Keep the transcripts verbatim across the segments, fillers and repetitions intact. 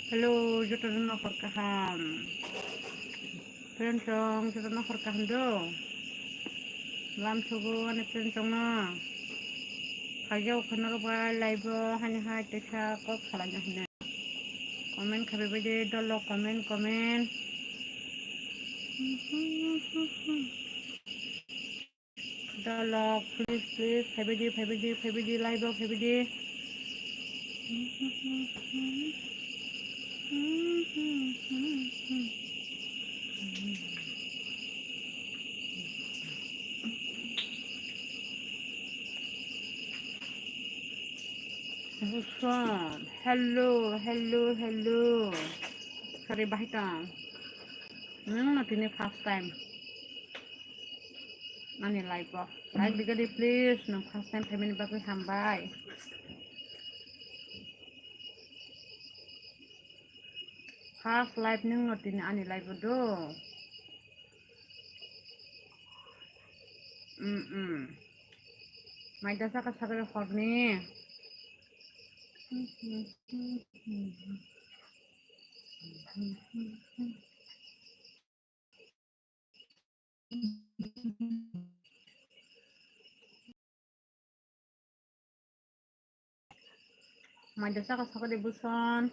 Hello, joto no hor kaham. Friend song, joto no hor kaham do. Lam sogo ani friend song no. Khaijao khana ro bai live o hani hai tesa kok khalai na hina. Comment khabai bai de dolo comment, comment. Dolo, please, please, phaibaidi, phaibaidi, phaibaidi, live o phaibaidi. Buson, hello, hello, hello. Sorry, bahai tong. Nwng no tini first time. Ani live o. Like di gadi please, nwng first time family bagwi hambai. First live nwng no tini ani live o do. Mm, mm. Mai da saka saka horni. Mai da saka saka de buson.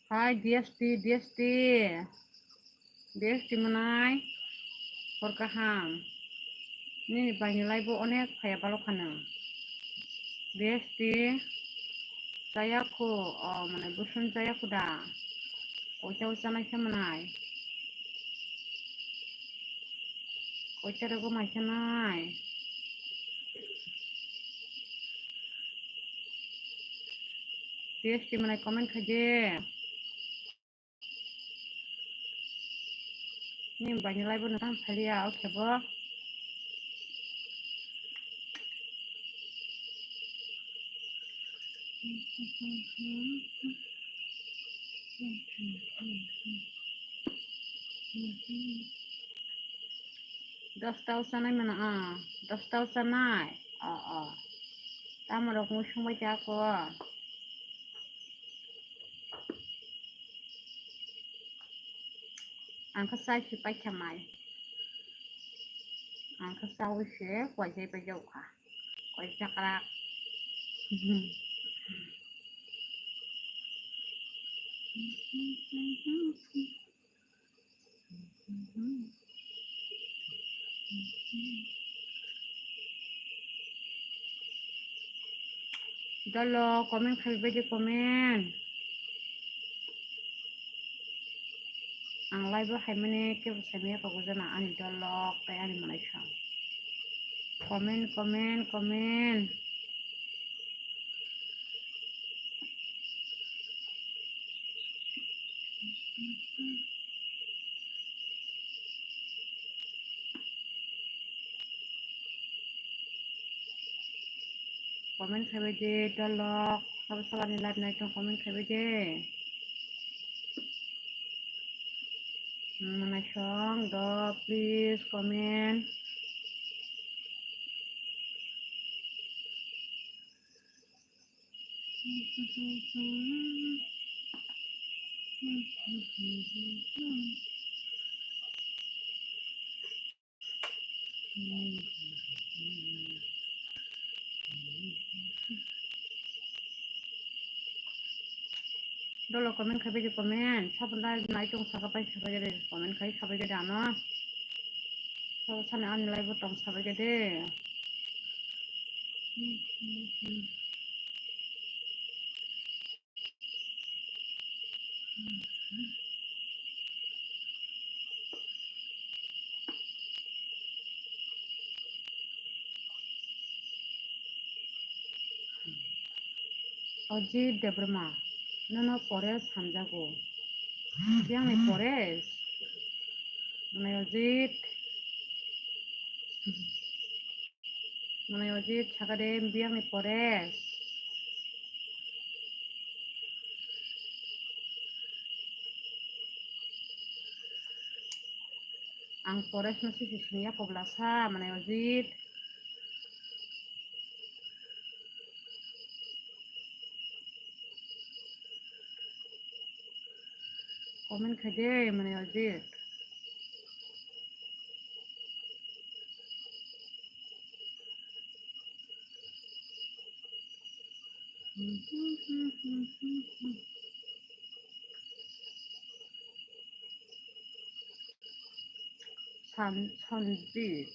Hai D S T, D S T. D S T manai, hor kaham. Nini baini live o onek phaiya balok khano. D S T chaya khu, o, mane busun chaya khu da. Koita o chanai khe manai. Koita rogo mai chanai. D S T manai comment khaide. Ni baini live no tam phaliya o khebo. Dosta o chanai mano, ah, dosta o chanai. Oh, oh. Tamo rok mui sungbai ta ko. Ang khe chai se paikha mai. Ang khe chaui se koichai pai jaukha. Koi chakrak. Dolo comment khai bai di comment. Ang live o hai mani kebo sai maya kok jana ani dolok tei ani mwnaisong. Comment, comment, comment. Comment khai bai de, dolok. Sabo salani live nai tong comment khai bai de. Mwnaisong do, please comment. Dolo comment khai bai di comment. Sabun live nai tong saka pai sabai de comment khai sabai de ano. Sabo sani ani live o tong sabai de. Ajit Debbarma, nono Paresh hamjago. Biyangni Paresh. Mane Ajit. Mane Ajit sakade biyangni Paresh. Ang Poresno sisi siniya kobla sa, mane Ojit. Comment khaide, mane Ojit. San-, Sanjit,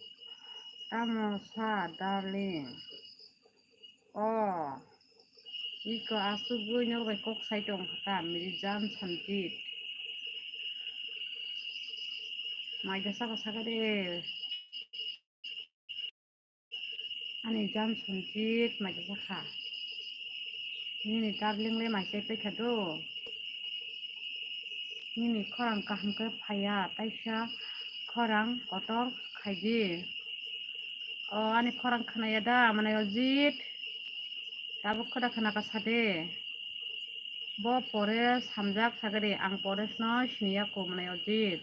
tamo sa, darling? O, iko asugwi norok bai kok sai tong kha, miri jan Sanjit. Maida saka saka de. Ani jan Sanjit maida jakha. Nini darling le mai chai paikha do. Nini khorang kaham khe phaiya, taisa khorang kotor khaidi. O ani khorang khnaya da, mane Ojit. Tabuk khoda khna ka sade. Bo Pores hamjak sagadi, ang Poresno siniya ko, mane Ojit.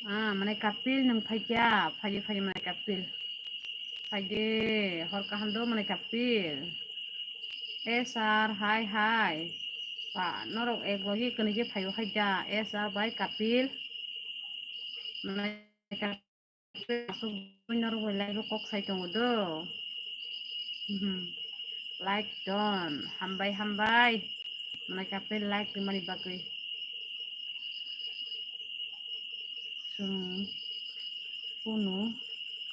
Ah, mane Kapil nwng phaikya, phaidi phaidi mane Kapil. Phaidi, hor kaham do mane Kapil. S R, hi, hi. Ba, norok ek logi kwnwi je phaio hai da, S R bai Kapil. Mane Kapil. Aswk buino rwgwi live o kok sai tongo do. Mhm. Like don. Hambai, hambai. Mwnai Kapil like rimani bagwi. Chwng kunu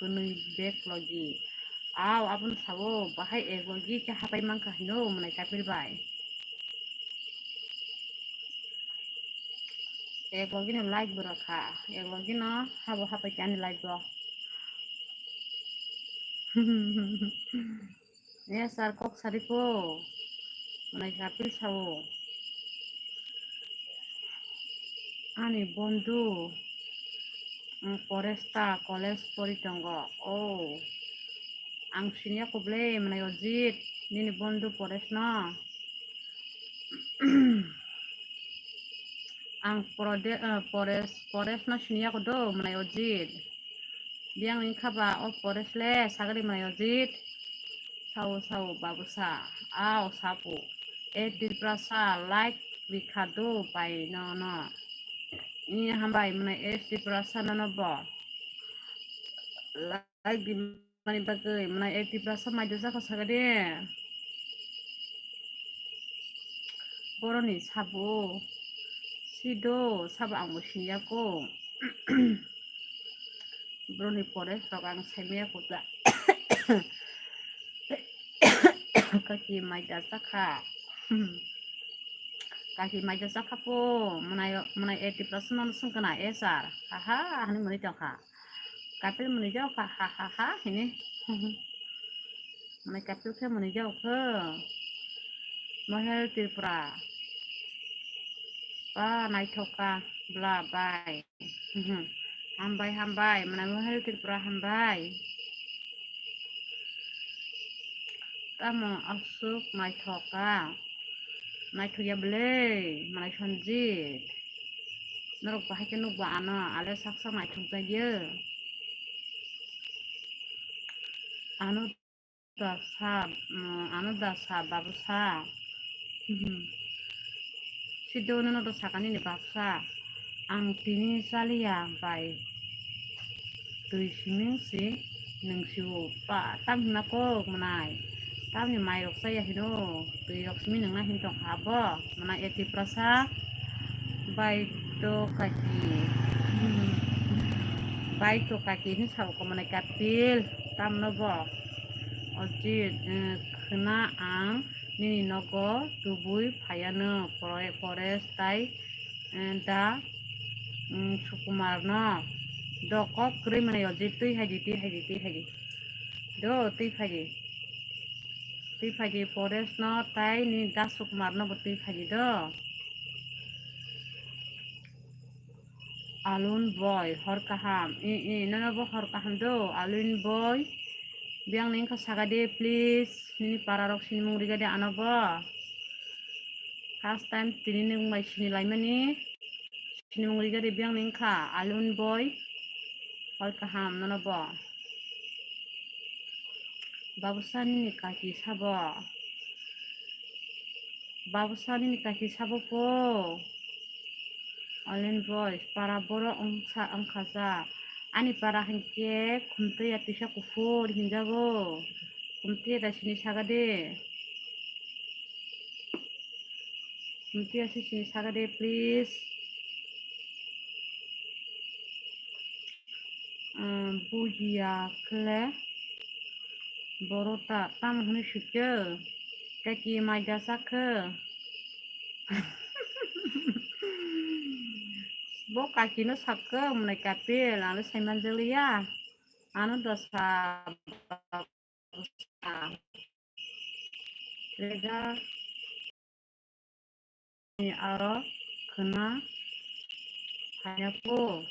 kwnwi bag logi. Aw, abono sao, bahai ek logi khe hapai mankha hino, mwnai Kapil bai. Ek logi no like bo rwkha, ek logi no habo hapai khe ani live o. Yes sir, kok sadi ko, mwnai Kapil sao. Ani bondhu, mm, Poresta college pori tongo. Oh, ang siniya koble, mwnai Ojit, nini bondhu Poresno. Ang prode-, eh, Pores, Poresno siniya kodo, mwnai Ojit. Biyang ni khaba o Pores le sagri mwnai Ojit. Sao, sao, babu sa. Ao, sapu. E Tiprasa, like rikha do bai no, no. Ni hambai mwnai S Tiprasa no, no bo. Like di mani bagwi, mwnai E Tiprasa maida jakha sagadi. Boroni sabo. Sido, sabo ang bo siniya ko. Boroni Pores rok ang saimaya ko ta. Kaki maida jakha. Kaki maida jakha po, mwnai, mwnai E Tiprasa no swngkha na S R. Ha ha, hani mwnwi tongkha. Kapil mwnwi jao kha, ha ha ha, hini. Mwnai Kapil khe mwnwi jao khe. Mohel Tripura. Ba, naithok kha, bla, bai. Hambai, hambai, mwnai Mohel Tripura hambai. Tamo aswk naithok kha. Naithok ya bwle, mwnai Sanjit. Norok bahai khe nukba ano, ale sak sak naithok jagya. Ano da sa, mm, ano da sa, babu sa. Mhm. Sido nono do sakani ni baksa. Ang tini chaliya bai. Twi simi si nwng sio pa tam hwnna kok mwnai. Tamni mai rok chaya hino. Twi rok simi nwngna hin tong kha bo. Mwnai E Tiprasa bai to kaki. Bai to kaki hin sao ko mwnai Kapil. Tamno bo. Ojit, eh, khwna ang nini nogo tubui phaiano. Pore-, Pores tai eh, da, mm, Sukumar no do kok kwrwi mwnai Ojit, twi hai di, twi hai di, twi hai di. Do, twi phai di. Twi phai di, Pores no tai ni da Sukumar no bo twi phai di do. Alun boy, hor kaham. I, i, nono bo hor kaham do, Alun boy. Biyang ni wngkha saga de, please. Nini para rok sinimung riga de ano bo. First time tini nwng bai sini laimani. Sinimung rigari biyang ni wngkha, Alun boy. Hor kaham nono bo. Babusa nini kaki sabo. Babusa nini kaki sabo po. Alun boy, para borok wngsa wngkha ja. Ani para hinkhe Khumtwi ya tisa kuphur hinjago. Khumtwi ya da sini saga de. Khumtwi ya sini saga de, please. Buhiya khle borok ta tamo hwnwi sukhe, kaki mai da sakhe. Bo kaki no sakhe, mwnai kapil, ano saiman jeliya, ano dosa. Rega ni aro khna haya po.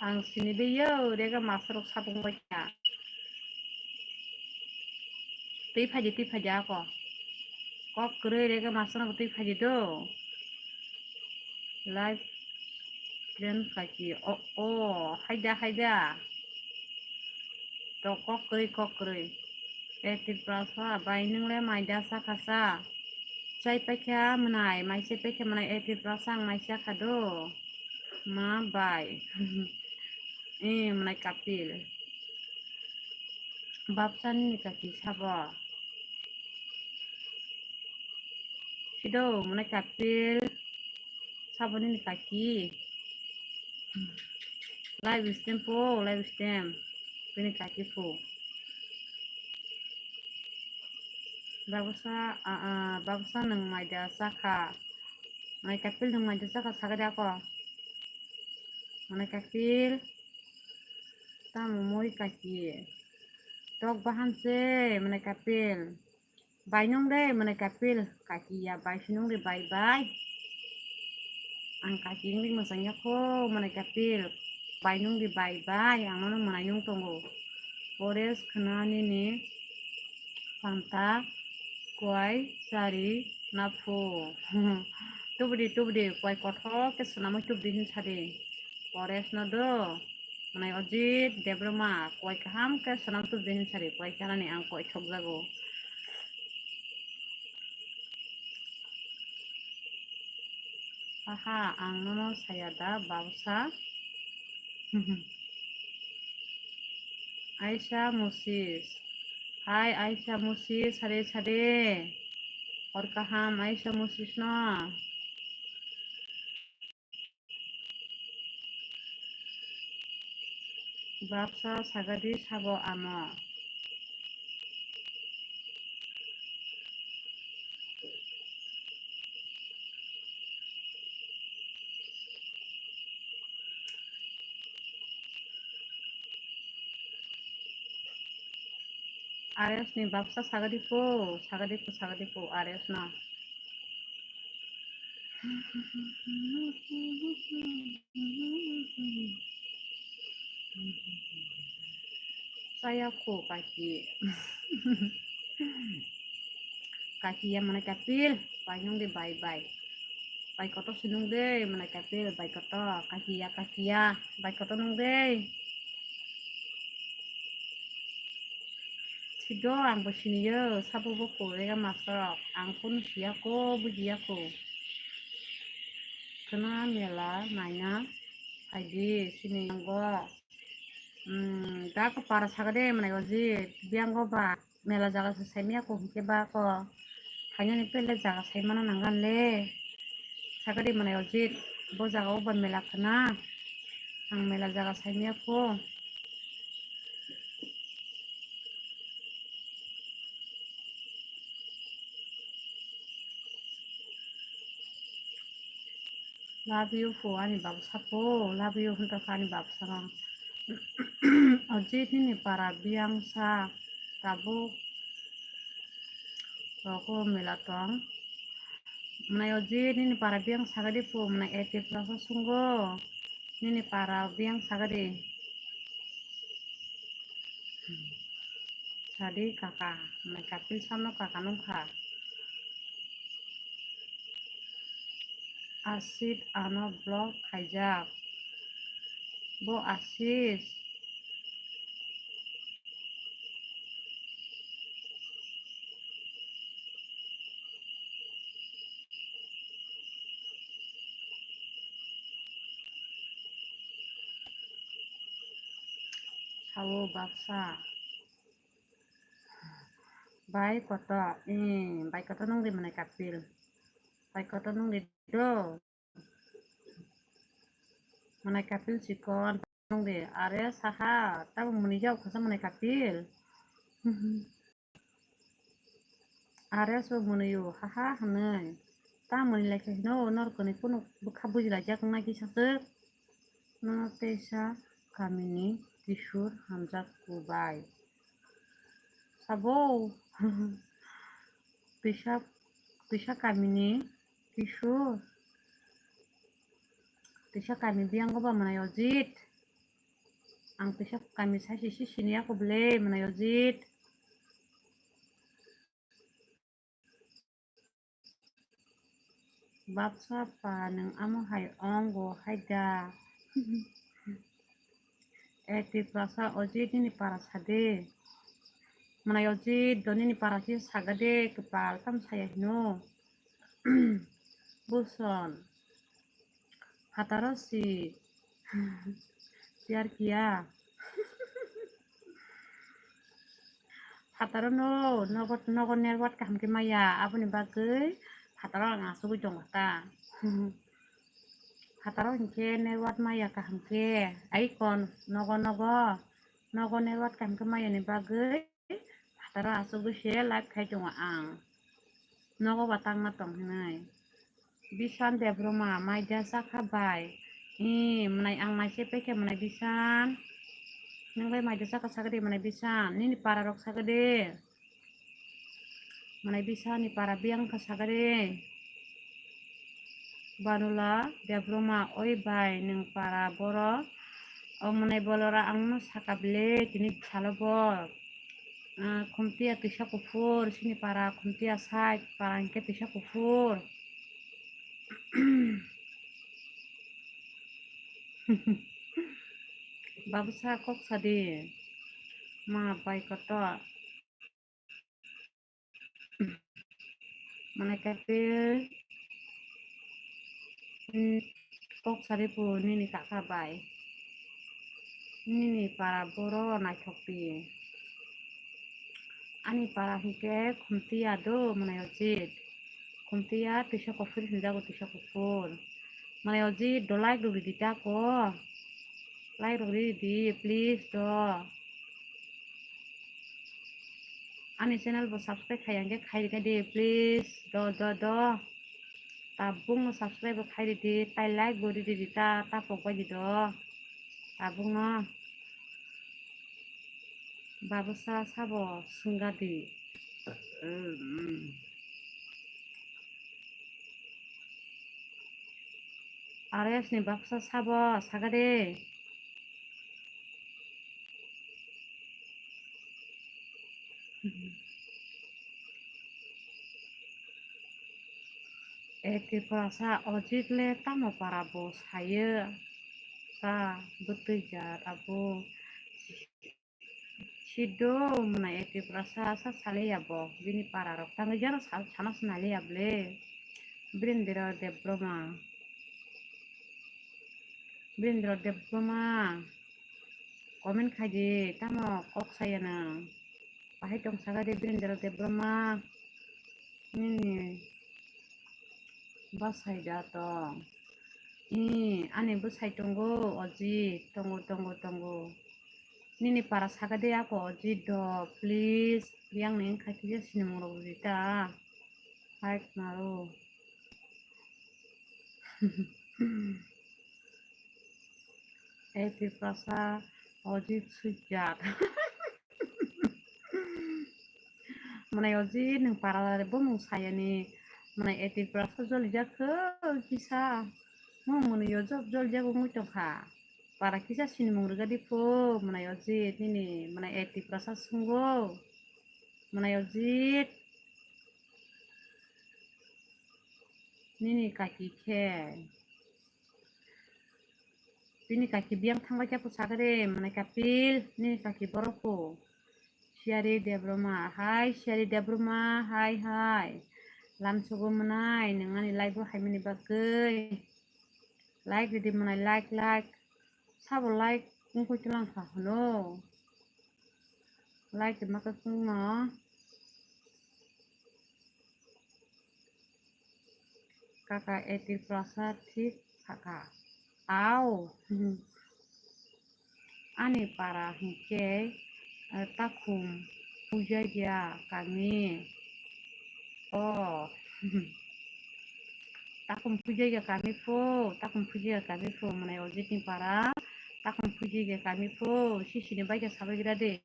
Ang sini de yo, rega masarok sapung bai kha. Twi phaidi, twi phaidi ako. Kok kwrwi rega masarok twi phaidi do. Live stream kaki. O, o, haida, haida. To kok kwrwi, kok kwrwi. E Tiprasa, bai nwng le mai da sakha sa. Chai paikha mwnai, mai chai paikha mwnai, e Tiprasa ang mai sakha do. Ma bai. E mwnai kapil. Bapsa nini kaki sabo. Sido mwnai kapil. Sabo nini kaki. Live stream po, live stream. Bini kaki po. Babusa, a, a, babusa nwng mai da sakha. Mwnai kapil nwng mai da sakha saga de ako. Mwnai kapil. Tamo moi kaki. Tok bahan se, mwnai kapil. Bai nwng de, mwnai kapil. Kaki ya bai si nwng de, bai bai. Ang kaki nwng de mwsang ya kho, mwnai kapil. Bai nwng de, bai bai. Ang nono mwnai nwng tongo. Pores khna nini panta kwai chari na phu. Tubudi, tubudi, kwai kothok khe swnamwi tubudi hin sadi. Pores no do. Mwnai Ojit Debbarma, kwai kaham khe swnam tubudi hin sadi, kwai chanani ang kwai thokjago. Aha, ang nono saya da, Bausa? Aisha Musis. Hai, Aisha Musis, sade, sade. Hor kaham, Aisha Musis no. Bapsa sagadi sabo ano. Ares ni bapsa sagadi po, sagadi po, sagadi po, Ares no. Saya ko kaki. Kaki ya mwnai kapil, bai nwng de bai bai. Bai koto si nwng de, mwnai kapil, bai koto, kaki ya, kaki ya, bai koto nwng de. Sido ang bo siniyo, sabo bo ko rega masarok, ang phone siya ko, bujiya ko. Khna mela naina phaidi sini yango. Hmm, da ko para sagade mwnai Ojit, biyango ba mela jaga se saimya ko hwnkhe ba ko. Thainani pele jaga saimano nangani le. Sagade mwnai Ojit, bo jaga o ba mela khna. Ang mela jaga saimya ko. Love you po ani bapsa po, love you hwnta kha ani bapsa no. Ojit nini para biyang sa tabuk roko mela tong. Mwnai Ojit nini para biyang sagadi po, mwnai A T plus o sungo nini para biyang sagadi. Sadi kaka, mwnai kapil samo kaka nungkha. Asit ano block khaijak. Bo Asit. Sao baksa. Bai koto, eh, bai koto nung di mwnai kapil. Bai koto nung di do. Mwnai kapil chikon nung di. Are saha, tamo mwnwi jao khasa mwnai kapil. Are so mwnwi o, haha hwnwi. Tamo mwnwi lai khe hino, norokni kunu bwkha bujilai jak wngna kisa swk. Nono teisa kamini Kishore hamjak kubai. Sabo, teisa, teisa kamini Kishore. Teisa kami biyango ba mwnai Ojit. Ang teisa kami saisi si sini ako bwle mwnai Ojit. Baksa pa nwng amo hai ongo hai da. Eti baksa Ojit nini para sade. Mwnai Ojit do nini para si sagade kwpal tam saya hino. Buson. Phataro si. Piyar kiya. Phataro no, nogo, nogo network kaham khe maya, aboni bagwi phataro ang asugwi tongo ta. Phataro hinkhe network maya kaham khe, ai kon, nogo, nogo, nogo network kaham khe maya ni bagwi phataro asugwi se live khai tongo ang. Nogo ba tangma tong hinwi. Bisan Debbarma, maida chakha bai. Ee, mwnai ang mai se pekhe mwnai Bisan. Nwng bai maida chakha sagade mwnai Bisan. Nini para rok sagade. Mwnai Bisan ni para biyang kha sagade. Banula Debbarma, oi bai nwng para borok. O mwnai bolora ang no saka bile tini salo bor. Ah, Khumtiya twisa kuphur, sini para Khumtiya side, para hinkhe twisa kuphur. Babusa kok sadi. Ma bai kotor. Mane kaipe, hmm, kok sari po nini kaka bai. Nini para boro naithok pi. Ani para hingke Khumtiya do mane Ojit. Khumtiya tisa kofir hinjago tisa kofir. Mane Ojit do like rok ridi ta ko. Like rok ridi please do. Ani channel bo subscribe khai hingke khai rikha di please do do do. Tabuk no subscribe bo khai ridi tai like bo ridi ta tapok bai di do. Tabuk no. Babusa sabo sungadi. R S ni baksa sabo sagade. E Tripurasa Ojit le tamo para bo sayo ta bwtwi jat abo. Sido mwnai e Tripurasa sa saliya bo bini para rok tangwi jaro sa sana sinaliya ble. Birendra Debbarma. Birendra Debbarma. Comment khaidi tamo kok saya nang. Bahai tong saga de Birendra Debbarma. Nini bwsai da tong. I, ani bwsai tongo, Oji, tongo, tongo, tongo. Nini para saga de ako Oji do, please. Yang ni wngkha kisa sinimung rok rita. Hai khna ro. Ei Tiprasa, Oji sujak. Mwnai Oji nwng para bo mung sayani. Mwnai e Tiprasa jolijak kho kisa. Mo mwnwi o job jolijak wngwi tongkha. Para kisa sinimung rwgadi pho mwnai Oji nini mwnai e Tiprasa sungo. Mwnai Oji. Nini kaki khe. Bini kaki biyang thangbai khe bwsakhe de, mwnai Kapil, nini kaki borok kho. Siyari Debbarma, hai, Siyari Debbarma, hai, hai. Lamsogo mwnai, nwng ani live o haimani bagwi. Like ridi mwnai, like, like. Sabo like wngkoi tlang kha hwno. Like rima khe chwngno. Kaka A T Prasad thik sakha. Au. Ani para hinkhe, eh, takhum puijagya kami. Oh. Takhum puijagya kami pho, takhum puijagya kami pho, mwnai Ojitni para. Takhum puijagya kami pho, sisini baikha sabai gra de.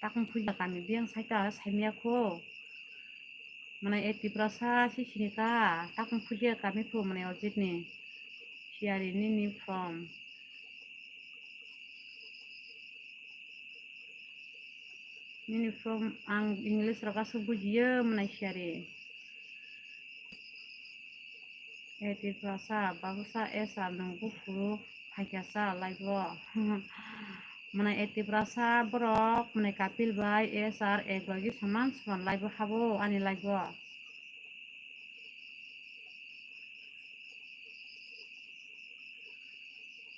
Takhum puijagya kami biyang saita saimya kho. Mwnai A T Prasad sisini ka, takhum puijagya kami pho, mwnai Ojitni. Siyari nini from. Nini from ang English rok aswk bujiyo mwnai Siyari. A T Prasad, babusa S R nwng buphuru phaikha sa live o. Mwnai A T Prasad borok, mwnai Kapil bai S R ek logi saman saman live o habo ani live o.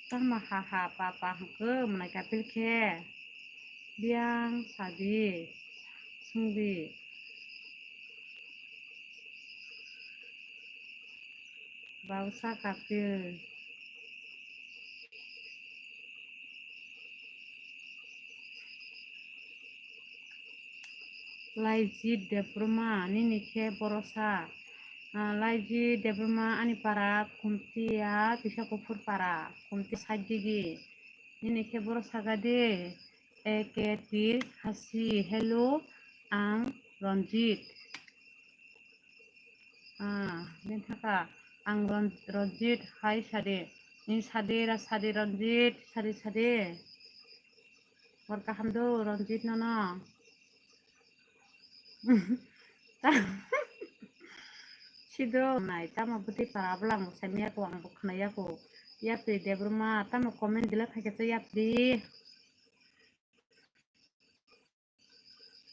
Tamo ha ha pa pa hwnkhe mwnai Kapil khe biyang sadi swngdi. Bausa Kapil. Laijit Debbarma, nini khe borosa. Ah, Laijit Debbarma, ani para Khumtiya, Tisa Kuphur para, Khumti side digi. Nini khe borosa gade, A K T Khasi, hello, ang Ranjit. Ah, bini thaka ang Ron-, Ranjit, hai sade. Ni sade ra sade Ranjit, sade sade. Hor kaham do Ranjit nono. Sido nai tamo bwtwi para abla ang bo saimaya ko, ang bo khwnaya ko. Yapri Debbarma tamo comment dila khaikhe yapri.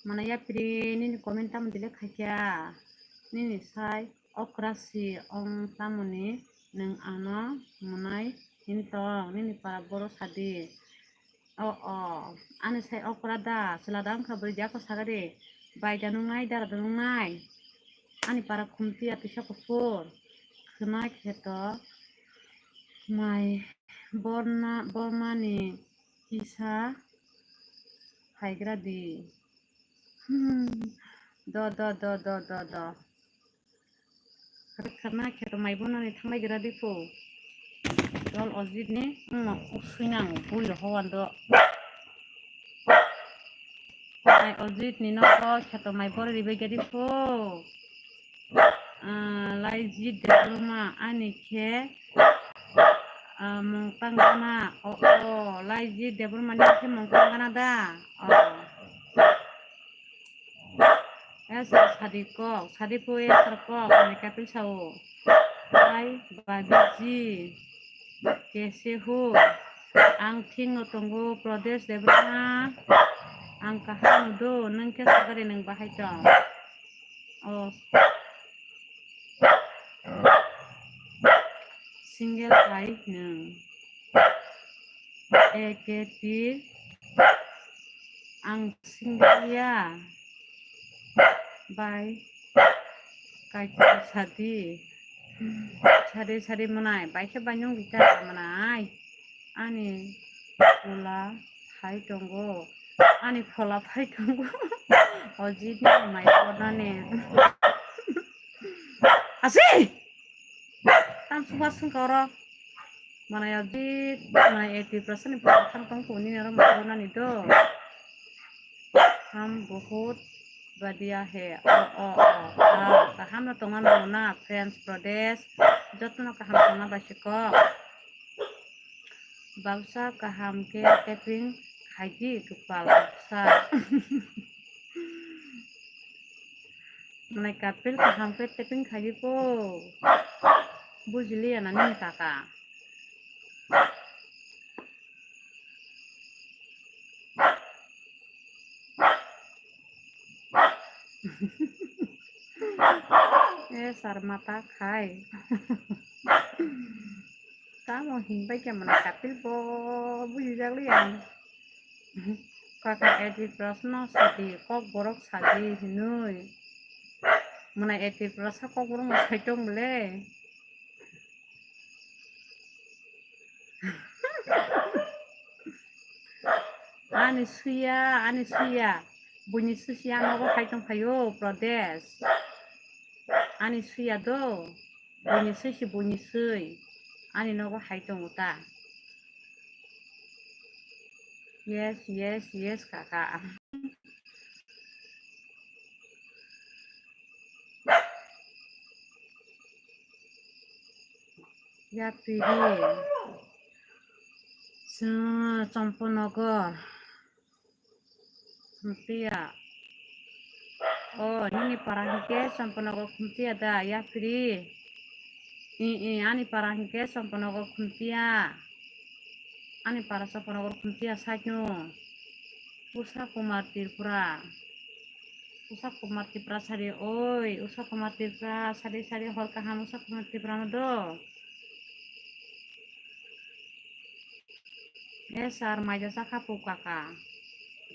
Mwnai yapri nini comment tamo delete khaikha. Nini sai okra si ong tamoni nwng ano mwnai hin tong nini para boro sadi. O o ani sai okra da chwla da wngkha bwrwi jako sagari bai da nungnai dara da nungnai ani para Khumtiya Tisa Kuphur khwna kheto mai borna bormani kisa phaigra di. Hmm. Do, do, do, do, do, do. Khana khe to mai bono ni thanglai gira di pho. Dol Ojit ni, hmm, usui nang, bui roho wan do. Mai Ojit ni no ko khe to mai bor ribai gadi pho. Ah, Laijit Debbarma ani khe, ah, mungtang gana. O, o, Laijit Debbarma ni khe mungtang gana da. O. Yes, sadi kok, sadi po yes kok, ani kapil sao. Hai, babiji. Kese ho. Ang thing no tongo Pradesh Debbarma. Ang kaham do, nang khe sagari nang bahai tong. O. Single hai nwng. A K T ang single ya. Bai. Kaikai sadi. Sadi sadi mwnai. Bai khe bai nwng bita mwnai. Ani phola phai tongo. Ani phola phai tongo. Ojit ni mai pornani. Asi! Tam sungha sungha oro. Manai Ojit, manai A T Prasad ni phola thang tong kuni oro mai pornani do. Ham bahut badhiya hai. O, o, o. Ah, kaham no tongna nango na, friends, Pradesh. Jotono kaham tongna bai se kok. Bausa kaham khe tapping khaidi kwpal bausa. Mwnai kapil kaham khe taping khaidi ko. Bujiliya na nini kaka. E sar mata khai. Tamo hinbai khe mwnai kapil bo bujijak liya. Kaka edi prasno sadi kok borok sadi hinui. Mwnai edi prasa kok borok no sai tong bole. Ani suya, ani suya. Buini susi ano bo hai tong phaio, Pradesh. Ani suya do. Buini sui si buini sui. Ani nogo hai tongo ta. Yes, yes, yes, kaka. Ya piri. Chwng Chomponogor. Khumtiya. O, nini para hinkhe Chomponogor Khumtiya da, ya piri. I, i, ani para hinkhe Chomponogor Khumtiya. Ani para Chomponogor Khumtiya side no. Usha Kumar Tripura. Usha Kumar Tripura sari, oi, Usha Kumar Tripura sari, sari, hor kaham Usha Kumar Tripura no do. E sar, maija chakha pu kaka.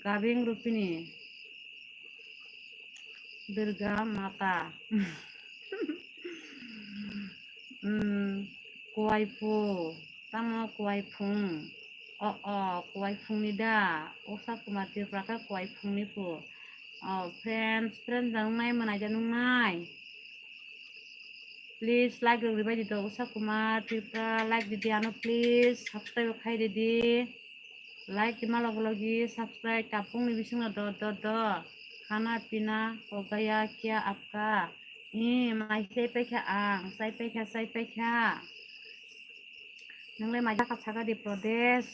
Gabing Rupini. Durga Mata. Hmm, kuwai pu. Tamo kuwai phung. O, o, kuwai phungni da. Usha Kumar Tripura khe kuwai phungni pu. O, friends, friends da nungnai, mwnaija nungnai. Please, like rok ribai di do, Usha Kumar Tripura, like di di ano, please, subscribe khai di di. Like di ma logo logi, subscribe, tapung ni bising no do, do, do. Khana pina ho gaya kya apka? Ee, mai sai paikha ang, sai paikha, sai paikha. Nungle mai jakha saga di Pradesh.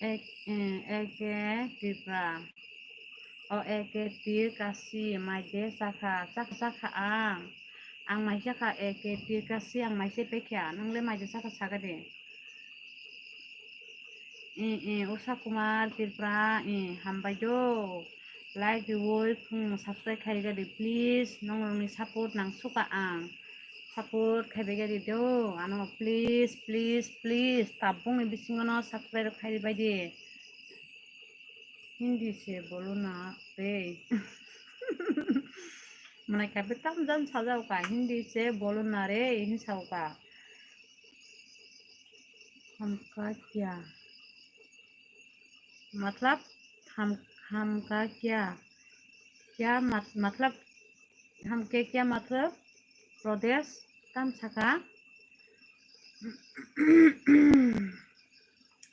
Ek, eh, eke Tripura. O eke Tir Kasi, mai de sakha, sakha, sakha ang. Ang mai sakha eke Tir Kasi, ang mai se pekha, nungle mai de sakha saga de. Eh, eh, Usha Kumar Tripura, eh, hambai do. Like riwoi, hmm, subscribe khai gadi, please. Nongrokni support nang suka ang. Support khai bai gadi do. Ano, please, please, please. Tabung ni bisingo no subscribe khai bai di. Hindi se bolo na re. Mane kabe tam jan sajao ka. Hindi se bolo na re, hin sao ka. Hamka kya? Matlab, ham, hamka kya? Kya mat-, matlab, hamke kya matlab? Pradesh, tam saka.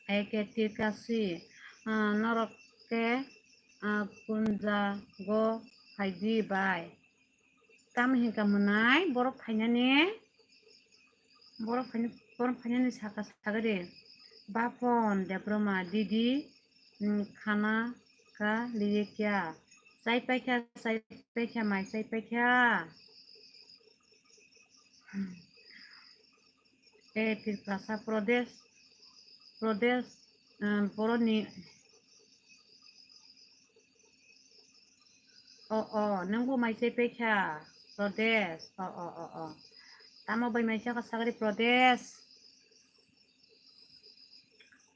Eke Tir Kasi, ah, norok ke, ah, kunjago phaidi bai. Tamo hinka mwnai borok phainani, borok phaina-, borok phainani saka saka de. Bapon Debroma didi, mm, khana ka liye kya? Chai paikha, chai paikha, mai chai paikha. E Tiprasa Pradesh, Pradesh, eh, boroni. O, o, nwng bo mai chai paikha, Pradesh. O, o, o, o. Tamo bai mai chakha sagari Pradesh.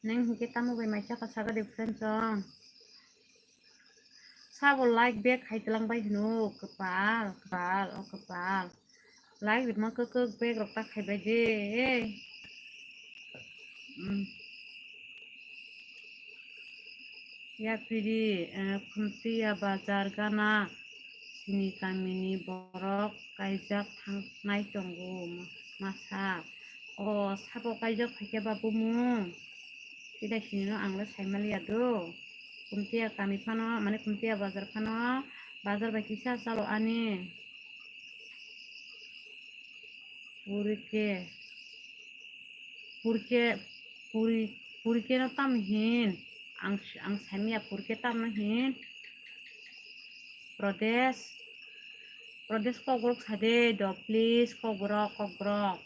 Nwng hinkhe tamo bai mai chakha sagari friends song. Sabo like back hai tlang bai hino, kwpal, kwpal, o kwpal. Like rima kwkwk bag rok ta khaibai de. Mm. Yapiri, eh, Khumtiya bazar gana sini kamini borok kaijak thangnai tongo masa. O sabo kaijak phaikhe ba bumu. Sida sini no ang le saimaliya do. Khumtiya kami phano, mane Khumtiya bazar phano, bazar bai kisa chalo ani. Purike, purike, puri, purike no tam hin. ang, ang saimaya purke tamo hin. Prodesh, Prodesh kokborok sade do, please, kokborok, kokborok.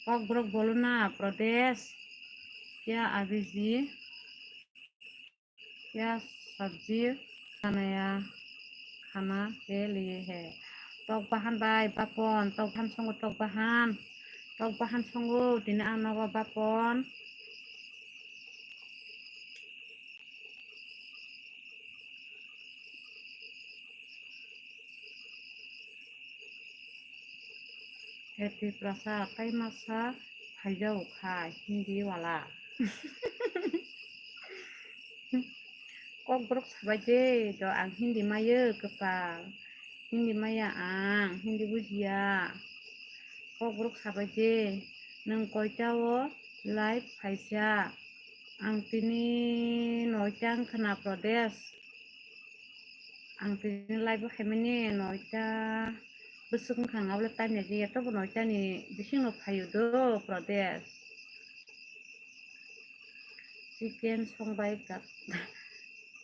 Kokborok bolo na, Prodesh. Kya abhi ji? Kya sabji banaya khana ke liye hai? Tok bahan bai bapon, tok bahan songo, tok bahan. Tok bahan songo, tini ang nogo bapon. He Tiprasa, tai masa phaijao kha Hindi wala. Kokborok sabai de do, ang Hindi mayo kwpal. Hindi maya ang, Hindi bujiya. Kokborok sabai de, nwng koita o live phaisa? Ang tini noita wngkha na, Prodesh. Ang tini live o khaimani noita bwswk wngkha, ang abole time ya, joto bo noita ni bising no phaio do, Prodesh. Chicken songbai ka-,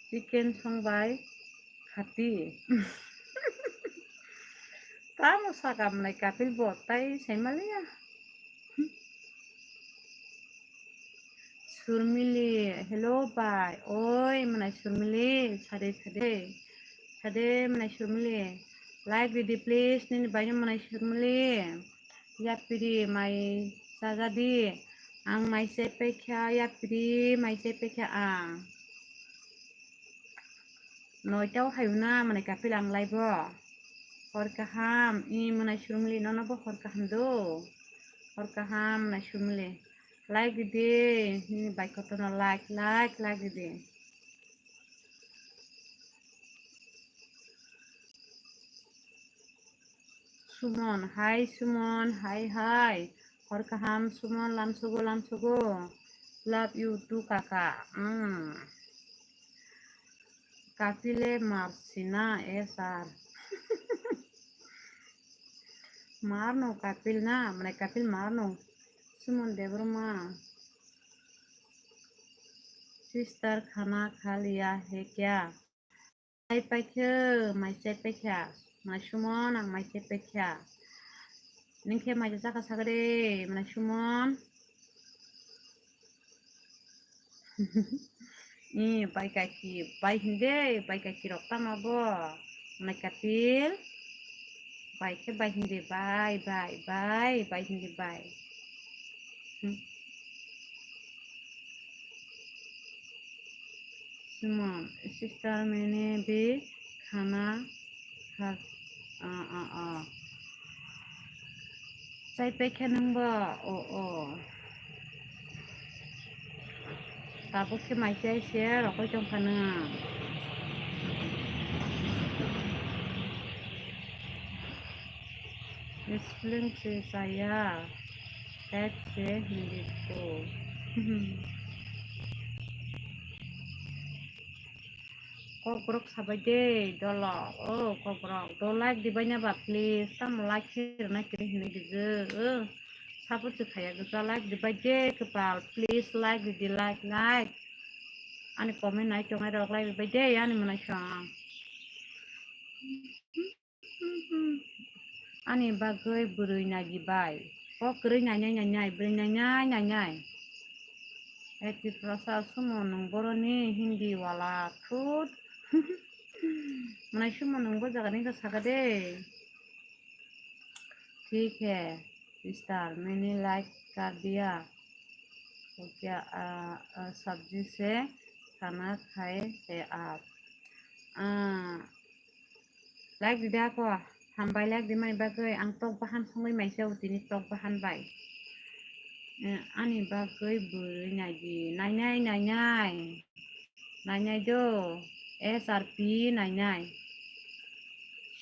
chicken songbai khati. Tamo saka mwnai Kapil bo tai saimaliya. Surmili, hello bai. Oi, mwnai Surmili, sade, sade. Sade, mwnai Surmili. Like ridi, please. Nini baino mwnai Surmili. Yapiri, mai sajadi. Ang mai se pekha, yapiri, mai se pekha ang. Noita o hayo na, mwnai Kapil ang live o. Hor kaham, i mwnai Surmili, nono bo hor kaham do. Hor kaham, mwnai Surmili. Like ridi, nini bai kotorno like, like, like ridi. Sumon, hi Sumon, hi, hi. Hor kaham Sumon, lamsogo, lamsogo. Love you too, kaka. Mm. Kapile marsina, eh, sir. Marno Kapil na, mane Kapil marno. Sumon Debbarma. Sister, khana kha liya hai kya? Mai paikhe, mai chai paikha. Mai Sumon, ang mai chai paikha. Ningkhe mai chai chakha sagade, mai Sumon. Ni bai kaki, bai hinde, bai kaki rok tamo bo. Mai Kapil. Bai khe bai hinde, bai, bai, bai, bai hinde, bai. Hmm. Sumon, sister, mene bi khana kha, ah, ah, ah. Chai paikha nwng bo, o, o. Tabuk khe mai chai se rokoi tongkha nwng. Spelling se chaya, type se Hindi ko. Kokborok sabai de dolo, o kokborok, do like di baina ba please, tamo like khe rwna kiri hinwi rijak, o. Support se khaya gisa like di bai de kwpal, please like di, like, like. Ani comment nai tongnai rok like di bai de, ani mwnai song. Ani bagwi bwrwi naidi bai. O kwrwi nainai nainai, bwrwi nainai nainai. Eti prasa sumo nwng boroni Hindi wala thut. Mwnai sumo nwng bo jaga ni khe saka de. Thik hai, sister, maine like kar diya. Okay, ah, ah, sabji se khana khai hai aap. Ah, Like rida ko, hambai like rimani bagwi. Ang tok bahan songwi maisa o tini tok bahan bai. Eh, ani bagwi bwrwi naidi, nainai, nainai. Nainai do, S R P nainai.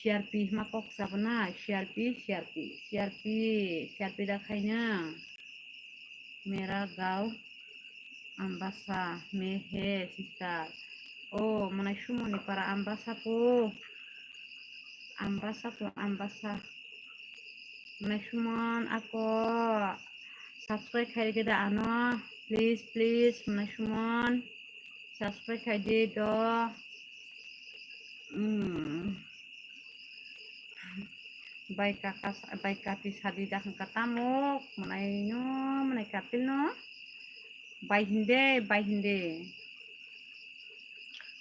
C R P hima kok sabana, C R P, C R P, C R P, C R P da khaina. Mera gaon Ambasa mein hai sister. O, mwnai sumoni para Ambasa po. Ambasa po, Ambasa. Mwnai sumon ako. Subscribe khai rikhe da ano, please, please, mwnai sumon. Subscribe khai di do. Hmm. Bai kaka, bai kati sadi dak hwnkha tamo, mwnai no, mwnai kapil no. Bai hinde, bai hinde.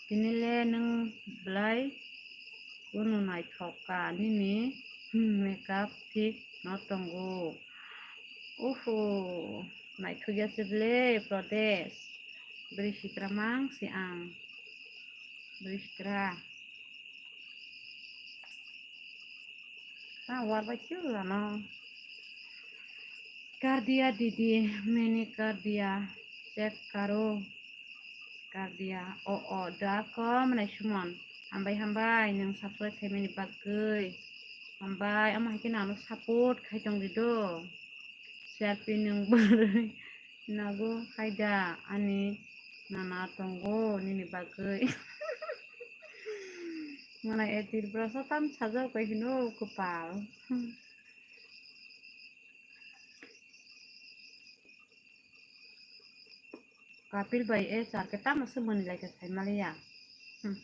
Tini le nwng belai kunu naithok ka nini makeup thik no tongo. Oho, naithok ya se ble Pradesh. Bwrwi sitra mang si ang. Bwrwi sitra. Ta war bai khe lano. Kar diya didi, maine kar diya, check karo. Kar diya, o, o, da ko mwnai sumon. Hambai, hambai, nwng subscribe khaimani bagwi. Hambai, omo hai khe nang ano support khai tong di do. Selfie nwng bwrwi nogo hai da ani nana tongo nini bagwi. Mwnai e Tripura sa tam sajak bai hino kwpal. Kapil bai e char khe tamo se mwnwi lai khe sai maliya. Hmm.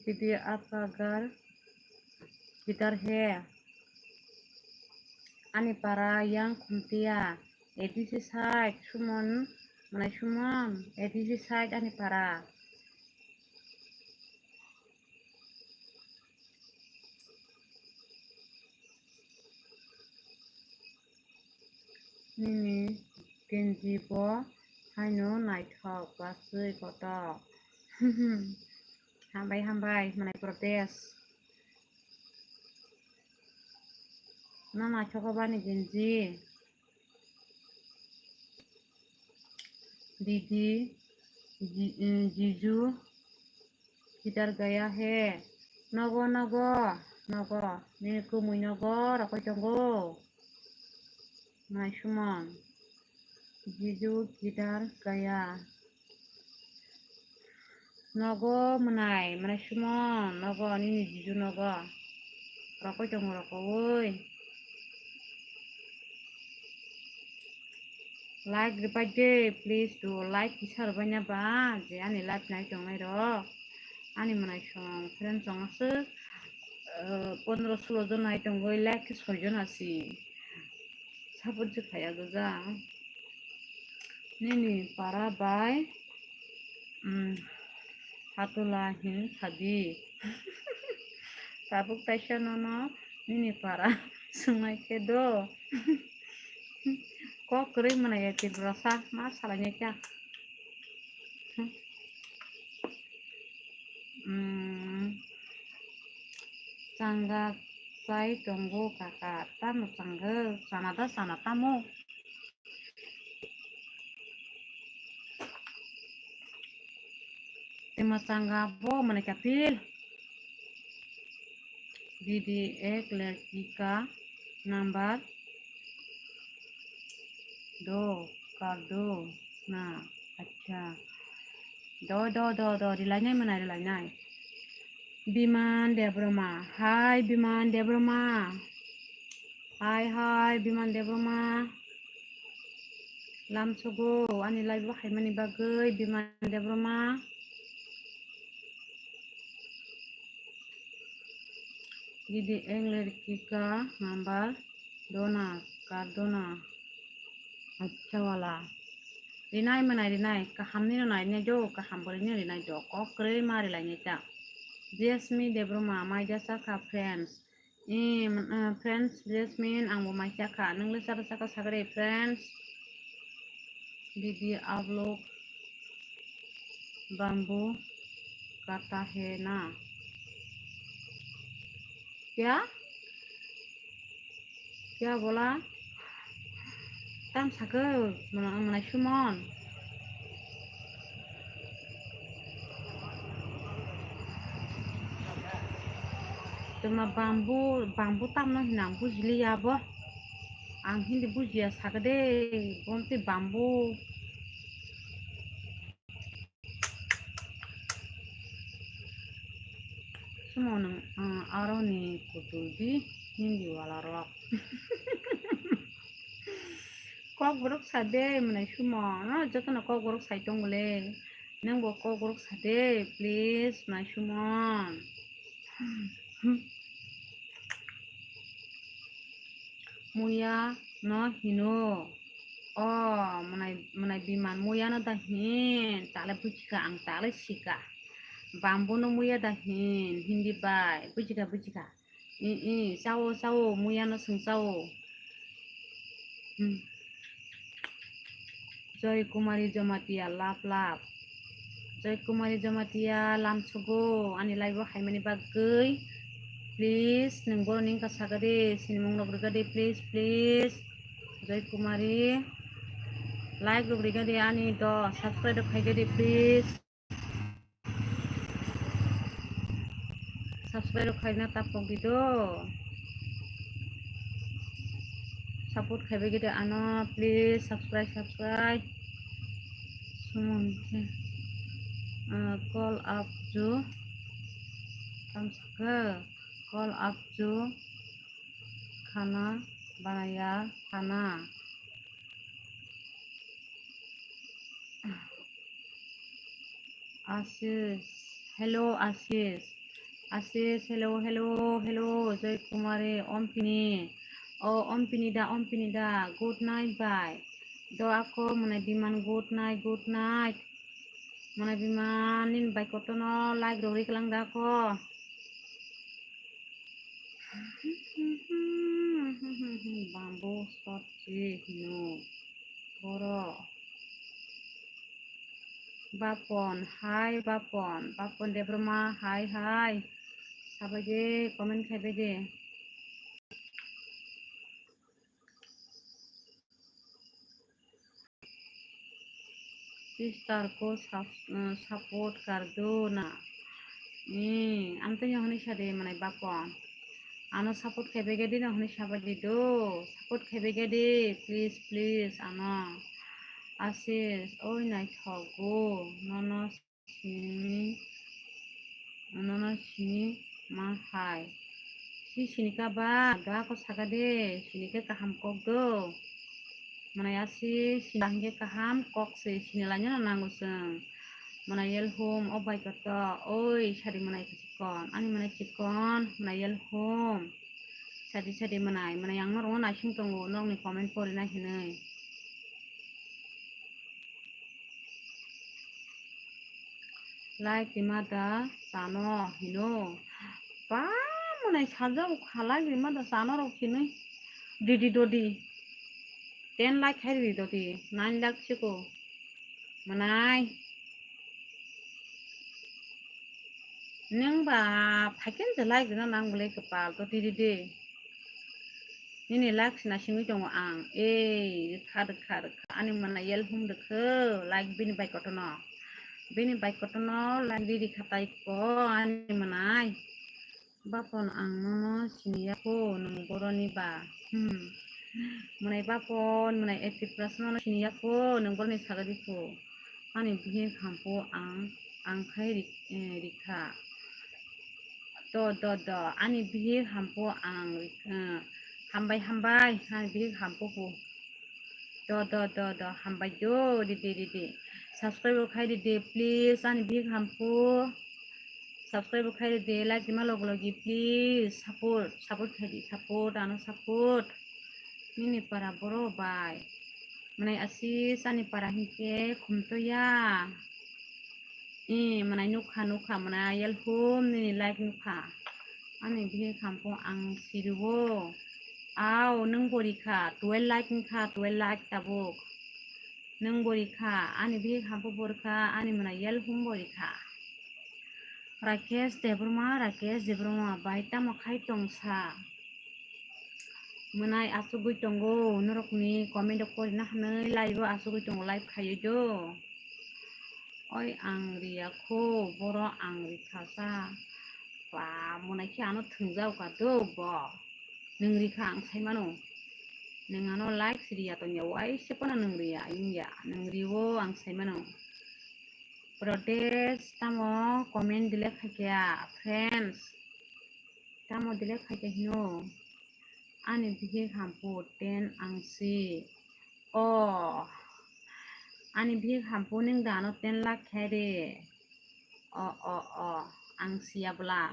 Didi apa gar kidhar hai? Ani para yang khumtiya. A D C side, Sumon, mwnai Sumon, A D C side ani para. Nini genji bo haino naithok, bwswi kotor. Hambai, hambai, mwnai Pradesh. No naithok bani genji. Didi, ji-, mm, jiju, kidhar gaya hai? Nogo, nogo, nogo, nini kwmwi nogo rokoi tongo. Mwnai Sumon, jiju, kidhar gaya? Nogo mwnai, mwnai Sumon, nogo, nini jiju nogo. Rokoi tongo, rokoui. Like rwbai de, please do. Like kisa rwbaina ba, je ani live nai tongnai rok. Ani mwnai song, friend song aswk, eh, pondro sulo jon nai tongoi, like khe soi jon asi. Support je khaya goja. Nini para bai, mm, hatula hin sadi. Tabuk taisa nono nini para swngnai khe do. Kok kwrwi mwnai ya Tripura sa ma salai nai kha. Hmm. Changa chai tongo kaka, tamo changa, chana da chana tamo. Tema changa bo mane kapil. Didi ek ladki ka number do, kar do na. Acha. Do, do, do, do. Rilainai mwnai, rilainai. Biman Debroma. Hi, Biman Debroma. Hi, hi, Biman Debroma. Lamsogo, ani live bo haimani bagwi, Biman Debroma. Didi ek ladki ka number dona, kar dona. Acha wala. Rinai mwnai rinai, kaham ni rinai ne jo, kaham bwrwi ni rinai jo, kok kwrwi ma rilai ne ta. Jasmine Debroma, mai jasa kha friends. Em, eh, friends Jasmine, ang bo mai cha kha, nung le cha cha kha sagre friends. Didi aap log bamboo kata hai na? Kya? Kya bola? Tam sakhe mwnai, mwnai Sumon. Tuma bamboo, bamboo tamno hina bujiliya bo. Ang Hindi bujiya sakha de, bonti bambu. Sumo nwng, ah, aroni kutu di Hindi wala rok. Kokborok sa de, mwnai sumo, no, jotono kokborok sai tongo le. Nwng bo kokborok sa de, please, mwnai sumo. Muya no hino. O, mwnai, mwnai biman muya no da hin. Tale buchika ang tale sika. Bambu no muya da hin. Hindi bai. Buchika, buchika. I, i, chao, chao. Muya no sung chao. Hmm. Joy Kumari Jamatia, love, love. Joy Kumari Jamatia, lamsogo, ani live o haimani bagwi. Please, nwng boroni wngkha sakha de, sinimung rok rwkha de, please, please. Joy Kumari, like rok rwkha de, ani do subscribe rok khaikha de, please. Subscribe rok khaina tapok di do. Support khaibai gede ano, please, subscribe, subscribe. Sumon khe, ah, call up jo. Tamsaka call up jo. Khana banaya khana. Ashish. Hello, Ashish. Ashish, hello, hello, hello. Joy Kumari, Ompini. O, Ompini da, Ompini da. Good night, bye. Do ako, mane biman, good night, good night. Mane biman, nin bai kotono like rok riklang da ako. Bambu sotsi hino. Boro. Bapon, hai Bapon. Bapon Debbarma, hai, hai. Sabai de, comment khaibai de. Sister ko sap-, eh, support kar do na. Eh, ang to yohani sade manai Bapon. Ano support khaibai gadi no hwnwi sabai di do. Support khaibai gadi, please, please, ano. Ashish, oi naithogo, nono sini, nono sini ma hai. Si sini ka ba, do ako saka de, sini khe kaham kok do. Manai asi sini hingke kaham kok se sini laina nango chwng. Manai yelhum o bai koto, oi sadi manai chikon, ani manai chikon, manai yelhum. Sadi sadi manai, manai ang norok naising tongo, nokni comment pori nai hinui. Like rima da chano hino. Ba manai sajao kha like rima da chano rok hinui. Didi dodi. Ten like khai ridi dodi. Nine lakh siko. Manai. Neng ba phaiken je like rina nang bole kepal to tiri de. Nini like sina singwi tongo ang. Ei, rikha, rikha, rikha. Ani mana yelhum rikha, like bini bai kotono. Bini bai kotono, like riri khatai ko, ani manai. Bapon ang nono siniya ko, nung boroni ba. Hmm. Manai Bapon, manai eighty plus nono siniya ko, nung boroni sagadi ko. Ani bihik hampo ang, ang khai rik-, eh, rikha. Do, do, do, ani bihik hampo ang rik-, eh, hambai, hambai, ani bihik hampo po. Do, do, do, do, hambai do, didi, didi. Subscribe khai didi, please, ani bihik hampo. Subscribe khai didi, like dima logo logi, please, support, support khai di, support, ano support. Nini para boro bai. Manai asi sani para hinke khumtoya. I manai nukha, nukha, manai yelhum nini like nukha. Ani bihik hampo ang siruo. Ao, nung bo rikha, twelve like wngkha, twelve like tabuk. Nung bo rikha, ani bihik hampo bo rikha, ani manai yelhum bo rikha. Rakesh Debbarma, Rakesh Debbarma, bai tamo khai tongsa? Mwnai achugwi tongo, norokni comment rok porina hwnwi live o achugwi tongo, live khaiwi do. Oi ang riya kho, boro ang rikha sa. Ba, mwnai khe ano thwngjao ka do bo. Nwng rikha ang saimano. Nwng ano like siriya tongya, waisa pono nwng riya, wngya, nwng riwo ang saimano. Protest tamo comment delete khaikha, friends. Tamo delete khaikha hino. Ani bihik hampu ten ang si. O. Ani bihik hampu nwng da ano ten lakh khairi. O, o, o. Ang siya bwla.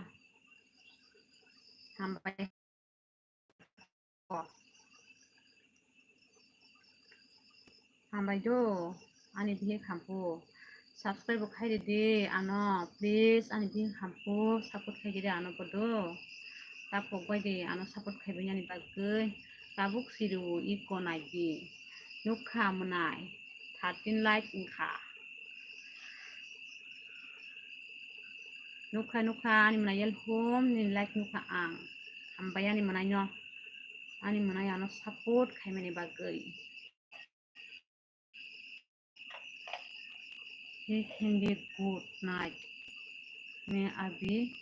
Hambai. Hambai do, ani bihik hampu. Subscribe bo khairi di ano, please, ani bihik hampu support khairi di ano bodo. Tapok bai di ano support khaibai ani bagwi. Tabuk siru iko nai di. Nukha mwnai, thirteen like wngkha. Nukha, nukha, ani mwnai yel hum, nini like nukha ang. Hambai ani mwnaino. Ani mwnai ano support khaimani bagwi. He hindi good night. May abi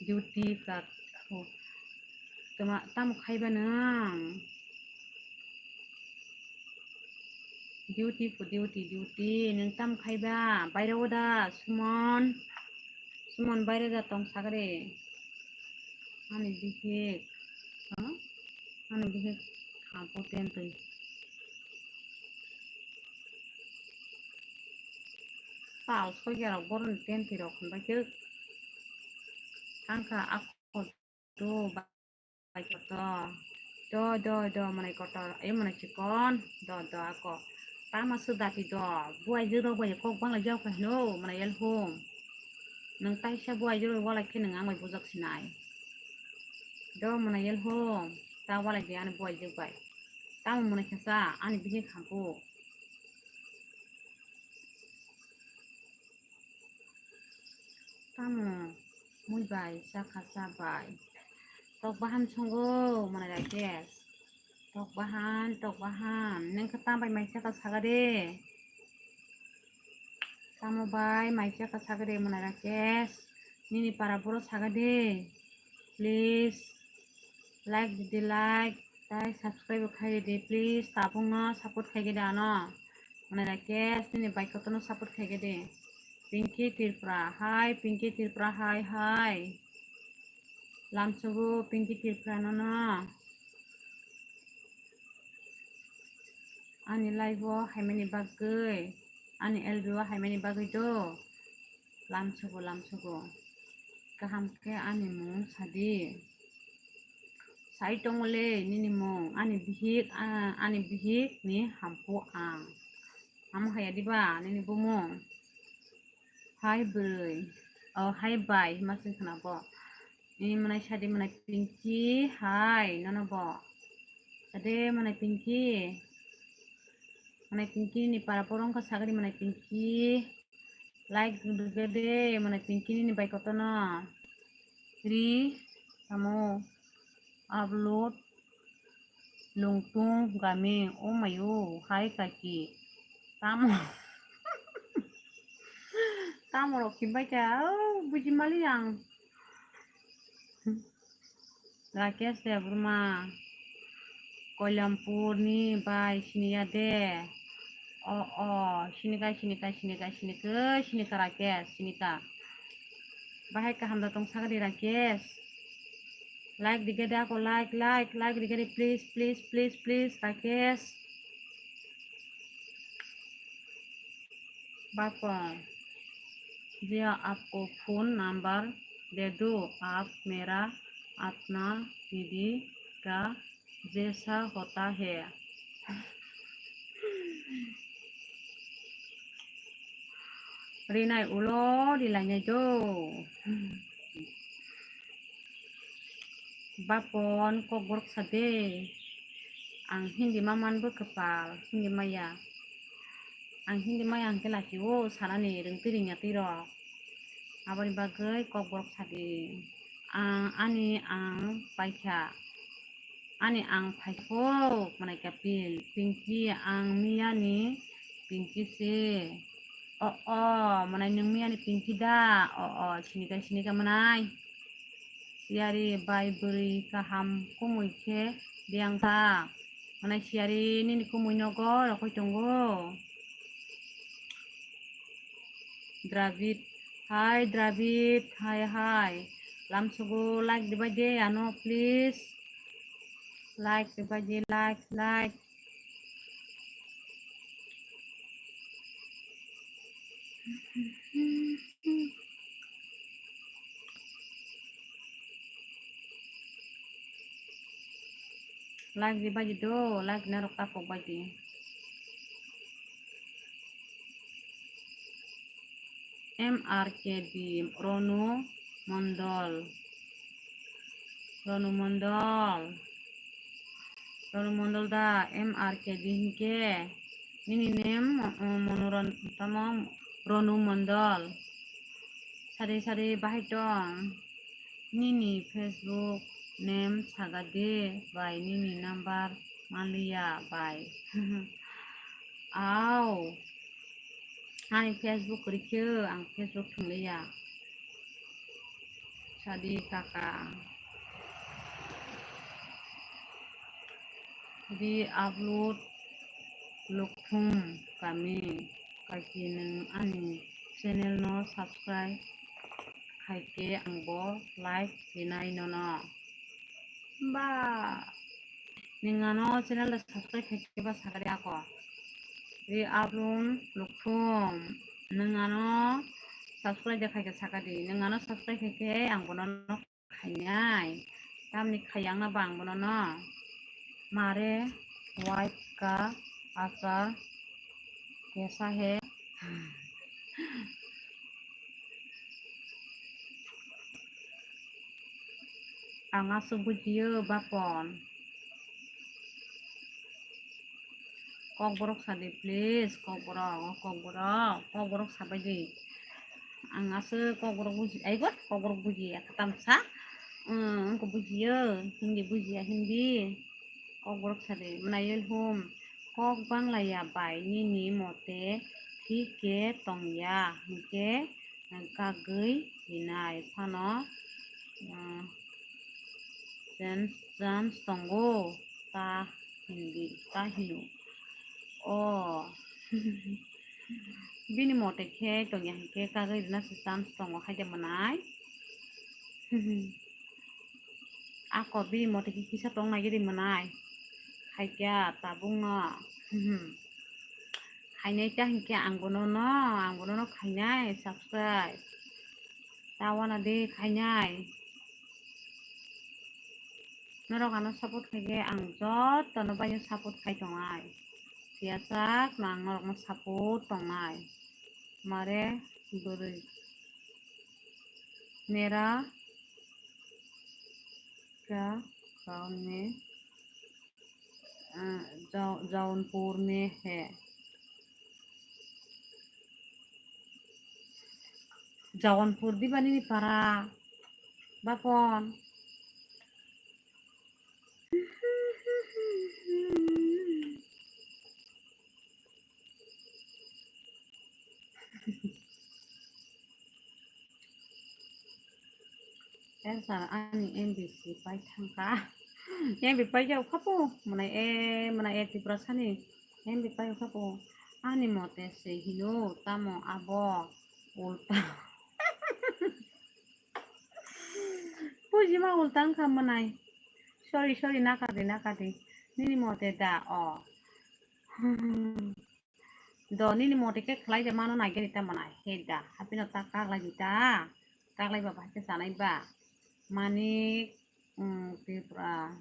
duty kat ho. Tama, tamo khaiba nang? Duty po duty, duty. Nwng tamo khaiba? Baire o da, Sumon. Sumon baire da tong sagre. Ani bihik. Huh? Ani bihik. Apo ten twi. Pal soi gerok boroni ten twi rok hwnbai khe. Thangkha ako. Do, bai kotor. Do, do, do, mwnai kotor. Ai mwnai chikon. Do, do, ako. Tama sudati do. Buai juro bai kok bangla jao khe hino, mwnai yel hum. Nwng taisa buai juro walai khe nwng ang bai bujak sinai. Do, mwnai yel hum. Ta walai di ani buai jik bai. Tamo mwnai khasa ani bihik hampu. Tamo mui bai chakha cha bai. Tok bahan songo mwnai Rakesh. Tok bahan, tok bahan. Nwng khe tambai mai chakha saga de. Tamo bai mai chakha saga de mwnai Rakesh. Nini para boro saga de. Please. Like didi like. Tai subscribe khai didi please. Tabungno support khai gede ano. Mwnai Rakesh, nini bai kotorno support khai gede. Pinky Tripura, hi Pinky Tripura, hi, hi. Lamsogo Pinky Tripura nono. Ani live o haimani bagwi, ani L B o haimani bagwi do. Lamsogo, lamsogo. Kaham khe ani mung sadi. Sai tongole nini mung, ani bihik, ah, ani bihik ni hampu ang. Amo haya diba nini bumung? Hai bwrwi. Oh, hai bai, hima se khna bo. Ni mwnai sadi mwnai Pinky, hai, nono bo. Sade mwnai Pinky. Mwnai Pinky ni para porong kha sagri mwnai Pinky. Like dugede mwnai Pinky ni bai kotono. Ri, tamo. Upload. Lungtung gami, oh mayo, hai kaki. Tamo. Tamo rok kimbai kha, oh, buji mali ang. Rakesh Debbarma, Koilampur ni bai siniya de. Oh, oh, sinika, sinika, sinika, sinika, sinika Rakesh, sinika. Bahai kaham da tong sagadi Rakesh. Like dikhe de ako, like, like, like dikhe de, please, please, please, please, Rakesh. Bapon, jia aapko phone number de do, aap mera apna didi ka jaisa hota hai. Rinai ulo rilainai do. Bapon kokborok sa de. Ang Hindi ma man bo kwpal, Hindi maya. Ang Hindi maya hwnkhe lachio sanani rwngtwi rwngya twi rok. Aboni bagwi kokborok sa di. Ang ani ang paikha. Ani ang phaikho mwnai kha pil. Pinky ang miyani Pinky se. O o mwnai nwng miyani Pinky da? O o sinika sinika mwnai. Siyari bai bwrwi kaham kumui khe biyang ta. Manai siyari nini kumui nogo rokoi tongo. Dravid, hi Dravid, hi, hi. Lamsugo like dibai de ano, please. Like dibai de, like, like. Like dibai de do, like narok tapok bai de. M R K D, Ronu Mondol. Ronu Mondol. Ronu Mondol da, M R K D hinkhe. Nini name, uh, Monoron-, tamo Ronu Mondol. Sari sari bahai tong. Nini Facebook name sagade bai nini number manliya bai. Au. Ani Facebook rikhe, ang Facebook thwngliya. Sadi kaka. Re-upload Lukthum kami. Kaki nwng ani channel no subscribe khaikhe angbo like rinai nono. Ba, nwng ano channel da subscribe khaikhe ba sakari ako. Re-upload Lukthum, nwng ano subscribe da khaikhe sakadi, nwng ano subscribe khaikhe angbo nono khainai. Tamni khayang na bang bono no. Mare wai ka achar kesa he. Ang aswk bujiyo bapon. Kokborok sadi, please, kokborok, o kokborok, kokborok sabai di. Ang aswk kokborok buji, aibo kokborok bujiya, katam sa. Wngkha bujiyo, Hindi bujiya, Hindi. Kokborok sadi, mwnai hum. Kok Bangla ya bai, nini mote thik khe tongya, hinkhe kagwi hinai phano, ah, chance, chance tongo, ta hindi, ta hino. O, bini mote khe tongya hinkhe kagwi rina se chance tongo, haide mwnai. Ako bini mote khe kisa tong nai giri mwnai. Khaikya tabukno. Khainai ta hinkhe ang bono no, ang bono no khainai subscribe. Ta wana de khainai. Norok ano support khaikhe ang jotono baino support khai tongnai. Siyajak no ang norokno support tongnai. Mare bwrwi. Mera kya kaun mein, ah, Jau-, Jaunpur mein hai. Jaunpur di bani ni para. Bapon. Eh, sir, ani M B si pai thangkha. M B pai jau khapo, mwnai e, mwnai e Tiprasani M B pai khapo. Ani mote se hino, tamo abo ulta. Bujima ulta wngkha mwnai. Sorry, sorry, nakadi, nakadi. Nini mote da, o. Do nini mote khe khlai de mano nai gani ta mwnai he da. Hapino ta kaglai di ta. Kaglai ba bahai khe chanai ba. Manik, mm, Tripura.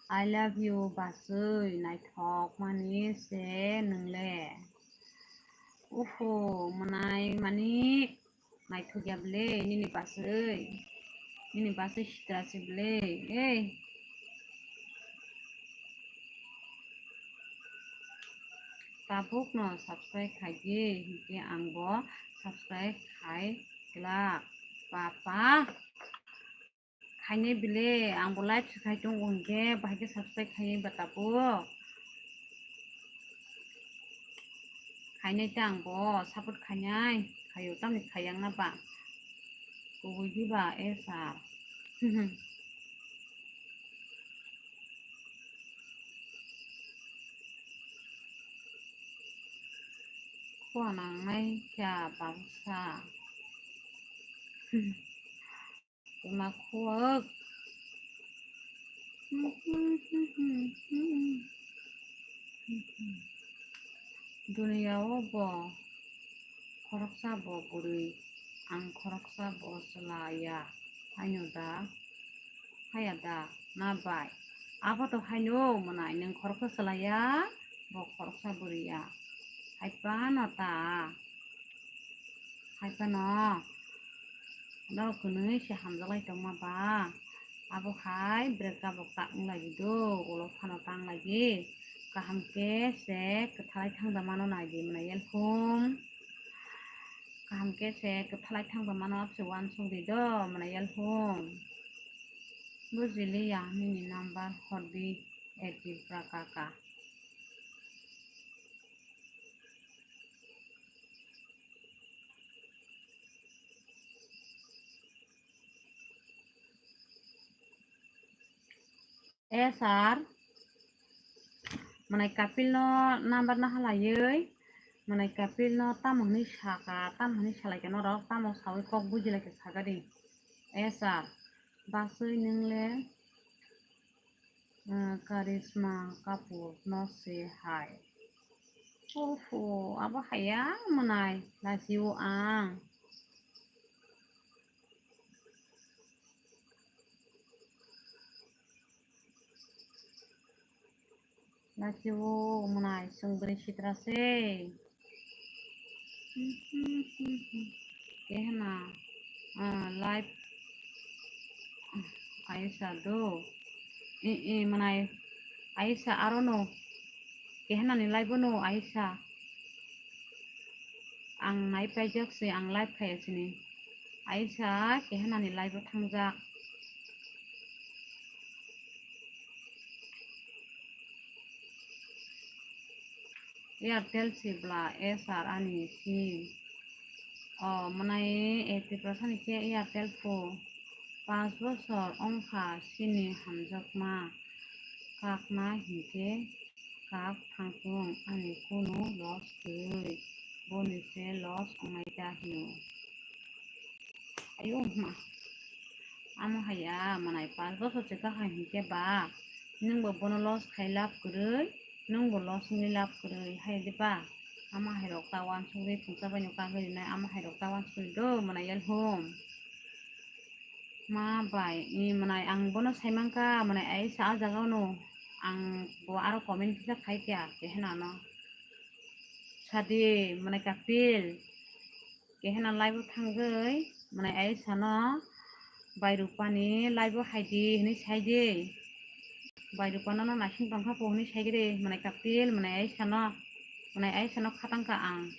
I love you, basui, naithok mani se nwngle. Uhu, mwnai Manik. Naithokya bwle nini basui, nini basui sitra se bwle, ei. Tabukno subscribe khaidi, hinkhe angbo subscribe khai glak, papa. Khainai bile, angbo live se khai tongo hinkhe, bahai khe subscribe khainai ba tabuk. Khainai ta angbo support khainai, khaio tamni khayang na ba. Kubui diba, S R? Khua nangnai kha baksa. Tuma khuk. Duniya o bo khoroksa bo bwrwi, ang khoroksa bo chwla ya, haino da? Haya da, na bai? Abo to haino mwnai, nwng khoroksa chwla ya, bo khoroksa bwrwi ya. Hai phano ta. Hai phano norok kwnwi se hamjaklai tongma ba? Abo hai break tabok ta wng lai di do, ulo phano ta wng lai di. Kaham khe se kwthalai thangda mano nai di mwnai yel hum. Kaham khe se kwthalai thangda mano, abse uansuk di do mwnai yel hum. Bujili ya nini number hor di. Eti bra kaka. Eh, sir. Mwnai Kapil no number no halaiwi, mwnai Kapil no tamo hwnwi saka, tamo hwnwi salaikha norok, tamo sawi kok bujilaikha sakadi. Eh, sir. Baswi nwng le. Ah, Karishma Kapoor no se hai. Oho, abo haya mwnai, lachio ang. Lachio mwnai, chwng bwrwi sitra se. Kehena, ah, live Aisha do. I, i, mwnai Aisha aro no. Kehena ni live no Aisha. Ang nai paijak se, ang live khaya sini. Aisha kehena ni live o thangjak. Airtel si bla, eh, sir, ani sim. O, mwnai, eh, Tiprasa ni khe Airtel pho. Panch bosor wngkha sini hamjakma. Kakna hinkhe kak thangthung, ani kunu loss kwrwi. Boni se loss wngnai da hino. Ayo ma. Amo haya, mwnai panch bosor se kaham hinkhe ba, nwng bo bono loss khai lab kwrwi, nwng bo loss wngwi lab kwrwi, hai di ba? Amo hai rok ta uansukgwi phungsa bai no kagwi rinai, amo hai rok ta uansukgwi do, mwnai yel hum. Ma bai, i mwnai ang bono sai mankha, mwnai Aisha a jaga no, ang bo aro comment kisa khai kha, kehena no. Sadi, mwnai Kapil. Kehena live o thangwi, mwnai Aisha no bai Rupani live o hai di hwnwi sai di. Bai Rupano no naising tongkha pho hwnwi sai di, mwnai Kapil, mwnai Aisha no, mwnai Aisha no khatang kha ang.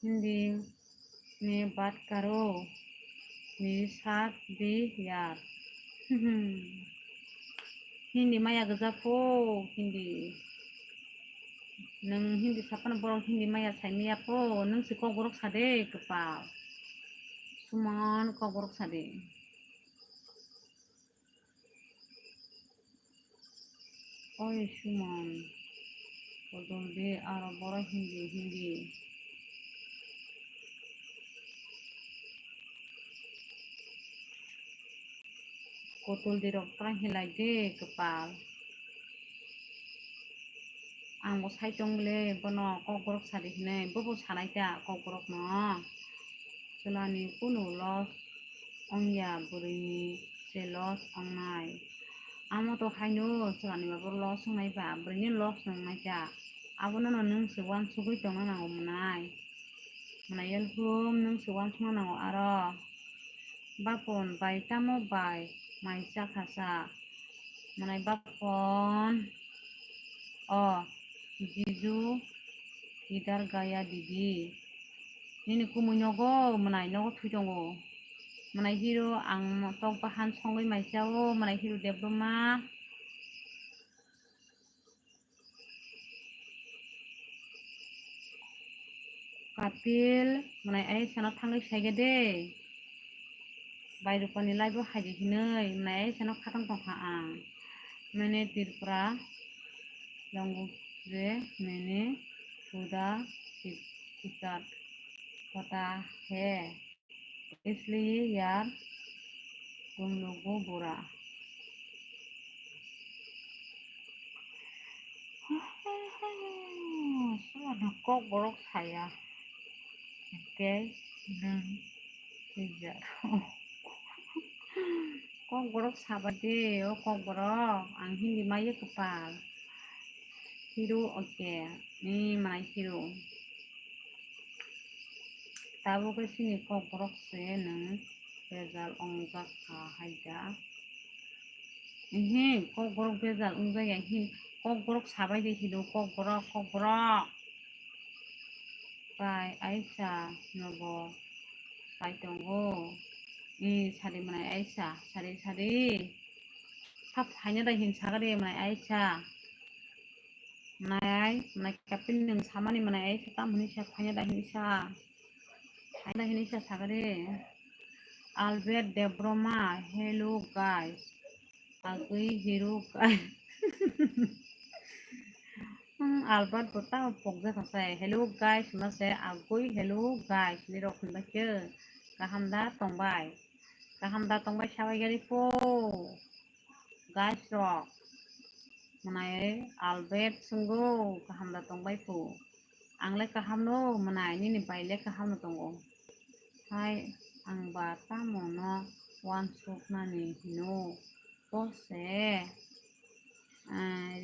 Hindi में बात करो, मेरे साथ भी यार. Hindi maya gwja pho, Hindi. Nwng Hindi saphano borok Hindi maya sai maya pho, nwng se kokborok sa de kwpal. Suman kokborok sa de. Oi Suman, kodol de aro borok Hindi, Hindi. Kotol di rok tang hilai de kwpal. Ang bo sai tong le bono kokborok sa di hinui, bobo sanai ta kokborok no. Chwla ni kunu loss ongya, bwrwi ni se loss ongnai. Amo to haino chwla ni bo loss ongnai ba, bwrwi ni loss ongnai ta. Abono no nwng se uansugui tongna nango mwnai. Mwnai yel hum nwng se uansukna nango aro. Bapon bai tamo bai mai chakha sa. Mwnai bapon o jiju kidar gaya didi. Nini kumui nogo mwnai nogo thui tongo. Mwnai hero ang tok bahan songwi mai chao, mwnai hero Debbarma. Kapil, mwnai Aisha no thangwi saikhe de. Bai Rupani live o haidi hinwi, mwnai Aisha no khatang tongkha ang. Mene Tripura language mene suda ki-, kitab hota hai. Isliye yaar tum logo bura. Kokborok saya. Tei nwng twijak. Kokborok sabai de, o kokborok. Ang Hindi maya kwpal. Hero, okay. Ni mai hero. Tabuk khe chini kokborok se nwng bejal wngjak kha hai da. Ehe, kokborok bejal wngjak ya, ehe, kokborok sabai de hino, kokborok, kokborok. Bai Aisha nobo sai tongo. Ee, sari mwnai Aisha, sari, sari. Sap haino da hin sagari mwnai Aisha. Mwnai, mwnai Kapil nwng samani mwnai Aisha tam hwnwi sa, phaina da hwnwi sa. Phaina da hwnwi sa sagari. Albert Debroma, hello guys. Agwi hero guys. Hmm, Albert bo tamo pokjak kha sai. Hello guys, hwnma se agwi hello guys. Nirok hwnba khe kaham da tongbai. Kaham da tongbai sabai gari po. Guys rok, mwnai Albert swngo, kaham da tongbai phu? Ang le kaham no mwnai, nini bai le kaham no tongo. Hai, ang ba tamo no uansuk nani hino, bo se, ah,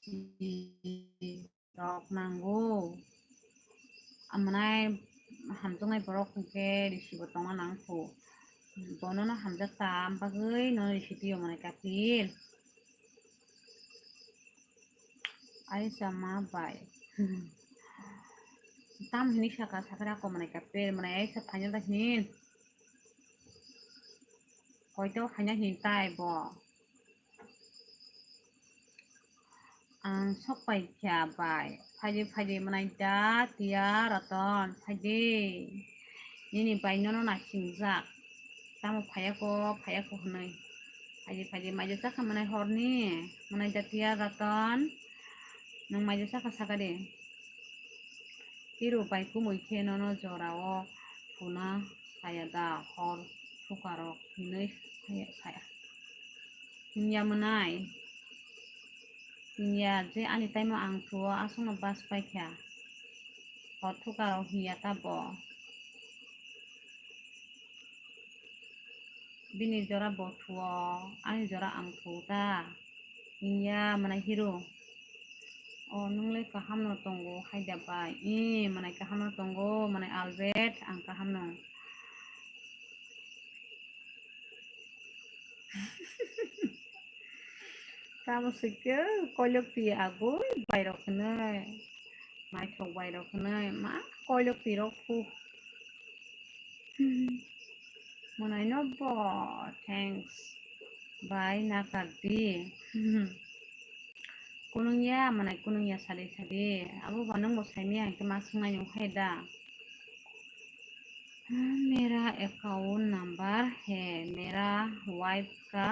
risi rok nango. Amwnai hamjaknai borok hwnkhe risibo tongna nang kho. Bonono hamjak ta, am bagwi nono risi twi o mwnai Kapil. Aisa ma bai. Tam hini saka sakra ko mwnai Kapil, mwnai Aisa phaina da hin. Koito phaina hin tai bo. Ang sok pai kha bai. Phaidi phaidi mwnai da tiya Raton phaidi. Nini bai nono naisingjak. Tamo phaiya ko, phaiya ko hwnwi. Phaidi phaidi maija chakha mwnai horni. Mwnai da tiya Raton. Nwng maija chakha sakha de. Tiro bai kumui khe nono jorao thuna saya da hor thukarok hinwi saya. Hinya mwnai. Hinya je ani taimo ang thuo aswkno bas paikha. Hor thukarok hinya ta bo. Bini jora bo thuo, ani jora ang thuo ta. Hinya mwnai hero. O nwng le kaham no tongo hai da bai. I mwnai kaham no tongo, mwnai Albert ang kaham no. Tamo se ke koilok ti agoi bairok hwnwi. Naithok bairok hwnwi ma koilok ti rok phu. Mwnai no bo thanks bai nakar di. Kunungya mwnai kunungya sadi sadi. Abo ba nwng bo saimaya hwnkhe ma swngnai nung khe da. मेरा account number है, मेरा वाइफ का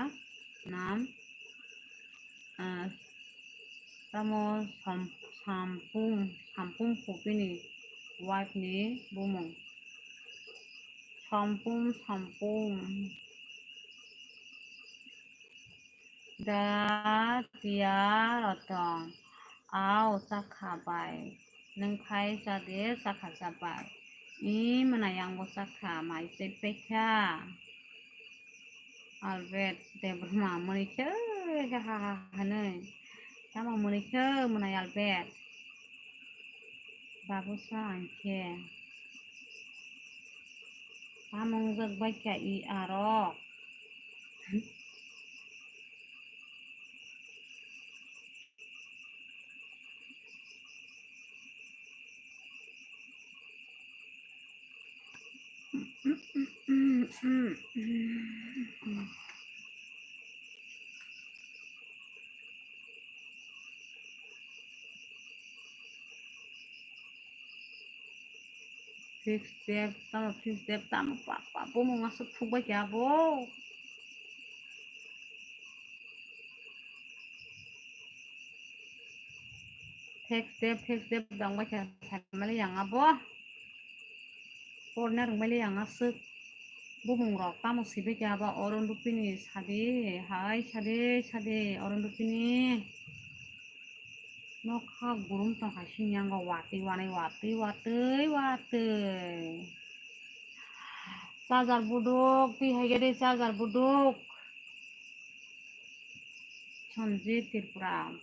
नाम, ah, tamo Sam-, Sampung, Sampung Khupini wife ni bumung. Sampung, Sampung. Da tiya Raton. Ao, chakha bai. Nwng khai cha de, chakha cha bai. I mwnai ang bo chakha, mai chai paikha. Albert Debbarma mwnwi khe ha ha ha hwnwi. Tamo mwnwi khe mwnai Albert. Babusa ang khe. Tamo wngjak bai kha i arok. Fix dep, tamo fix dep, tamo pa, pa, bumung aswk thukbai khe abo. Fix dep, fix dep dangbai khe saimali yang abo. Porna rwngbaili ang aswk. Bumung rok tamo sibikhe abo Arun Rupini sadi, hai sadi, sadi, Arun Rupini. Nokha gurum tongkha sini ang watwi wanai, watwi, watwi, watwi. Charger buduk, twi hai gede charger buduk. Sanjit Tripura.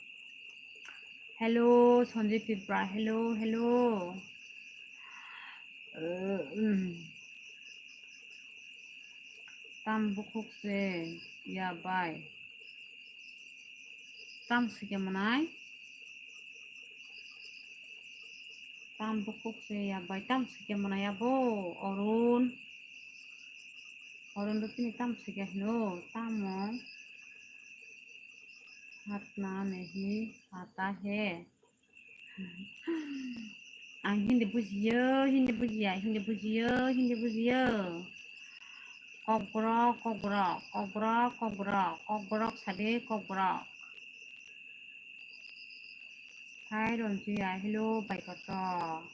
Hello, Sanjit Tripura. Hello, hello. Uh, um. Tam bukhuk se ya bai. Tam sikhe manai. Tam bukhuk se ya bai. Tam sikhe manai abo Arun. Arun Rupini tam sikhe hino. Tamo. Hatna nahi aata hai. Ang Hindi bujiyo, Hindi bujiya, Hindi bujiyo, Hindi bujiyo. Kokborok, kokborok, kokborok, kokborok, kokborok sade, kokborok. Hai Ronjiya, hello, bai koto.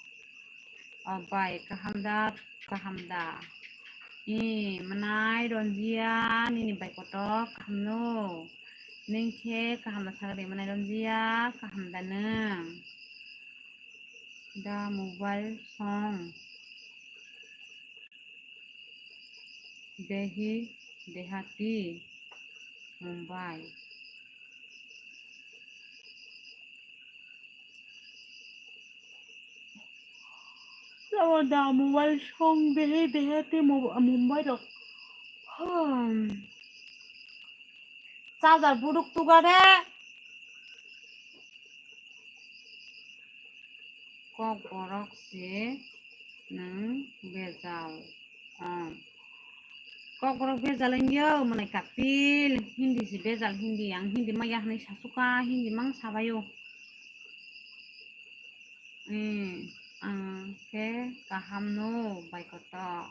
O bai, kaham da, kaham da. I, manai Ronjiya, nini bai koto, kaham no. Neng khe kaham da sagadi, manai Ronjiya, kaham da neng. Da mobile song. Dehi, Dehati, Mumbai. Lama da mobile song Dehi, Dehati, Mu-, Mumbai rok. Hmm. Charger buduk tuga de. Kokborok se nwng bejal. Kokborok bejal wngyo, mwnai Kapil, Hindi se bejal, Hindi, ang Hindi maya hwnwi sasuka, Hindi mang sabaio. Hmm, ang khe kaham no bai koto.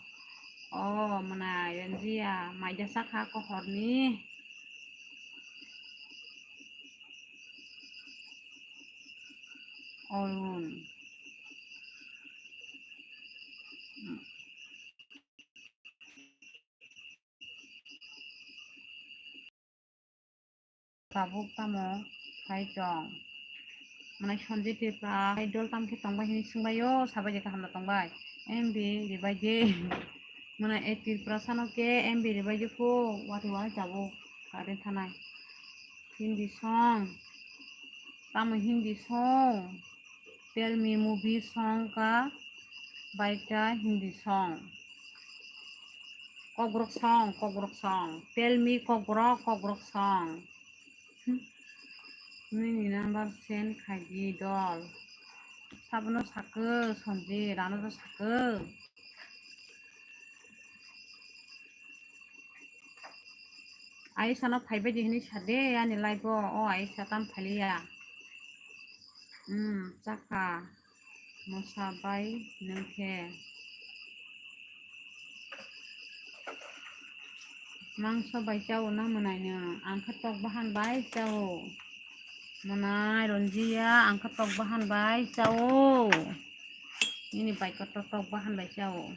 O, mwnai Ranjia, maida sakha kohorni. Arun. Tabuk tamo phai tong? Mwnai Sanjay Tripura hai dol tam khe tongbai hinwi swngbai o, sabai je kaham da tongbai. M B ribai de. Mwnai e Tripura sano khe M B ribai de pho, watwi watwi tabuk kare thanai. Hindi song. Tamo Hindi song? Tell me movie song ka baita Hindi song. Kokborok song, kokborok song. Tell me kokborok, kokborok song. Hmm. Nini number send khaidi dol. Sabono sakhe, Sanjay, rano do sakhe. Aisha no phaibai di hinwi sade ani live o, o Aisha tam phailiya. Hmm, chakha mosa bai nwng khe. Mangso bai chao na mwnai nwng? Ang khe tok bahan bai chao. Mwnai Ranjia, ang khe tok bahan bai chao. Nini bai kotor tok bahan bai chao.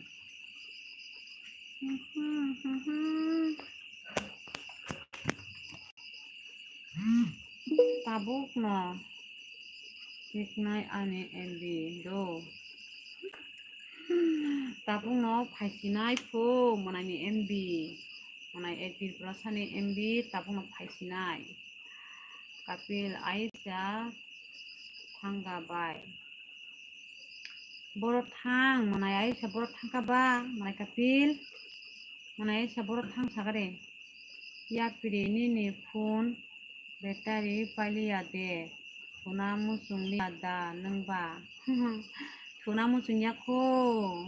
Tabuk no tiknai ani M B do. Tabuk no phaisinai phu mwnai ni M B. Mwnai e Tripura sani M B tabuk no phaisinai. Kapil Aisha thangga bai. Boro thang, mwnai Aisha boro thangkha ba, mwnai Kapil. Mwnai Aisha boro thang sagare. Yapri nini phone battery pailiya de. Thuna muchung liya da nwng ba. Thuna muchung ya kho.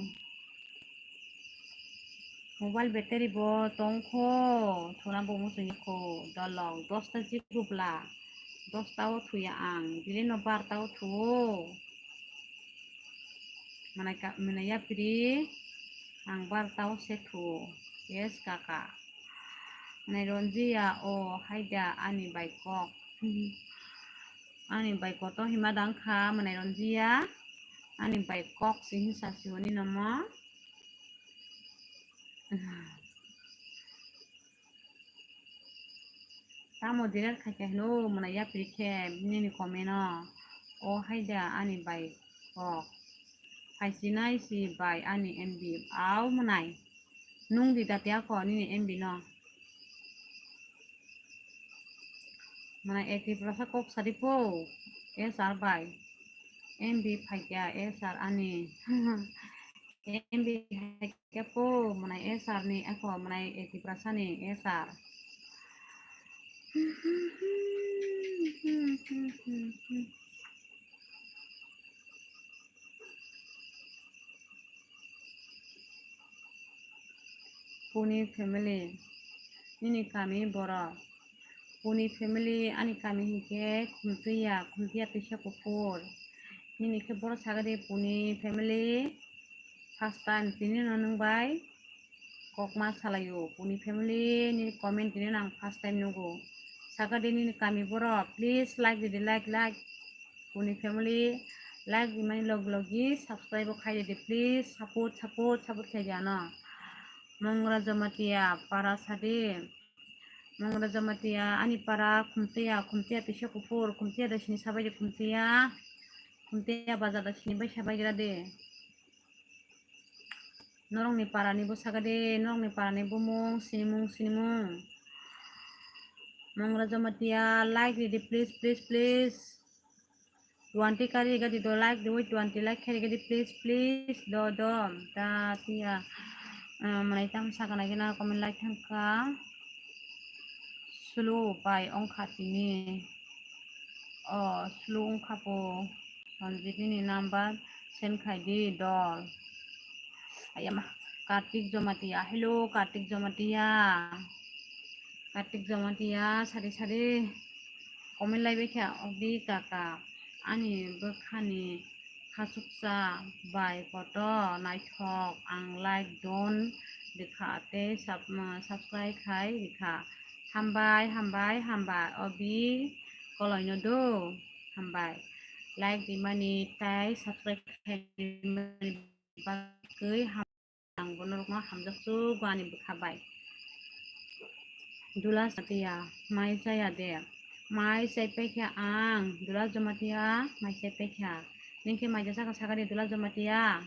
Mobile battery bo tongkho, thuna bo muchungya kho, dolok, dosta jigubla, dosta o thuya ang, bini no barta o thuo. Manai ka, manai yapri ang bar tao se thu. Yes, kaka. Manai Ronjia, o haida ani bai kok. Ani bai koto hima dang kha, manai Ronjia. Ani bai kok si hinsa si honi nomo. Tamo delete khaikha hino, mwnai yapri khe nini comment o. O haida ani bai kok. Phaisinai si bai ani M B. Au mwnai. Nung di dati ako nini M B no. Mwnai A T Prasa kok sadi po. S R bai. M B phaikha S R ani. M B hai khe po, mwnai S R ni ako mwnai A T Prasa ni S R. Puni family, nini kami borok. Puni family, ani kami hinkhe Khumtuya, Khumtuya Tisa Kuphur. Nini khe borok sagadi Puni family. First time tini no nwng bai kokma salaio, Puni family ni comment tini no ang first time nugo. Sakadi nini kami borok, please like didi, like, like. Puni family, like di mani log logi subscribe bo khai didi, please. Support, support, support khai di ano. Mongra Jamatia, para sadi. Mongra Jamatia, ani para, Khumtiya, Khumtiya Tisa Kuphur, Khumtiya da sini sabai di Khumtiya. Khumtiya bazar da sini bai sabai gira de. Norokni parani bo saka de, norokni parani bumung, sinimung, sinimung. Mongra Jamatia, like ridi, please, please, please. Twenty kari gadi do like, do twenty like kari gadi, please, please, do, do. Da, tiya. Ah, manai tam saka na gina comment like thangka. Slow bai ongkha tini. O, slow ongkha po. Sanjit nini number send khai di dol. Ayama, Kartik Jamatia. Hello, Kartik Jamatia. Kartik Jamatia, sari sari comment lai bai kha, obi kaka. Ani bwkhani khachuksa bai koto naithok, ang like don rikha tei sub-, subscribe khai rikha. Hambai, hambai, hambai, obi koloino do. Hambai. Like rimani tai subscribe khai rimani bagwi ham-, ang bono rokno hamjak chugo ani bwkha bai. Dula Jamatia, mai chaya de. Mai chai paikha ang, Dula Jamatia, mai chai paikha. Ningkhe mai jasa ka sakani Dula Jamatia.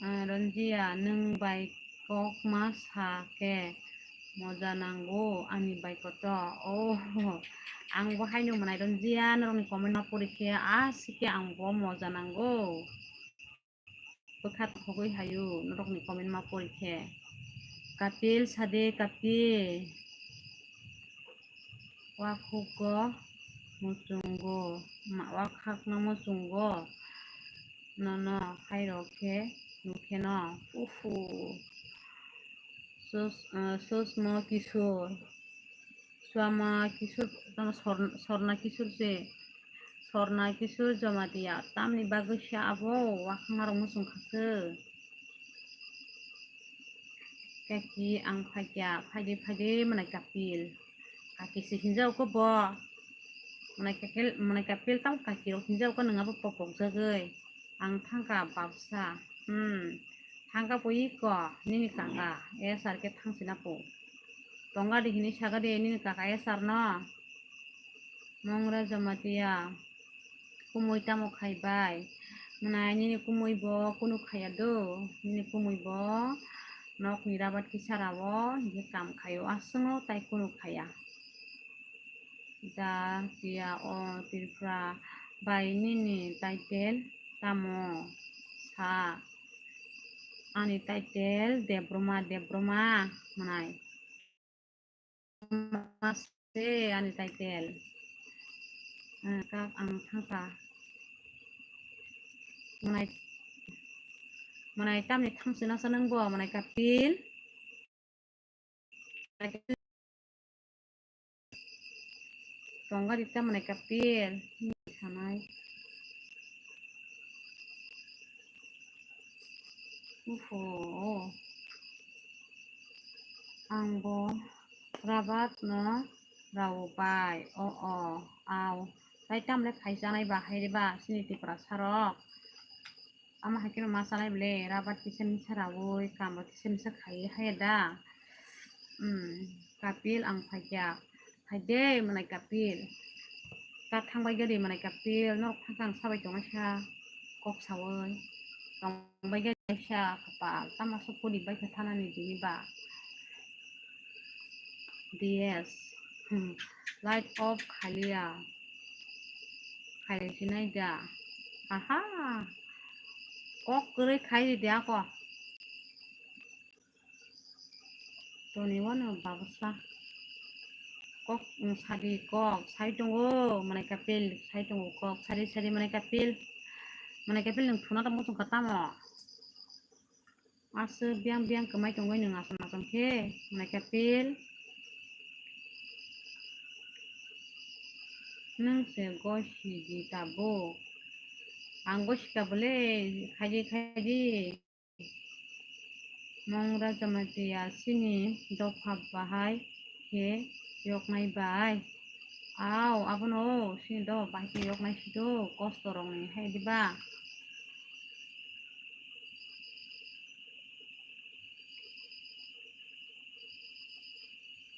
Ah, Ronjia, nwng bai kokma sa khe moja nango ani bai koto. Oh, ang bo haino mwnai Ronjia, norokni comment ma pori khe, ah, sikhe ang bo moja nango. Bwkha thogwi hayo, norokni comment ma pori khe. Kapil sade, Kapil. Wakhugo muchungo, ma-, wakhakno muchungo, nono khairok khe nukheno, uhu. Sus-, eh, Susmo Kishore, Swama Kishore, tamo Sor-, Sorna Kishore se, Sorna Kishore Jamatia, tamni bagwi se abo wakhakmarok muchung kha se. Kaki ang phaikya, phaidi, phaidi, mwnai Kapil. Kaki se hinjao ko bo. Mwnai Kapil, mwnai Kapil tamo kaki rok hinjao ko, nwng abo popok jagwi. Ang thangka babsa. Hmm. Thangka po iko, nini kaka, S R khe thangsina po. Tongga di hini saga di nini kaka S R no. Mongra Jamatia, kumui tamo khai bai? Mwnai nini kumui bo kunu khaya do, nini kumui bo nokni rabat kisa rao hinkhe kam khaio, aswkno tai kunu khaya. Da tiya o Tripura bai nini title tamo sa? Ani title Debroma, Debroma mwnai. Se ani title. Ah, kak ang thangkha. Mwnai, mwnai tamni thangsina sa nang bo, mwnai Kapil. Tongga di ta mwnai Kapil. Sanai. Uhu. Ang bo rabat no rao bai. O, o, au. Tai tamle phai chanai ba hai re ba, sini Tiprasa rok. Ama hai khe ma chanai bole, rabat kisa misa raui, kamo kisa misa khai hai da. Hmm, Kapil ang phai kya. Phai de, manai Kapil. Ta thang bai gari manai Kapil, norok thang thang sabai tongmai sa, kok saui. Tong bai gari sa, kapal. Tama sok puni bai kha thanani dini ba. D S. Hmm. Light off khaliya. Khailai sinai da. Aha. Kok kwrwi khai di ako. Toni wano babsa. Kok, mm, sadi kok. Sai tongo, manai Kapil. Sai tongo kok. Sadi, sadi, manai Kapil. Manai Kapil, nwng thuna tamo tongkha tamo. Aswk biyang biyang kwmai tongwi nwng aswk aswk khe, manai Kapil. Nwng se gosi di tabuk. Ang gosi tabule, khaidi khaidi. Mongra Jamatia sini dopha bahai khe yoknai bai. Au, abono sini dopha bahai khe yoknai sido, kosto rokni hai diba.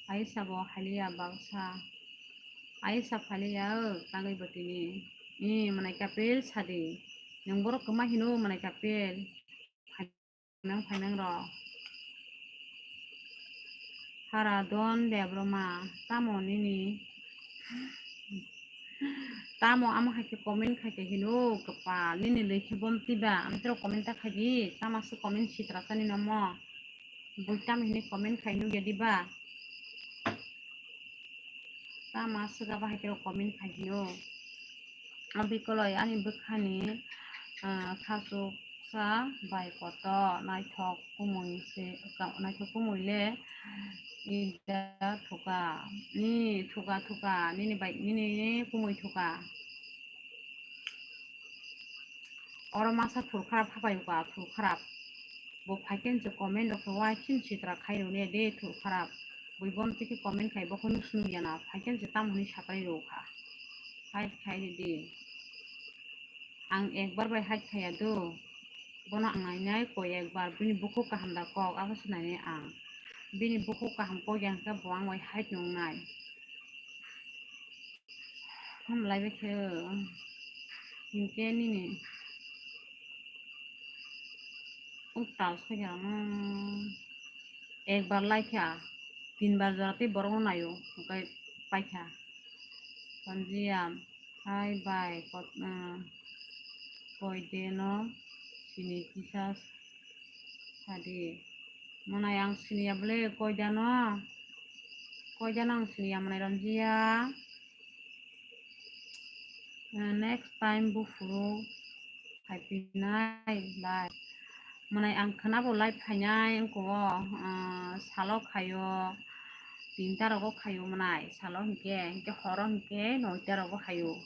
Aisa bo haliya baksa. Aisa phaliya o tangwi botini. I manai Kapil sadi. Nwng borok kwma hino manai Kapil. Phainang phainang rok. Haradon Debbarma, tamo nini? Tamo amo hai khe comment khai khe hino kwpal, nini lwi khe bom tiba, amtwrok comment ta khai di, tama se comment sitra sani namo? Bui tamo hini comment khai nukya diba? Tama swk abo hai khe comment khai hino. Abikoloi ani bwkhani, ah, khasuksa bai koto naithok kumui se, naithok kumui le ida thuka, ni thuka thuka, nini bai, nini kumui thuka. Oro masa thur kharap hapai uka, thur kharap. Bo phaikhen se comment rok khe wai chin sitra khai rw ne de thur kharap. Bui bom tiki comment khai bo khunu sunu yana, phaikhen se tam hwnwi sapai rw kha. Khai khai di. Ang ekbar bai hai khaya do. Bono ang nainai koi ekbar, bini bukhuk kaham da kok, abo se nainai ang. Bini bukhuk kaham kok yang khe bo ang bai hai nung nai. Hamlai bai khe, hinkhe nini uktal soya, ekbar lai kha, tinbar jora tei borok no naio, hwnkhe paikha. Panjiya, hai bai, kot-, ah, koi de no sini kisa sadi. Mwnai ang siniya bwle koidano? Koidano ang siniya mwnai Ranjiya. Eh, next time buphuru phaipinai live. Mwnai ang khwnabo live phainai wngkho, ah, salo khaio, tinta rogo khaio mwnai. Salo hinkhe, hinkhe horo hinkhe noita rogo khaio.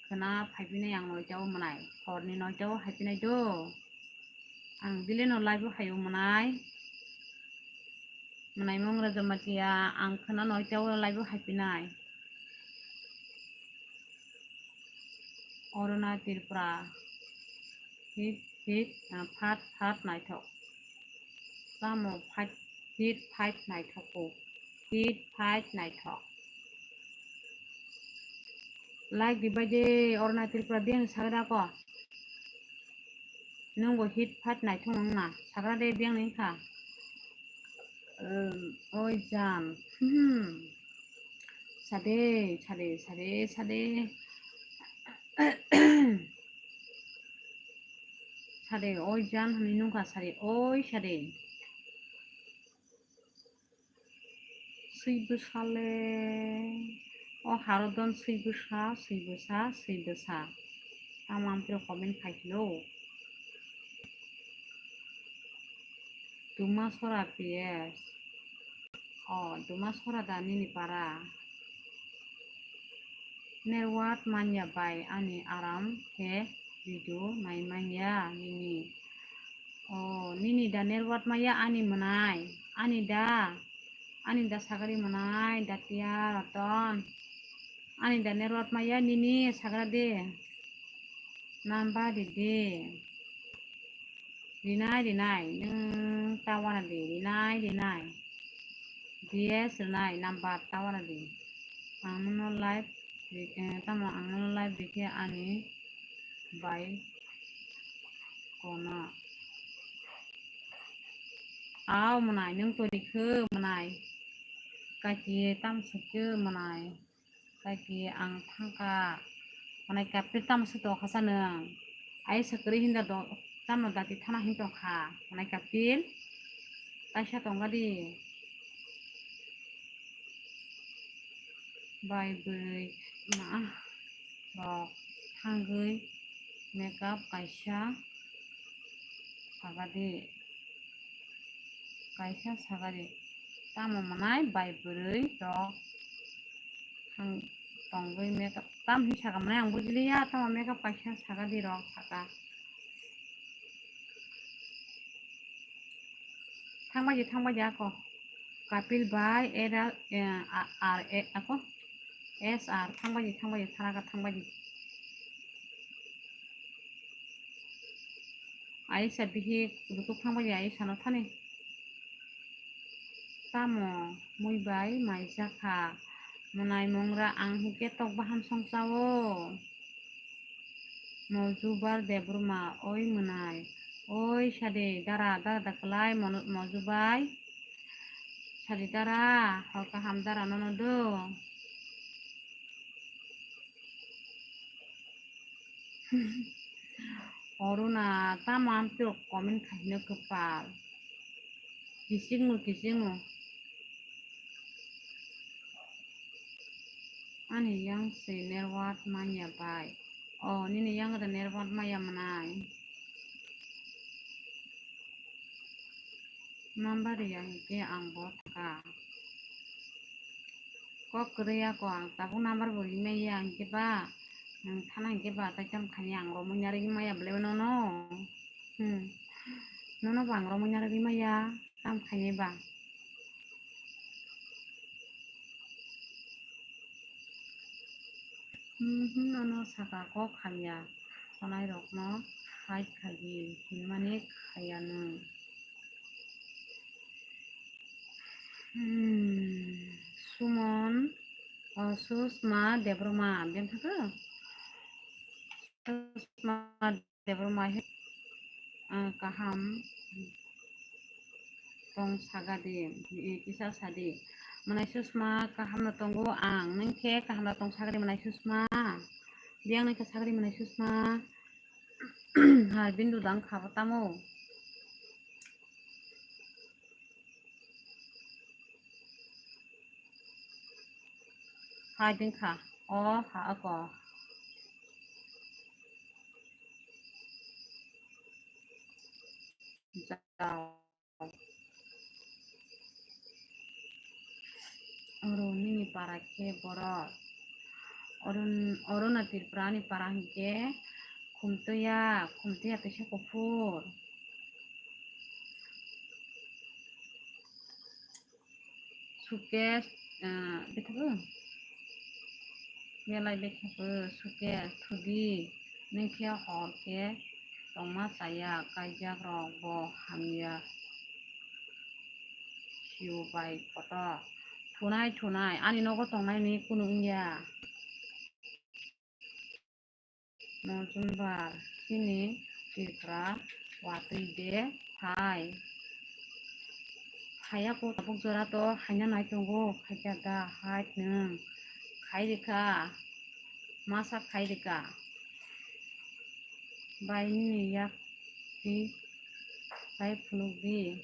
Khwna phaipinai ang noita o mwnai. Horni noita o phaipinai do. Ang bile no live o phaio mwnai. Mwnai mung Rajamatia, ang khwna noita o live o phaipinai. Aruna Tripura. Hit, hit, ah, phat, phat naithok. Tamo phat, hit, phat naithok o. Hit, phat naithok. Like di bai de, Aruna Tripura biyang sagra ko. Nwng bo hit phat naithok nung na, sagra de biyang ni kha. Um, oi jan. Hmm. Sade, sade, sade, sade. Sade, oi jan hwnwi nung kha, sade, oi sade. Swi bwsa le, o harodon swi bwsa, swi bwsa, swi bwsa. Tamo ampli comment khai philo. Dumasora P S. O, Dumasora da nini para? Network manya bai ani aram khe video nai manya nini. O, ni Ani da network maya ani mwnai. Ani da. Ani da sagari mwnai. Datia Roton. Ani da network maya nini sagra de. Number di de. Rinai, rinai. Nwng ta wana di. Rinai, rinai. D S rinai. Number ta wana di. Ang nono live ri-, eh, tamo ang nono live rikhe ani bai kono. Aw mwnai nwng to rikhe mwnai. Kaki tam sakhe mwnai. Kaki ang thangkha. Mwnai kapil tam se tongkha sa nwng. Ai sakri hinda do tamo dati thana hin tongkha. Mwnai kapil. Kaisa tongga di. Bai bwrwi ma rok thangwi makeup kaisa sagadi, kaisa sagadi. Tamo mwnai bai bwrwi rok thang tongwi makeup tam hinwi saka mwnai ang bujiliya, tamo makeup kaisa sagadi rok saka. Thangbaji, thangbaji ako. Kapil bai era, eh, a-, R A ako. S R thangbaji, thangbaji, tharaka thangbaji. Aisa bihi rutuk thangbaji Aisa no thani. Tamo mui bai mai jakha. Mwnai mungra ang hwnkhe tok baham song chao. Mojubar Debbarma, oi mwnai, oi sadi dara, dara da kwlai mono-, Mojubai, sadi dara, hor kaham dara nono do. Oro na tamo amtwrok comment khaina kwpal. Kichingno, kichingno. Ani yang se network manya bai. Oh, nini yang ada network maya manai. Number ya hingke ang bo thaka. Kok kwrwi ako ang tabuk number bo rimaya hingke ba. Nang thana hingke ba tai tam khani ang romwi narigwi maya bwlai no no. Hmm. Nono bang romwi narigwi maya. Tam khainai ba. Mhm, nono saka kok hamya. Khonai rokno hai khaidi hinmani khaya nwng. Hmm, Sumon, oh, Susma Debbarma, biyang thangkha? Susma Debbarma he, ah, kaham tong sagadi, eh, kisa sadi. Mwnai Susma kaham no tongo ang, nwng khe kaham no tong sagadi mwnai Susma. Biyang nwng khe sagadi mwnai Susma. Hai bindu dang khabo tamo. Hai ding kha. O ha ako. Jao. Oro nini para khe borok. Oro, oro na Tripura ni para hinkhe khumtuya, khumtuya teisa kuphur. Suke, ah, bethago. Belai bethago, suke thudi, nwng khe hor khe tongma chaya, kaijak rok bo hamya. Siu bai kotor. Thunai, thunai, ani nogo tongnai ni kunu wngya. Mojumbar, chini Tripura watwi de phai. Phaiya ko tabuk jora to haina nai tongo, khaikya da hai nwng. Khai rikha, masa khai rikha. Bai nini yak twi bai phunuk di.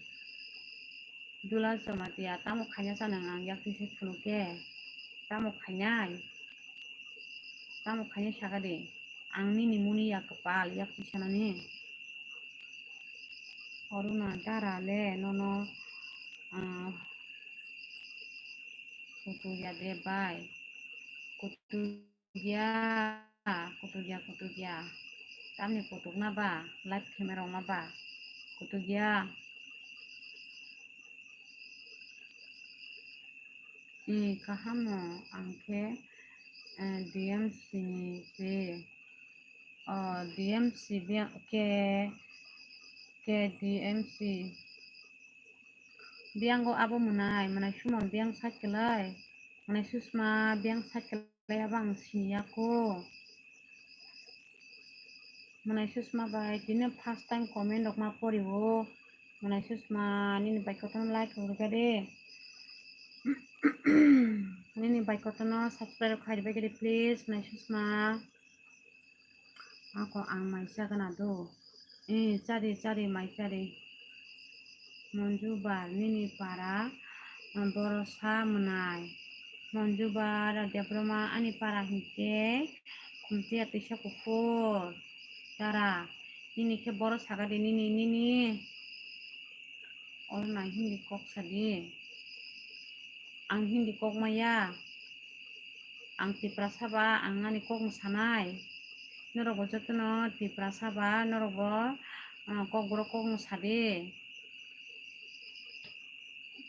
Dula Jamatia, tamo khaina sa nang ang yak twi se phunuk khe? Tamo khainai? Tamo khainai saka de? Ang nini muni ya kwpal yak twi sanani. Oro na dara le nono, ah, kutu ya de bai. Kutu. Kutukya, kutukya, kutukya. Tamni kutukna ba, live camera rokna ba. Kutukya. I kahamo ang khe, eh, D M C ni se. O, D M C bia-, ke, ke D M C. Biango abo mwnai, mwnai Suman biang cycle ai. Mwnai Susma biang cycle ai abo ang siniya ko. Mwnai Susma bai tini first time comment rok ma pori o. Mwnai Susma nini bai kotorno like rok rwkha de. Nini bai kotorno subscribe rok khai rwkha de please Mwnai Susma. Ako ang mai chagana do. Eh, chari, chari, mai chari. Monju bar nini para, ah, boro sa mwnai. Monju bar Debroma ani para hinkhe khumtiya tisa kuphur. Dara, nini khe boro sagadi nini, nini. Oro nang Hindi kok sadi. Ang Hindi kok maya. Ang Tiprasa ba, ang ani kok no sanai. Norok bo jotono Tiprasa ba, norok bo, ah, Kokborok kok no sadi.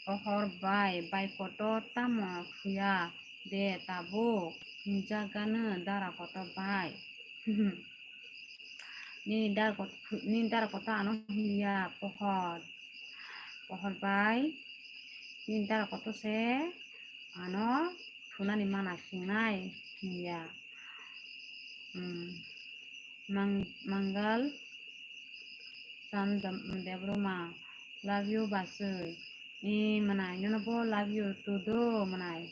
Pohor bai, bai kotor tamo thuya de tabuk, hinjak gana dara kotor bai. Ni dara kot-, ni dara kotor ano hinya pohor. Pohor bai, ni dara kotor se ano thunani mana singnai hinya. Hmm. Mang-, Mangal Chan Dam-, Debroma, love you basui. I mwnai, nono bo love you too do mwnai.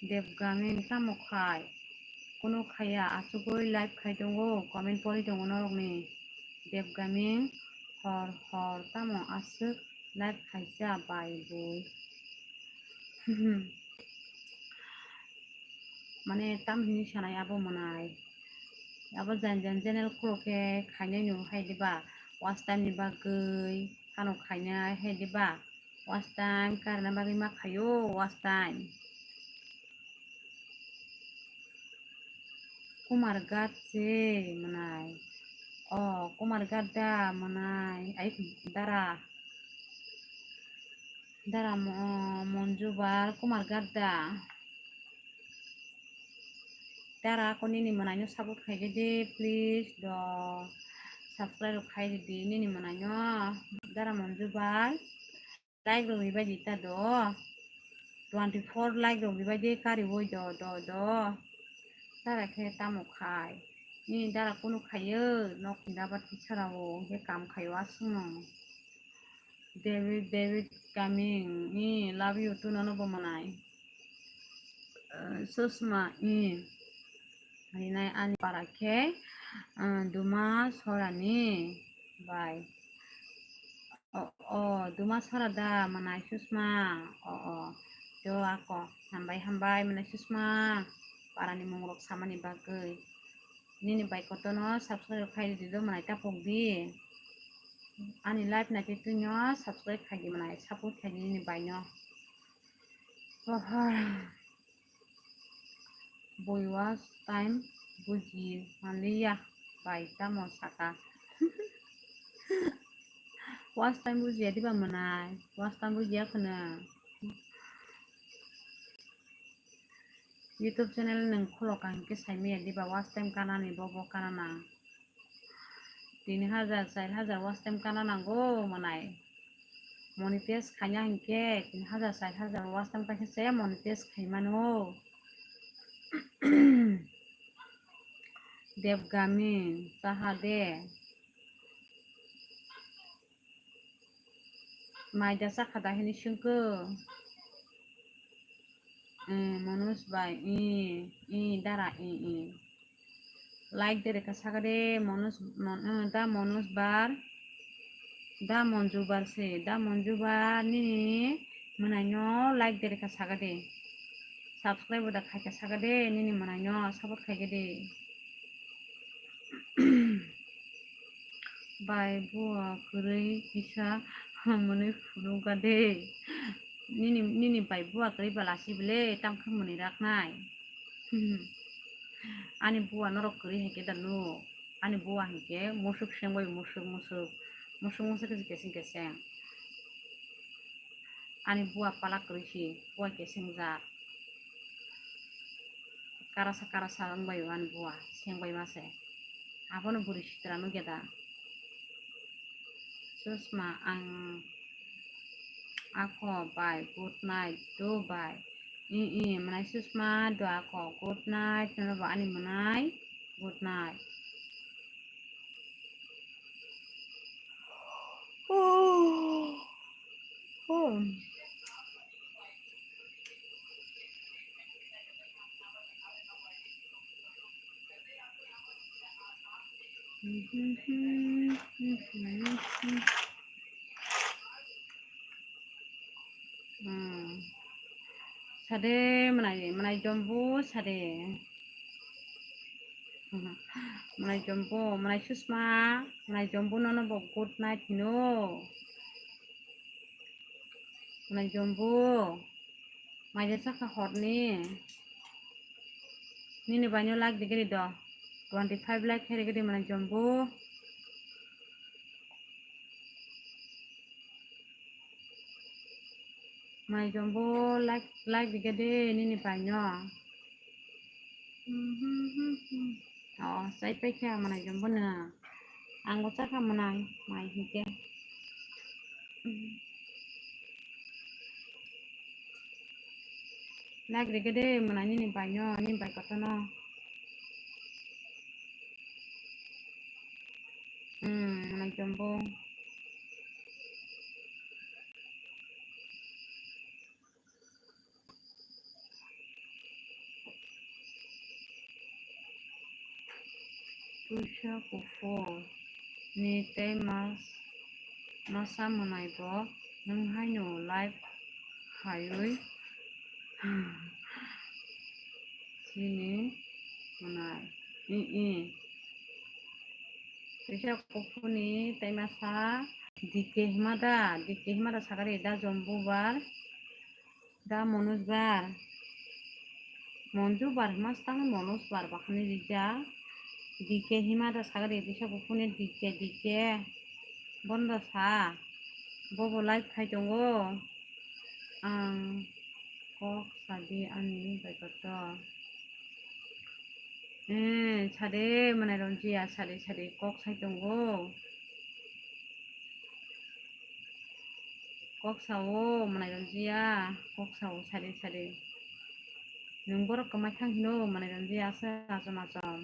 Debgamin tamo khai? Kunu khaiya, asugui live khai tongo, comment pori tongo norokni. Debgamin hor hor tamo aswk live khaisa bai bui. Mane tam hini sanai abo mwnai. Abo jan jan channel khulok khe khainai no hai diba? Watch time ni bagwi phano khainai hai diba? Watch time karna bagwi ma khaio watch time. Kumar Gat se mwnai. O, Kumar Gat da mwnai. Ai, dara. Dara mo-, Monju Bar, Kumar Gat da. Dara, ako nini mwnaino support khaigwi di, please, do. Subscribe rok khai di, nini mwnaino. Dara Monju Bar. Like rok ribai di ta do. Twenty four like rok ribai di, kari woi do, do, do. Dara khe tamo khai? Nini dara kunu khaio, nok ni dabar kisa rao, hwnkhe kam khaio aswkno. David, David coming, i love you too, nono bo mwnai. Eh, Susma, i rinai ani para khe, eh, Duma Sorani bai. O, o, Duma Sora da mwnai Susma. O, o, jo ako, hambai, hambai mwnai Susma. Parani mung rok samani bagwi. Nini bai kotorno subscribe khai di do mwnai tapok di. Ani live naitwi twino subscribe khai di mwnai, support khai di nini baino. Pohor. Bui watch time buji manliya bai tamo saka. Watch time bujiya diba mwnai? Watch time bujiya khwna. YouTube channel nwng khulok ka hinkhe saimaya diba watch time kanani bobo kanana. Tin hajar, char hajar watch time kana nango mwnai. Monetize khaina hinkhe tin hajar, char hajar watch time kaisa se monetize khaimano. Debgami, taha de. Maida sakha da hini sungkho. Eh, Manoj bai, eh, eh, dara, eh, eh. Like de reka sakha de, Manoj, Mon-, eh, da Manoj bar, da Monju bar se, da Monju bar nini mwnaino like de reka sakha de. Subscribe bo da khaika sakha de, nini mwnaino support khaika de. Bai bua kwrwi kisa mwnwi phunukga de. Nini, nini bai bua kwrwi bala si bwle, tamo khe mwnwi raknai. Ani bua norok kwrwi hai khe da nuk. Ani bua hinkhe musuk sengbai musuk, musuk. Musuk, musuk khe keseng, keseng. Ani bua palak kwrwi si, bua kesengjak. Karasa karasa wng bai o ani bua, seng bai ma se. Abono bwrwi sitra nugya da. Susma, ang ako bai, good night, do bai. I, i, mwnai Susma, do ako, good night, nono bo ani mwnai, good night. Oh. Oh. Hmm. Sade mwnai, mwnai jombo sade. Mwnai jombo, mwnai Susma, mwnai jombo nono bo good night hino. Mwnai jombo, maija sakha horni. Nini baino like dikhe di do. Twenty five like khe rikhe di mwnai jombo. Mwnai jombo like, like dikhe di nini baino. Oh, chai pai kha mwnai jombo no. Ang bo chakha mwnai, mai hinkhe. Like rikhe di mwnai nini baino, nini bai kotorno. Hmm, mwnai jombo. Puisa kuphur ni tei mas-, masa mwnai bo nwng haino live khaiwi chini mwnai. I, i. Puisa kuphur ni tei masa D K hima da, D K hima da sakari da jombo bar. Da Manoj bar. Manju bar hima se tangwi Manoj bar bakhani rijak. D K hima da sagari disa buphuni D K, D K. Bono da sa. Bobo live khai tongo. Ang kok sadi ani bai kotor. Eh, sade mwnai Ranjia, sade, sade kok sai tongo. Kok sao, mwnai Ranjia, kok sao, sari, sari. Nwng borok kwmai thang hino, mwnai Ranjia, asa achom achom.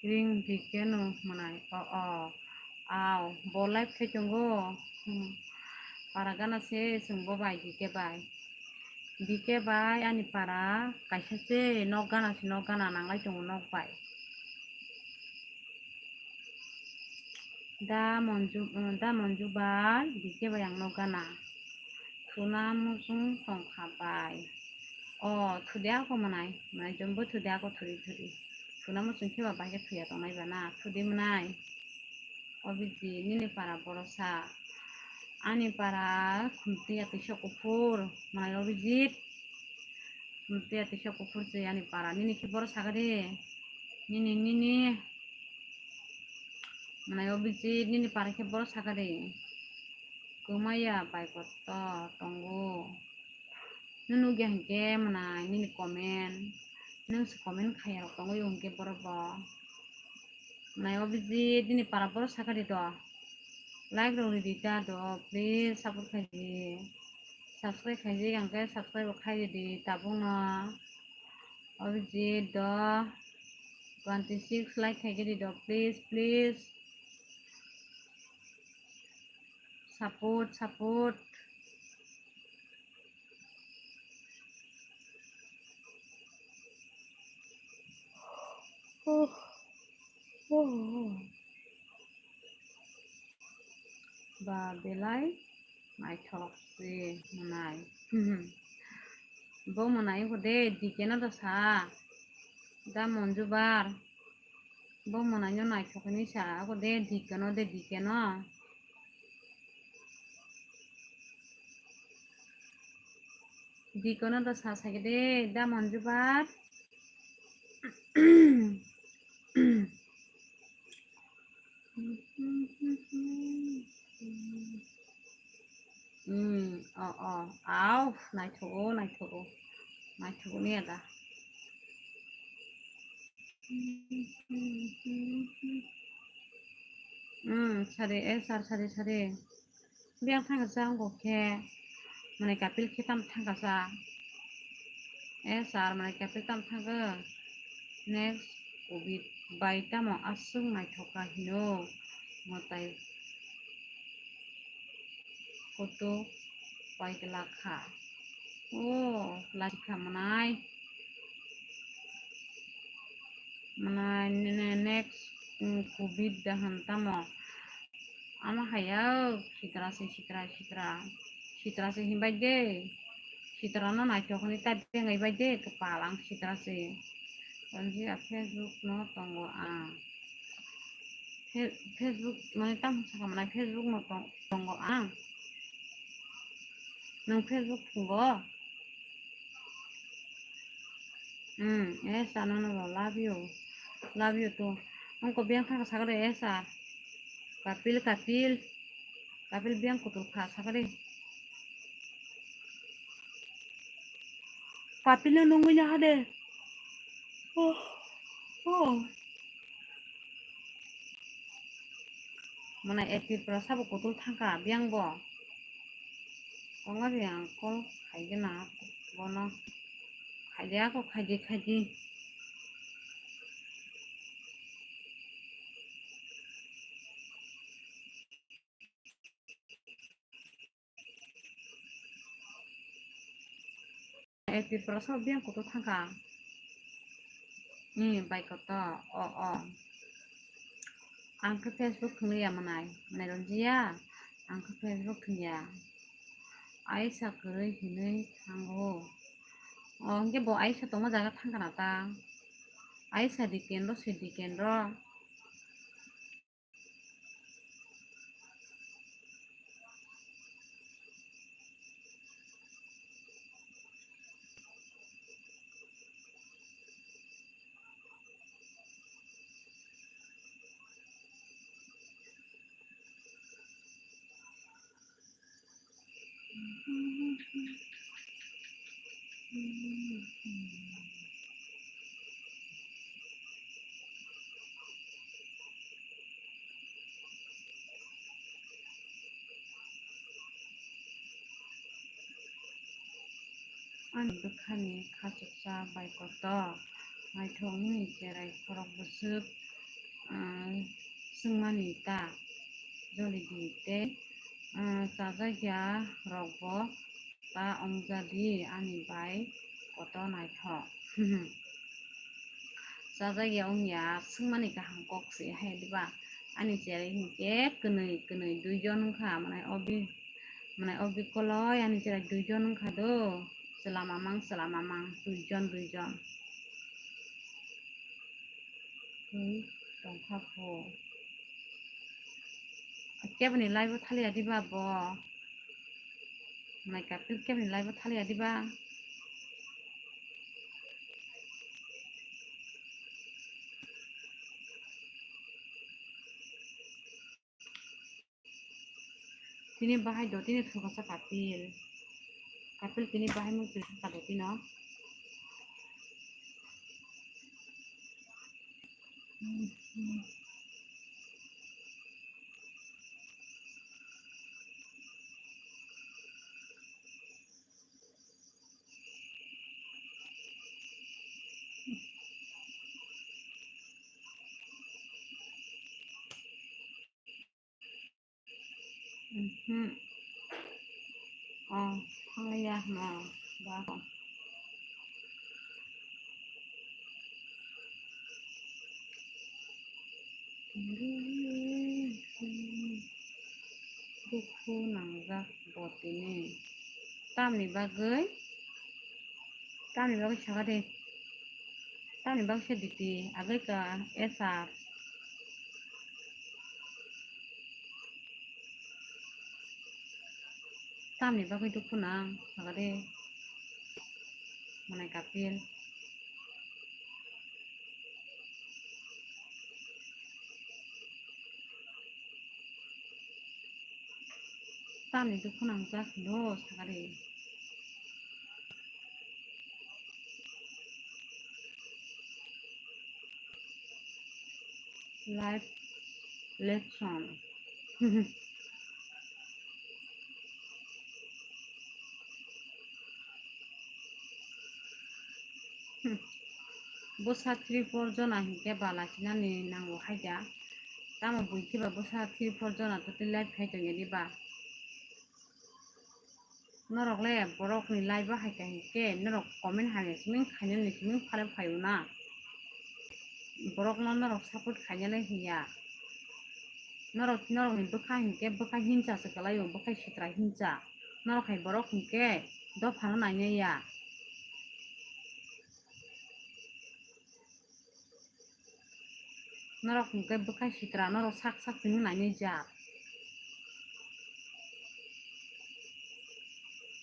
Ring di keno mwnai, o, o, au, bo live khai tongo. Hmm. Para gana se chwng bo bai D K bai. D K bai ani para kaisa se nok gana se nok gana nanglai tongo nok bai. Da Manju, da Manju bai D K bai ang nok gana. Thuna muchung tongkha bai. O, thudi ako mwnai, mwnai jombo thudi ako thudi thudi. Thuna muchung khe ba bai khe thuya tongnai ba na, thudi mwnai. Obiji, nini para borosa. Ani para khumtiya tisa kuphur, mwnai Obijit. Khumtiya tisa kuphur se ani para, nini khe boro sakha de. Nini, nini. Mwnai Obijit, nini para khe boro sakha de. Kwmaya bai kotor tongo. Nung nukya hinkhe mwnai nini comment. Nung se comment khaya rok tongwi hinkhe borok bo. Mwnai Obijit, nini para boro sakha de do. Like rok ridi ta do, please support khai di. Subscribe khai di, ang khe subscribe bo khai di tabuk no. Obijit do twenty six like khai di do, please, please. Support, support. Oh. Oh. Ba belai naithok se mwnai. Bo mwnai ko de D K no da sa. Da Manju bar. Bo mwnai no naithok hinwi sa ko de D K no de D K no. Dikono do sa sa de, da Manjubat. Hmm, oh, oh, au, naithogo, naithogo, naithogo ni ada. Hmm, sari, eh, sar, sari, sari. Biang thangkha sa wngkha khe, mane Kapil khe tamo thangkha sa. Eh, sar, mane Kapil tamo thangkha. Next, covid bai tamo aswk naithok kha hino, mwtai kutuk pai glak kha. O, lachikha mwnai. Mwnai ne-, ne-, next, mm, covid da hwn tamo. Ama hai o, sitra se, sitra, sitra. Sitra se hinbai de. Sitra no naithok hwnwi ta bengai bai de, kwpal ang sitra se. Ronjia Facebook no tongo ang. Fe-, Facebook, mane tamo sakha mwnai Facebook no tong-, tongo ang. Nwng Facebook thungo? Hmm, eh, sa no, no, no, love you. Love you too. Ang ko biang thang sakre, eh, sa. Kapil, Kapil. Kapil biang kutul kha sakre. Kapil no nungwi na hade. Oh, oh. Mane active pro sabo kutul thangkha biang bo. Tongo ri ang call khaigena bono. Khaidi ako khaidi khaidi. Eh, Tripura sabo biang kutu thangkha. Ni bai koto, o, o. Ang khe Facebook thwngya mwnai, mwnai Ronjia. Ang khe Facebook thwngya. Aisa kwrwi hinwi thango. O, hwnkhe bo Aisa tongma jaga thangkha na ta? Aisa Dikendro se Dikendro. Ani bwkhani khachuksa bai kotor, naithokni cherai khorok bwswk, ah, swngmani ta joli di tei, ah, chajakya rokbo ta wngjadi ani bai kotor naithok. Chajakya wngya swngmani kaham kok se hai diba? Ani cherai hinkhe kwnwi, kwnwi duijon wngkha, mwnai obi, mwnai obi koloi ani cherai duijon wngkha do, chwla mamang, chwla mamang, duijon, duijon. Twi tongkha pho. Keboni live o thaliya diba bo? Mai kapil keboni live o thaliya diba? Tini bahai do, tini thwngkha sa kapil. Kapil tini bahai mung twi thwngkha do tino. Mhm. Oh, thangya no, ba. Dukhu nangjak bo tini. Tamni bagwi? Tamni bagwi saka de. Tamni bagwi se diti. Agwi ka esa. Tamni bagwi dukhu nang saka de. Manai kapil. Tamni dukhu nangjak hinwi sakari. Live lesson. Hmm. Bwsa three four jona hinkhe bala sinani nango haida. Tamo buikhe ba bwsa three four jona totally live khai tongya diba? Norok le borok ni live o hai kha hinkhe norok comment hamya simi khainani simi phale phaio na. Borok no norok support khainani hinya. Norok, norok ni bwkha hinkhe bwkha hinsa se kwlaio, bwkha sitra hinsa. Norok hai borok hinkhe dophano nainai ya. Norok hinkhe bwkha sitra, norok sak sak tini nainai jak.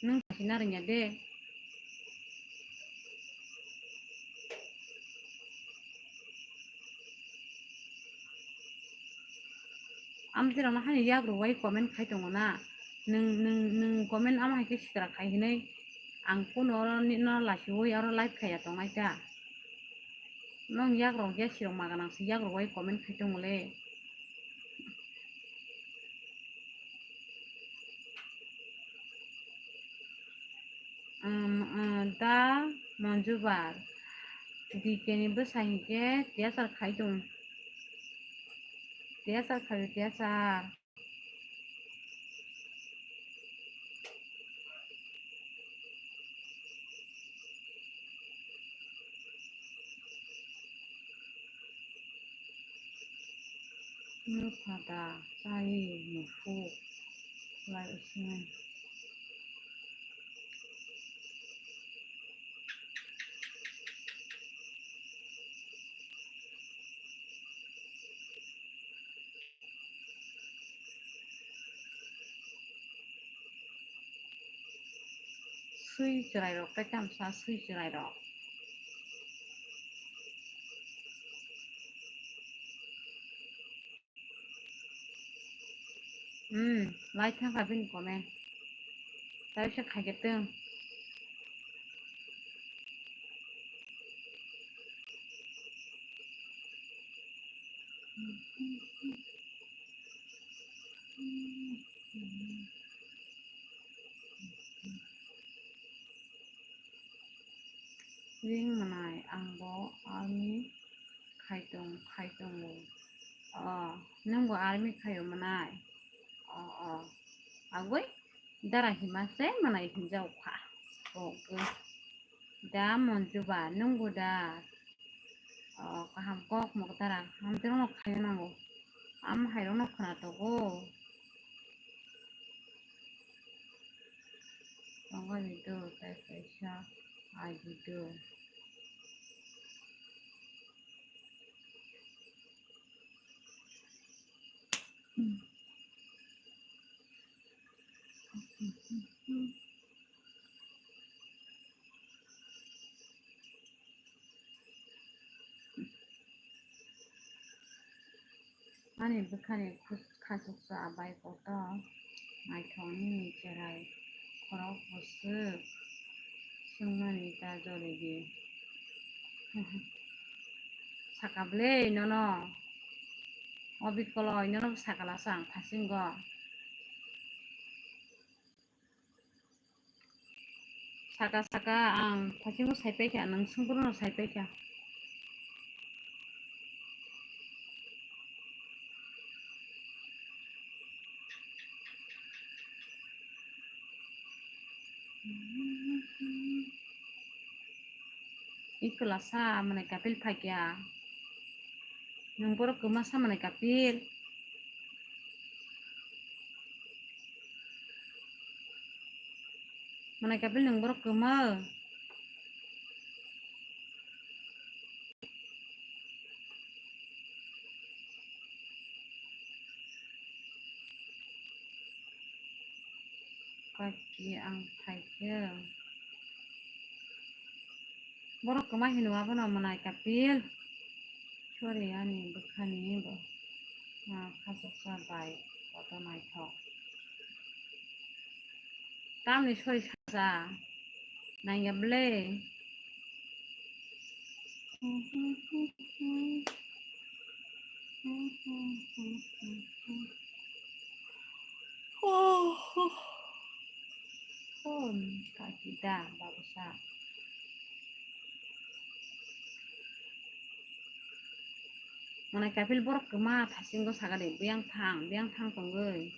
Nwng kaisa narwngya de. Amtwirokno hani yagrok bai comment khai tongo na. Nwng, nwng, nwng comment ama hai khe sitra khai hinwi ang phone oro ni, no lasiui oro live khaiya tongnai ta. Nwng yagrok ya sirok maganang se yagrok bai comment khai tongo le. Um, uh, da Monjubar. D K ni bwsa hinkhe tiyasar khai tong. Tiyasar khai tiyasar. Nwphada chai muphuk lai sini. Swi chwrairok tei tamsa swi chwrairok. Hmm, lai thangkha bini comment. Tei se khaikhe tong. Ring mwnai, ang bo army khai tong, khai tongo. O, nwng bo army khaio mwnai? O, o. Agoi, dara hima se mwnai hinjao kha. O, goi. Da Monjuba, nwng bo da? O, kaham kok mokdara, hamtwrwngno khaina nango. Am hairokno khwna tongo. Tongo ni do, tai kaisa agi do. Ani bwkhani khasuksa bai kotor naithok nini cherai khorok bwswk swngmani ta joridi. Saka bwle nono, o bikoloi nono sakala sa ang phasingo. Saka saka ang phasingo saipaikha, nwng sungkrono saipaikha. Ikla sa mwnai kapil phaikya. Nwng borok kwma sa mwnai kapil. Mwnai kapil nwng borok kwma. Kaki ang phaikhe. Borok kwma hino abono mwnai Kapil. Sorry, ani bwkhani bo. Ah, khachuksa bai koto naithok. Tamni sori sacha nangya ble. Oh, kaki da babusa. Mwnai Kapil borok kwma thasingo sagadi, biyang thang, biyang thang tongwi.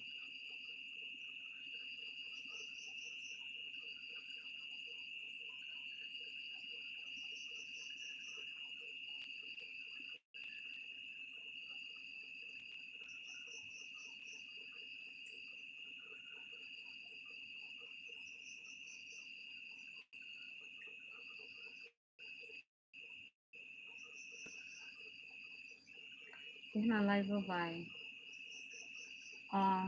Kehna lai bo bai. Oh.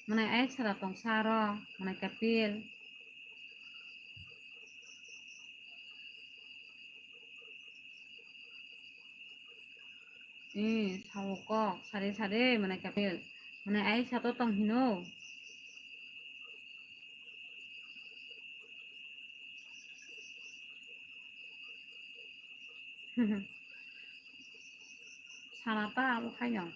Mwnai ai sara tongsa ro, mwnai Kapil. Eh, sao kok, sari sari, mwnai Kapil. Mwnai ai sato tong hino. Sana ta abo khaino.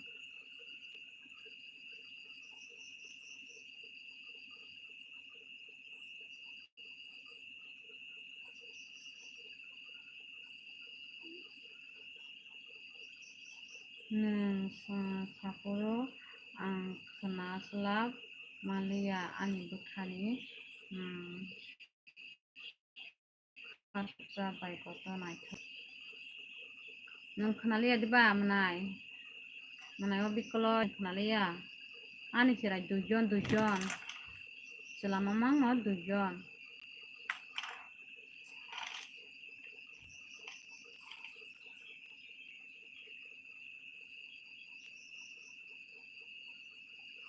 Nwng sa-, saphuru ang khwna slap manliya ani bwkhani, hmm, khachuksa bai koto naithok. Nwng khwnaliya diba mwnai? Mwnai o bikoloi khwnaliya. Ani chwrai duijon, duijon. Chwla mamang no duijon.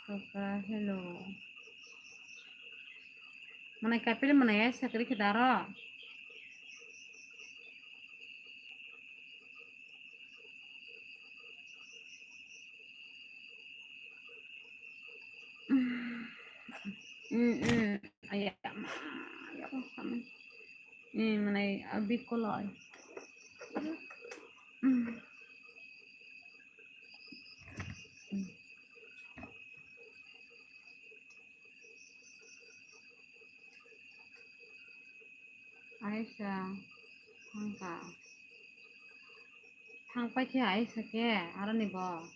Kaka, hello. Mwnai Kapil mwnai ai sakri khe daro. Mm, mm. Aya, ma, ya, kami. Ni mwnai abi koloi. Mm. Aisa, thangka. Thangpai khe aisa khe, aroni bo.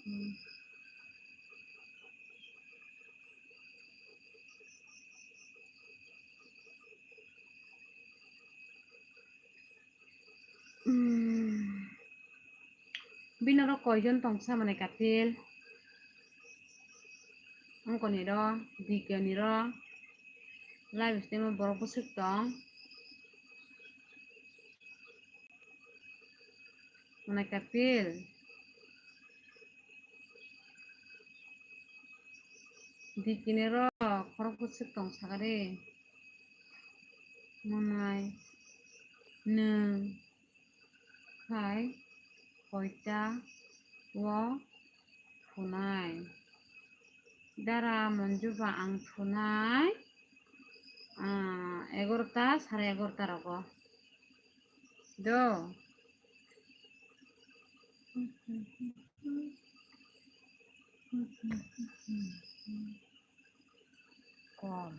Hmm. Hmm. Bini oro koijon tongsa mwnai Kapil? Ongkoni ro, D K ni ro, live stream o borok bwswk tong. Mwnai Kapil. D K ni ro, khorok bwswk tong sagadi. Mwnai, nwng. Khai koita o thunai? Dara Monju ba ang thunai, ah, egarota, sare egarota rogo. Do. Kom.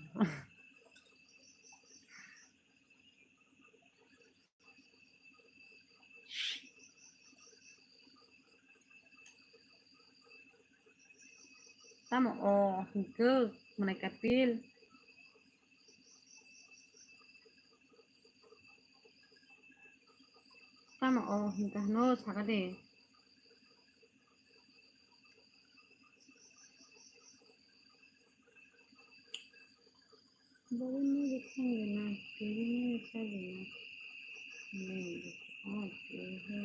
Tamo o hwnkhe mwnai Kapil. Tamo o hwnkhe hwno saka de. Boboni bwkhang rwna, tebini bwkha rwna. Nini bwkha o keha.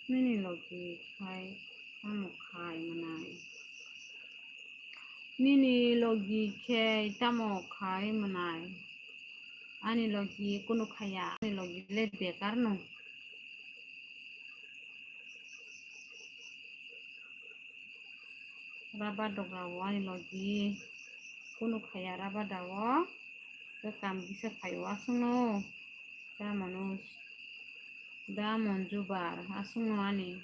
Nini logi khai tamo khai mwnai? Nini logi khe tamo khai mwnai? Ani logi kunu khaya, ani logi le bekar no. Raba doga o ani logi kunu khaya raba da o. Tei kam kisa khai o aswkno. Da Manoj, da Manjubar, aswkno ani.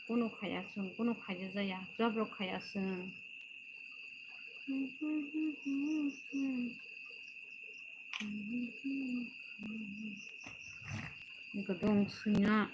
Kunu khaya chwng, kunu khaija jaya, job rok khaya chwng. Iko dong swinya.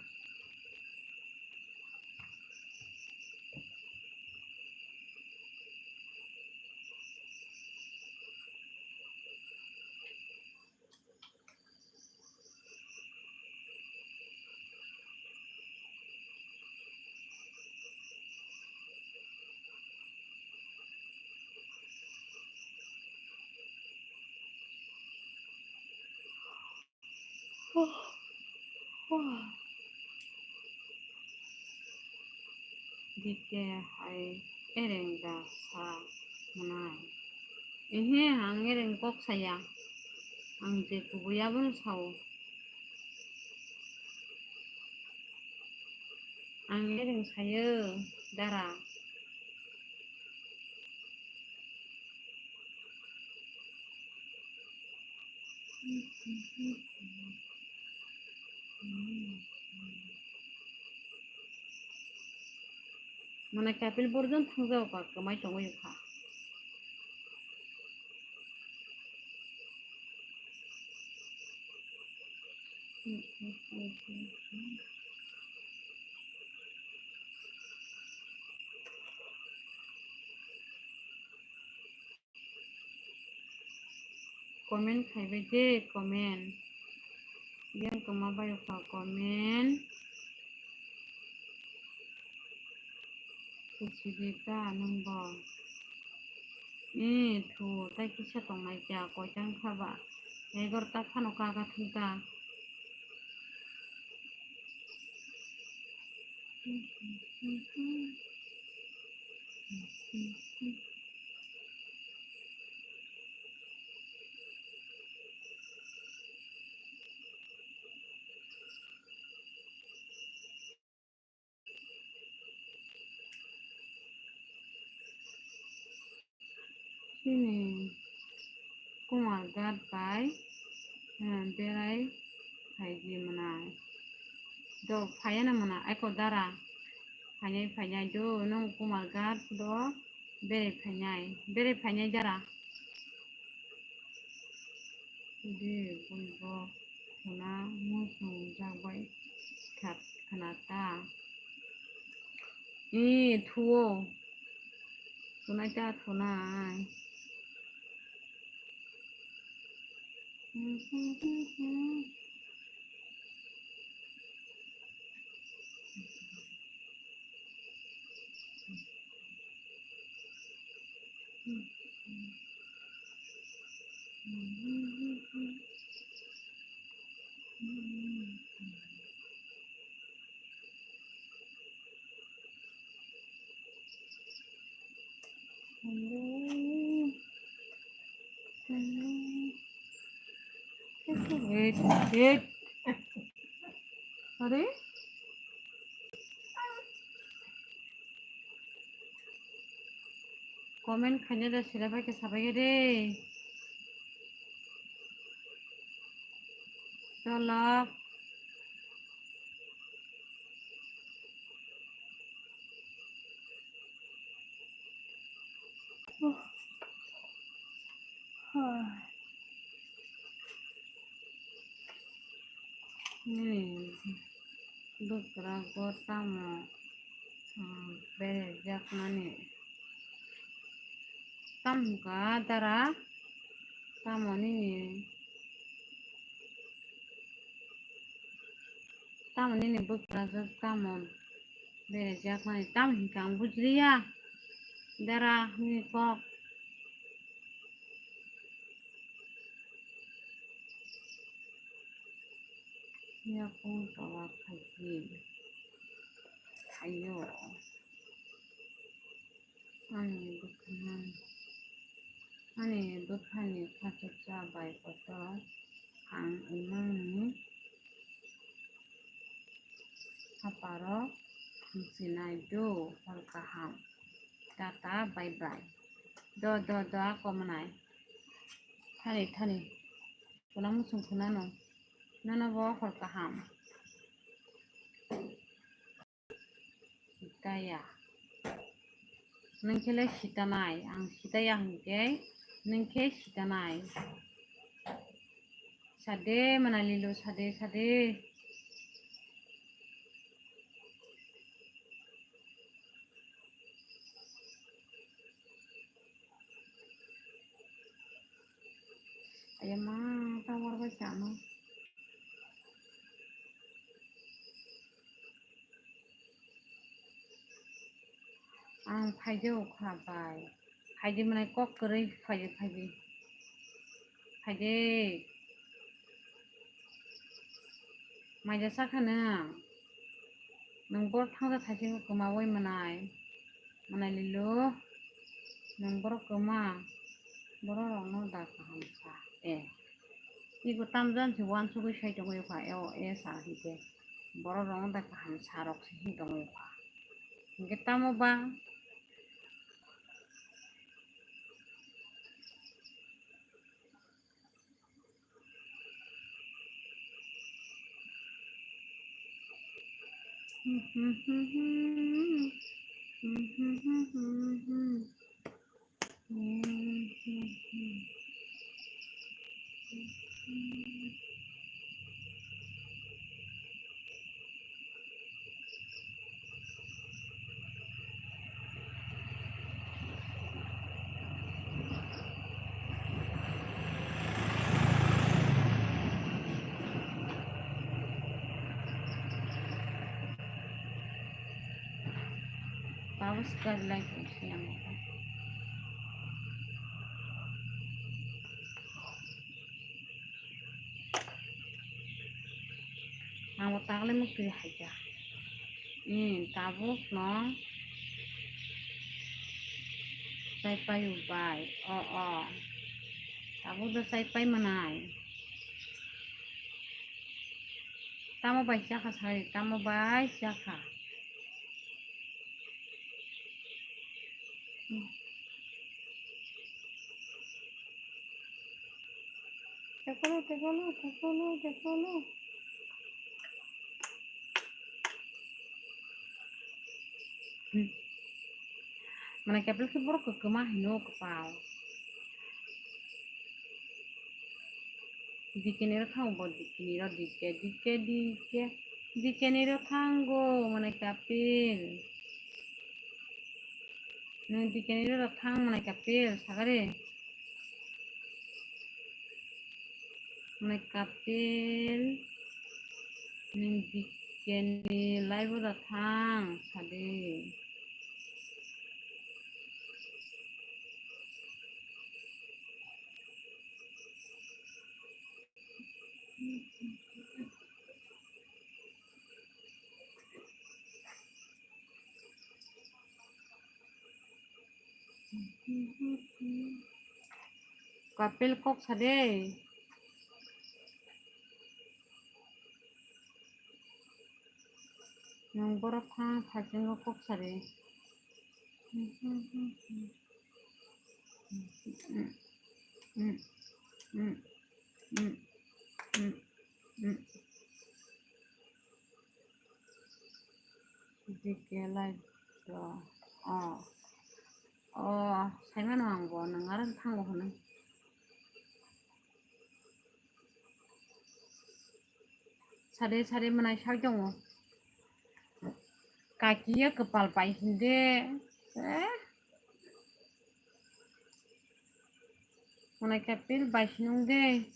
Dike hai ereng da sa mwnai. Ehe, ang ereng kok saya. Ang je kubui abono sao. Ang ereng sayo, dara. Mane kapil borjon thangjago ka, kwmai tongwi kha. Comment khaibai de, comment. Yang kwma bai kha comment. Kuchidi ta nwng bo. Ee, thu, tai kisa tongnai kya, koitang kha ba. Egarota phano kaga thung ta. Chini Kumarghat bai, eh, berai phaidi mwnai. Do phaiya na mwnai, aiko dara. Phainai, phainai do, nwng Kumarghat do berai phainai. Berai phainai dara. Di, bui bo khuna muchung jagbai khat khna ta. Ee, thuo. Thunai ta thunai. Wait, wait. Are? Comment khaina da sira bai khe sabai khe de. Cholo. Nini bwkra go tamo, ah, berajak mani. Tamo ka dara? Tamo nini? Tamo nini bwkrajak tamo berajak mani? Tamo hinkhe ang bujiliya. Dara nini kok. Yakung tola phaidi. Thaio. Ani bwkhano, ani bwkhani khachuksa bai kotor ang imangni haparok hamchinai do, hor kaham. Tata, bye bye. Do, do, do, ako mwnai. Thani, thani. Kuna muchung khunano. Nono bo hor kaham. Sitaya. Nwng khe le sitanai, ang sitaya hinkhe nwng khe sitanai. Sade, mwnai lilo, sade, sade. Ayama, tower bai chama. Ang phaidi ukha bai. Phaidi mwnai kok kwrwi phaidi, phaidi. Phaidi. Maida sakha nwng. Nwng borok thangsa thaisingo kwmawi mwnai. Mwnai lilo. Nwng borok kwma. Borok rokno da kaham sa. Eh. Iko tamjani se uansugwi sai tongwi kha. E o e sa hinkhe. Borok rokno da kaham sa rok se hin tongwi kha. Hinkhe tamo ba? Tabuk swkar lai tongsi ang. Ang bo tagle mukti hai kha. Hmm, tabuk no chaipai ubai. O, o. Tabuk do chaipai mwnai. Tamo bai chakha sari, tamo bai chakha. Tekolo, tekolo, tekolo, tekolo. Hmm. Mane kepel khe borok kwma hino kwpal. Dikeni ro thango bo, dikeni ro, dike, dike, dike. Dikeni ro thango, mane kapil. Nwng dikeni ro thang, mane kapil, sagari. Mane kapil. Nwng dikeni live o da thang, sadi. Kapil kok sade. Nwng borok thang thaisingo kok sari. Dike lai do. O. O, saimano ang bo, nwng aro thango hwnwi. Sade sade mwnai sak tongo. Kakiya kwpal pai hinde. Eh? Mwnai kapil bai sinung de.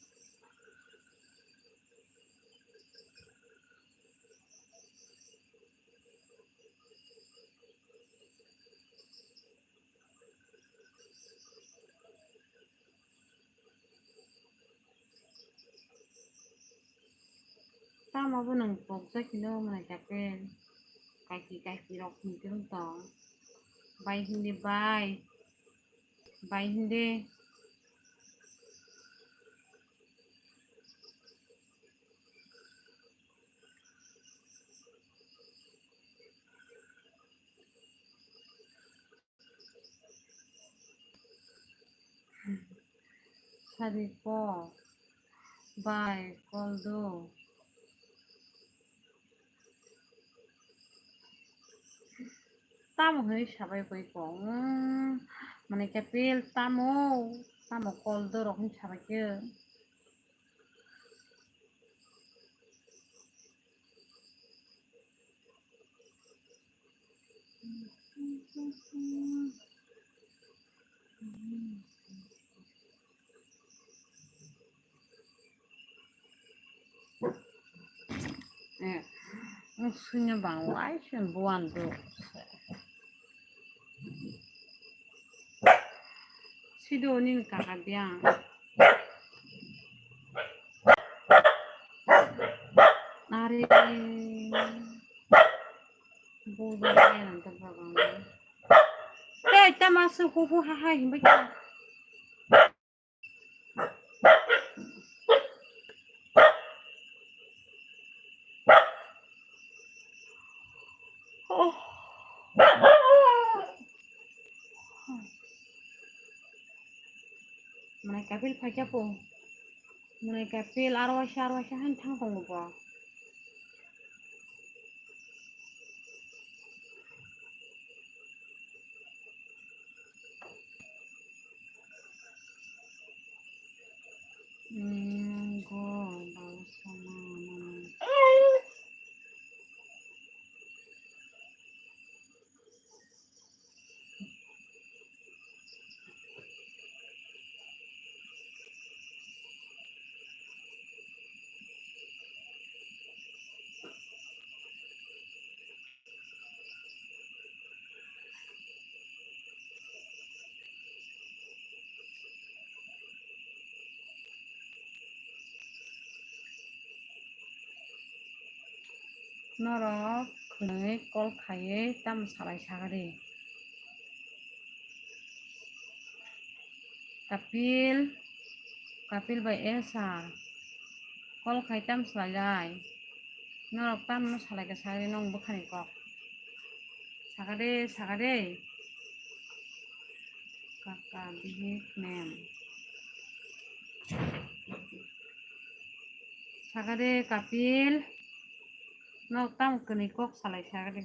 Tamo bo nwng pokjak hino mwnai kapel. Kaiki kaiki rok hinwi tong. Bai hindi bai. Bai hindi. Sari ko. Bai kol do. Tamo hwnwi sabai koi ko. Mwnai kapel tamo, tamo kol do rok hwnwi sabai khe. Eh, wng swinya bang wai swinya buwan do. Sido nini kaka biyang. Are. Bujo nang ta bagan. Tei tama su hu hu ha ha himba kya. Mwnai kapil phaikya po. Mwnai kapil arwaisa arwaisa han thang tongo bo. Norok khwnwi call khaiwi tamo salai sagadi. Kapil, Kapil bai Esa call khai tamo salai lai. Norok tamo no salai kha sagadi nong bwkhani kok. Sagadi, sagadi. Kaka bihik mem. Sagade Kapil, nok tamo kwnwi kok salai sagade.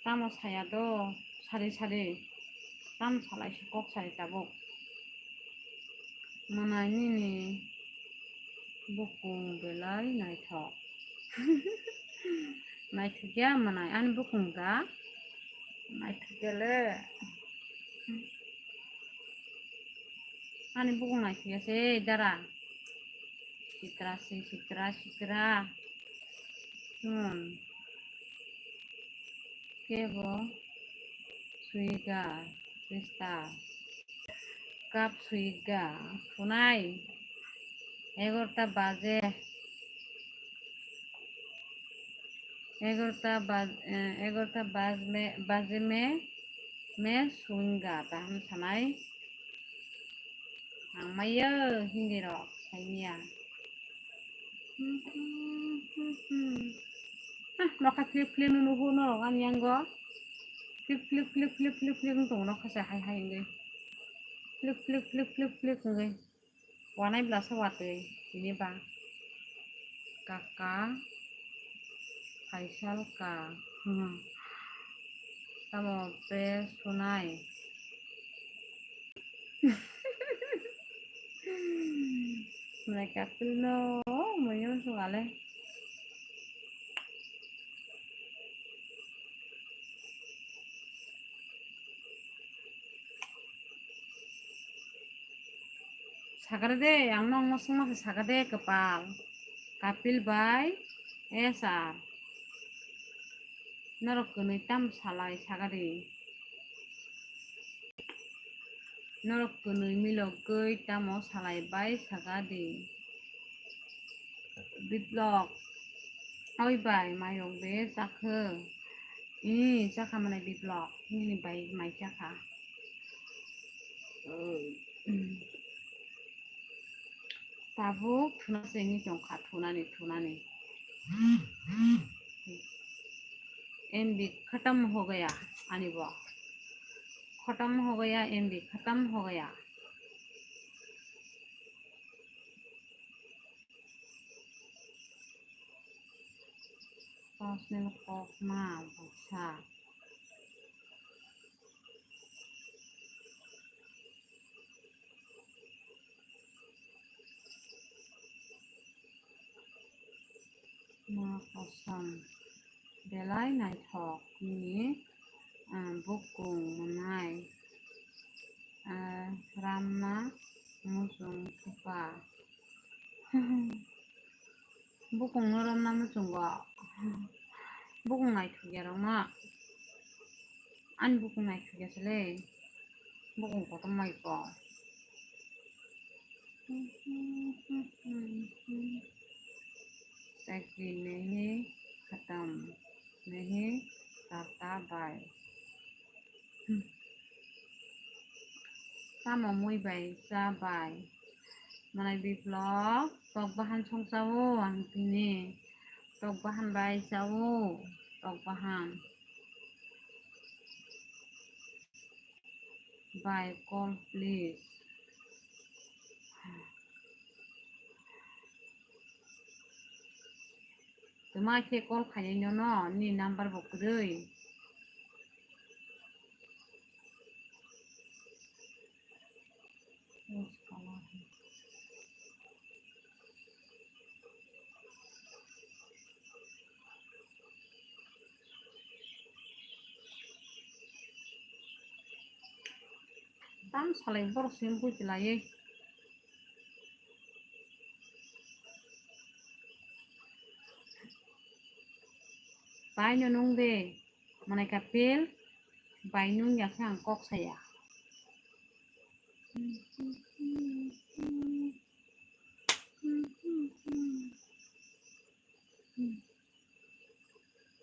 Tamo saya do, sari sari. Tamo salai si kok sari tabuk. Mwnai nini bukung belai naithok. Naithok ya mwnai ani bukung da. Naithok ya le. Ani bukung naithok ya se dara. Sitra se sitra sitra. Hmm. Kebo suiga, sista. Kap suiga, phunai. Egarota baje. Egarota baj-, eh, egarota baj me, baje me, me suiga, taham sanai. Ang maya Hindi rok, saimia. Ah, nokha flip flip no nuhu norok ani yango. Flip flip flip flip flip flip wng tongo nokha se hai hai wngwi. Flip flip flip flip flip wngwi. Wanai bwlasa watwi tini ba. Kaka. Kaisal ka. Hmm. Tamo pe sunai. Mwnai kapil no, mwnai no sung ale. Sakare de, ang nokno swngma se sakade kwpal. Kapil bai S R. Norok kwnwi tam salai sakadi. Norok kwnwi milogwi tamo salai bai sakadi. Biplok. Oi bai, mairok de chakhe. Ih, chakha mane Biplok. Nini bai mai chakha. Tabuk thuna se wngwi tongkha, thunani, thunani. M B khatam ho gaya, ani bo. Khatam ho gaya, M B khatam ho gaya. Personal kokma bwsa. Ma kosom. Belai naithok nini, ah, bukung mwnai, ah, ramna muchung thupha. Bukungno romna muchungo. Bukung naithokya rokno. Ani bukung naithokya se le. Bukung kotorma iko. Chakri nahi khatam, nahi tata bai. Tamo mui bai cha bai. Manai Biplok, tok bahan song chao ang tini. Tok bahan bai chao, tok bahan. Bai call please. Tuma khe call khainai nono, ni number bo kwrwi. Tam salai borok simi bui tilaiwi. Bai no nung de, manai kapil, bai nung ya khe ang kok saya.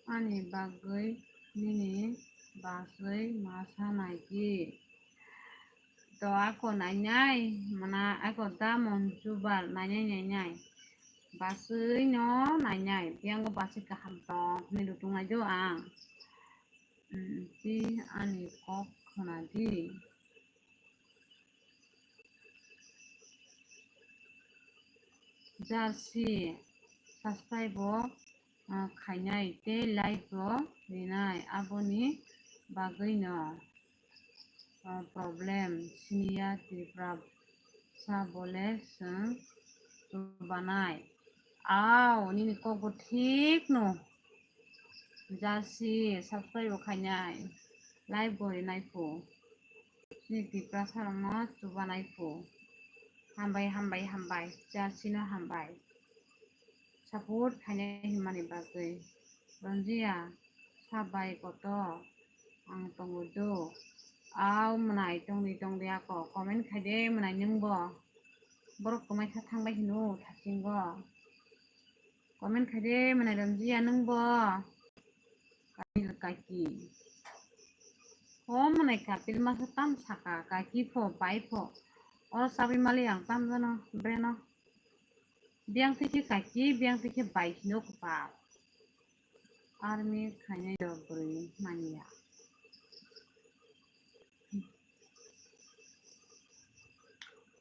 Ani bagwi nini bachwi ma sa nai di. To ako nainai, mana ako da mon chubar nainai nainai. Bachwi no nainai, biyango bachwi kaham tong hinwi rwtwng nai do ang. Hmm, ti ani kok khna di. Jarsi subscribe bo, ah, khainai tei like bo rinai, aboni bagwino, ah, problem siniya Tripura sa bole chwng chubanai. Au, nini kok bo thik no. Jarsi subscribe bo khainai, like bo rinai phu. Chini Tiprasa rokno chubanai phu. Hambai, hambai, hambai. Jarsi no hambai. Support khainai hinmani bagwi. Ronjia, sabai koto ang tongo do. Au mwnai tongdi tongdi ako. Comment khaide mwnai nwngbo. Borok kwmai kha thangbai hino thasingo. Comment khaide mwnai Ronjia nwngbo. Kapil kaki. O mwnai kapil masa tam saka kaki pho bai pho. Oro chabi mali ang tam jano breno. Biyang thikhe kaki, biyang thikhe bai hino kwpal. Army khainai rok bwrwi manya.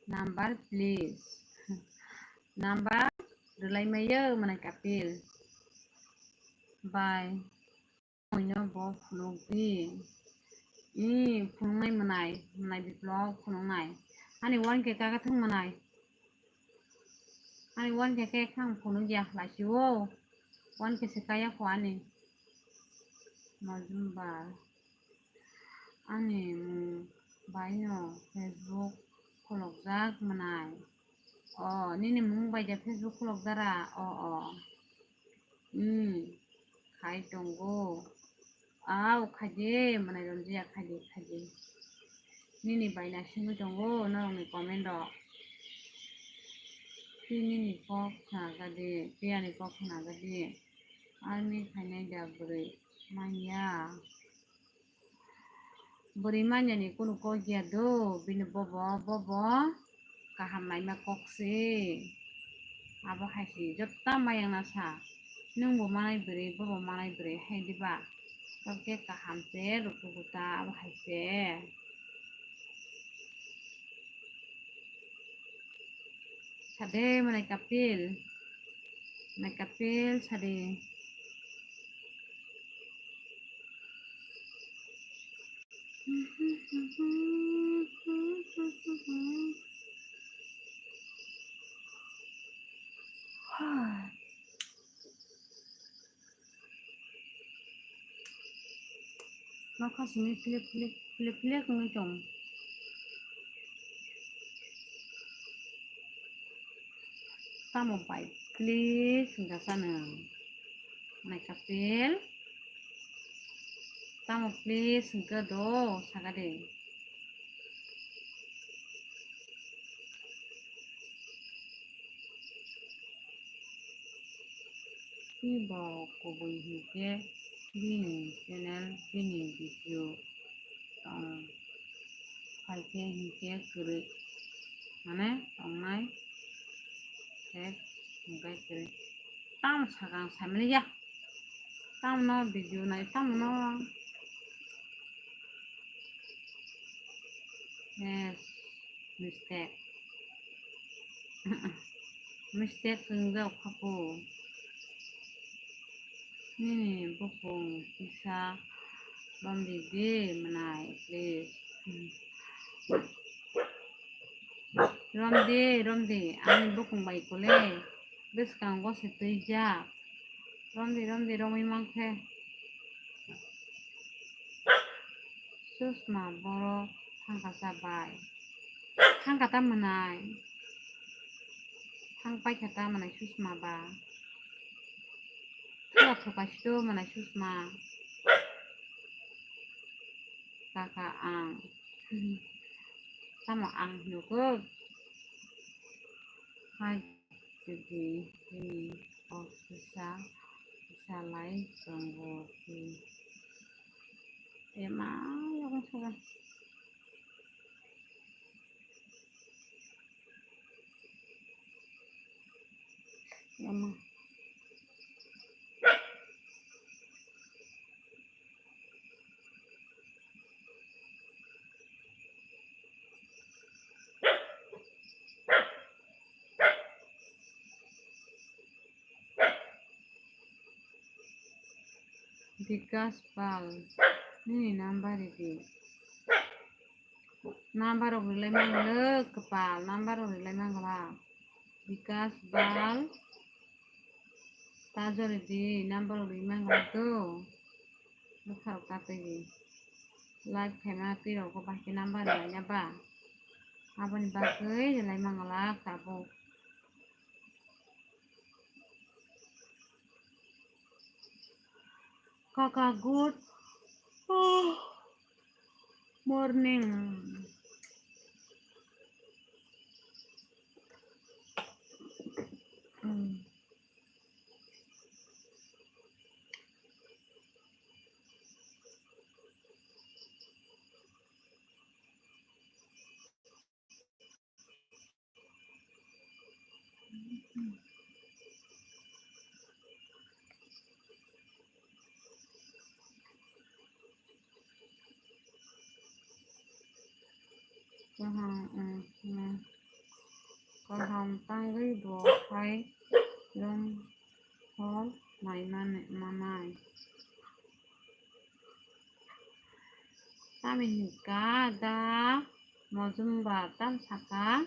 Number please. Number rwlai maiyo mwnai kapil. Bai. Muino bo phunuk di. I phunuknai mwnai, mwnai Biplok phunuknai. Ani one K kaka thang mwnai. Ani one K kaka thang phunuk ya lachi o. One K se kaya kho ani. Mojumbar. Ani mung baino Facebook Khulokjak mwnai. O, nini mung bai da Facebook khulokjara? O, o. Hmm, khai tongo. Au, khaidi, mwnai Ranjia, khaidi, khaidi. Nini bai naisingwi tongo norokni comment rok. Twi nini kok khnajago di, twi ani kok khnajago di. Army khainai da bwrwi manya. Bwrwi manyani kunu kok ya do, bini bobo, bobo kaham naima kok se. Abo hai se joto mayang na sa. Nwng bo manai bwrwi, bobo manai bwrwi hai diba? Kok khe kaham se, ruku guta abo hai se. Sade mwnai Kapil. Mwnai Kapil sade. Nokha simi philip philip, philip philip wngwi tong. Tamo bai please hwnkha sa nwng? Mwnai Kapil. Tamo please hwnkhe do saka de. Tei bo kubui hinkhe bini channel, bini video tong phaikhe hinkhe kwrwi, mane tongnai khe hinkhe kwrwi. Tamo sakang saimani ya, tamo no video nai, tamo no. Yes, mistake. Mistake wngjak khaku. Nini bukung kisa romdi di mwnai, please. Romdi, romdi, ani bukung bai kole bwskango se twijak. Romdi, romdi, romwi mankhe. Susma borok thangkasa bai. Thangkha ta mwnai. Thang paikha ta mwnai Susma ba. Thua thukaisito mwnai Susma. Kaka ang. Tamo ang hinukuk. Hai. Titi, tini, kok kisa, kisa lai tongo, ti. Ema, yakung saka. Ema. Bikas Pal, nini number ridi. Number rok rilai mangla kwpal, number rok rilai mangla. Bikas Bal, Tajori di number rok rilai mangla to. Bwkha rok tatwi di. Live khaima twi rok bo bahai khe number rilai ya ba. Aboni bagwi rilai mangla tabuk. Kaka, good morning. Kaham, kaham tangwi bo hai long hor nai manai. Tamni hwnkha da Mojumbar tam sakha.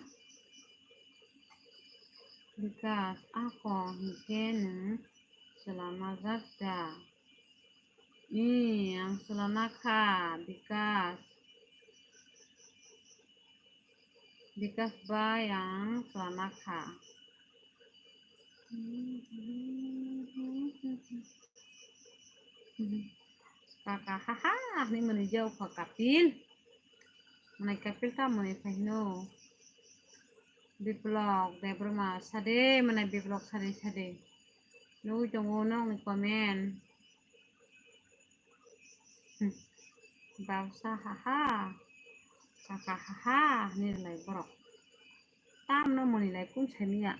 Bikas, ako hinkhe nwng chwla majak da? Ee, ang chwla nakha, Bikas. Bikas bai ang chwla kha. Kaka, haha, hinwi mwnwi jao kha Kapil. Mwnai Kapil ta mwnwi phai hino. Biplok Debbarma sade, mwnai Biplok sade sade. Nugwi tongo nokni comment. Hmm. Bausa haha, kaka haha, hinwi rwlai borok. Tamno mwnwi lai kung samiya.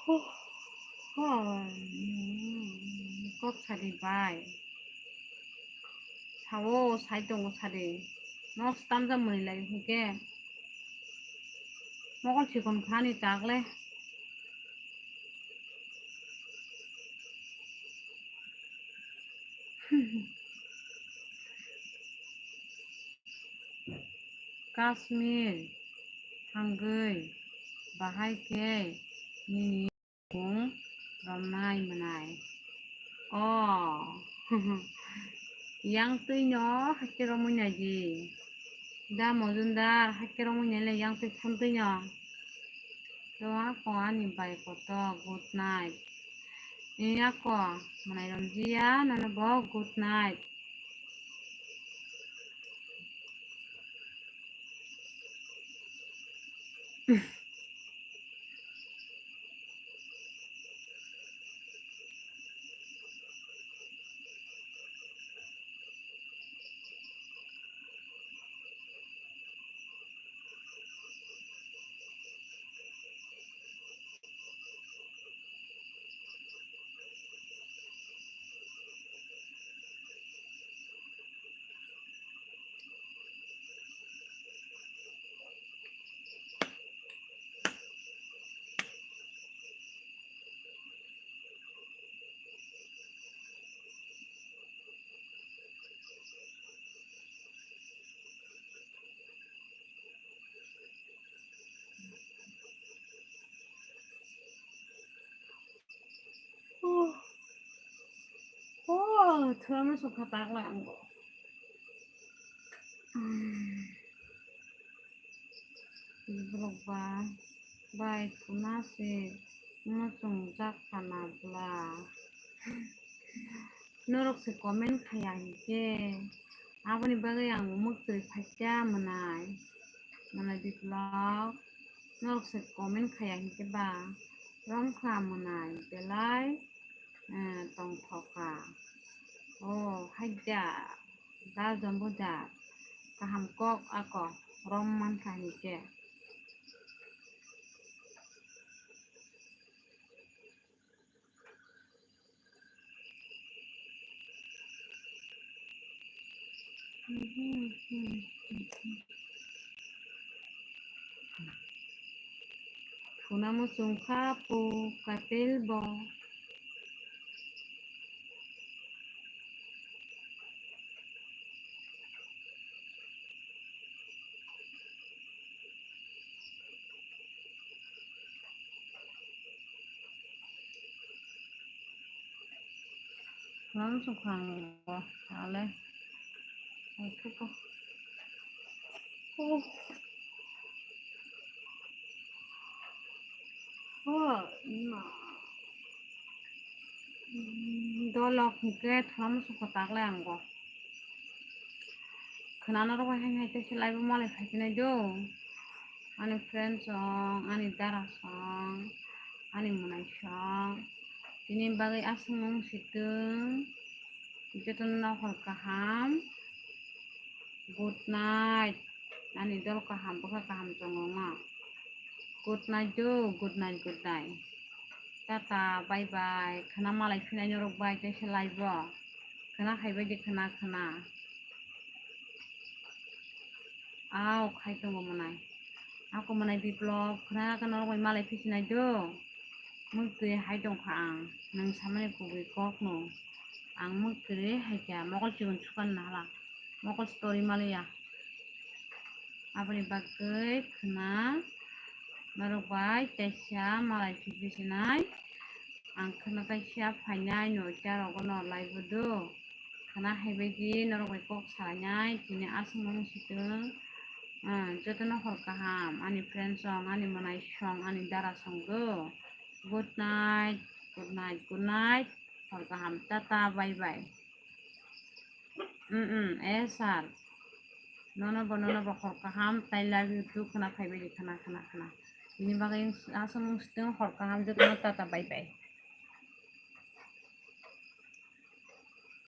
Huh, huh, hmm, kok sadi bai. Sao, sai tongo sadi. Nok tamjak mwnwi lai hwnkhe. Mokol chikon khani tagle. Kashmir thangwi bahai khe nini bung romnai mwnai. O, yang twi no hakhe romwi nai di. Da Mojumdar hakhe romwi nai le yang twi phun twi no. To ako ani bai koto good night. Ni ako mwnai romjiya nono bo good night. Oh, oh, thwlamo sukha takla ango. Hmm. Borok ba, bai, khuna se muchungjak kana bla. Norok se comment khaya hinkhe, aboni bagwi ang mwktwi phaikha mwnai, mwnai Biplok. Norok se comment khaya hinkhe ba, romkha mwnai belai. Eh, tongthokha. Oh, haida, da jombo da. Kaham kok ako, rom mankha hinkhe. Phunamo chwngkha po Kapil bo. Phunam sukha ang bo, ale. Ai, thuko. Oh. Oh, ma. Mm, dolok hinkhe phunam sukha taklai ang bo. Khwnana rok hai hai tei se live o malai phai khe nai do. Ani friend song, ani dara song, ani mwnai song. Tini bagwi aswk wng si twng. Jotono nokhor kaham. Good night. Ani dol kaham, bwkha kaham tongo ma. Good night do, good night, good night. Tata, bye bye. Khwna malai phinai norok bai tei se live o. Khwna khai bai di khwna khwna. Au khai tongo mwnai. Ako mwnai Biplop khwna khe norok bai malai phi sinai do. Mwktwi hai tong kha ang. Nwng samani kubui kok no. Ang mwktwi hai kha mokol chikon sukan na hala. Mokol story maliya. Aboni bagwi khwna norok bai teisa malai phi phi sinai. Ang khwna teisa phainai no ita rogo no live o do. Khwna hai bai di norok bai kok salainai tini aswk no swtwng. Ah, jotono hor kaham ani friend song, ani mwnai song, ani dara song do. Good night, good night, good night. Hor kaham, tata, bye bye. Mm, mm, eh, sir. Nono bo, nono bo hor kaham, tai love you too, khwna phai bai di, khwna, khwna, khwna. Bini bagwi aswk wng swtwng hor kaham, jotono tata, bye bye.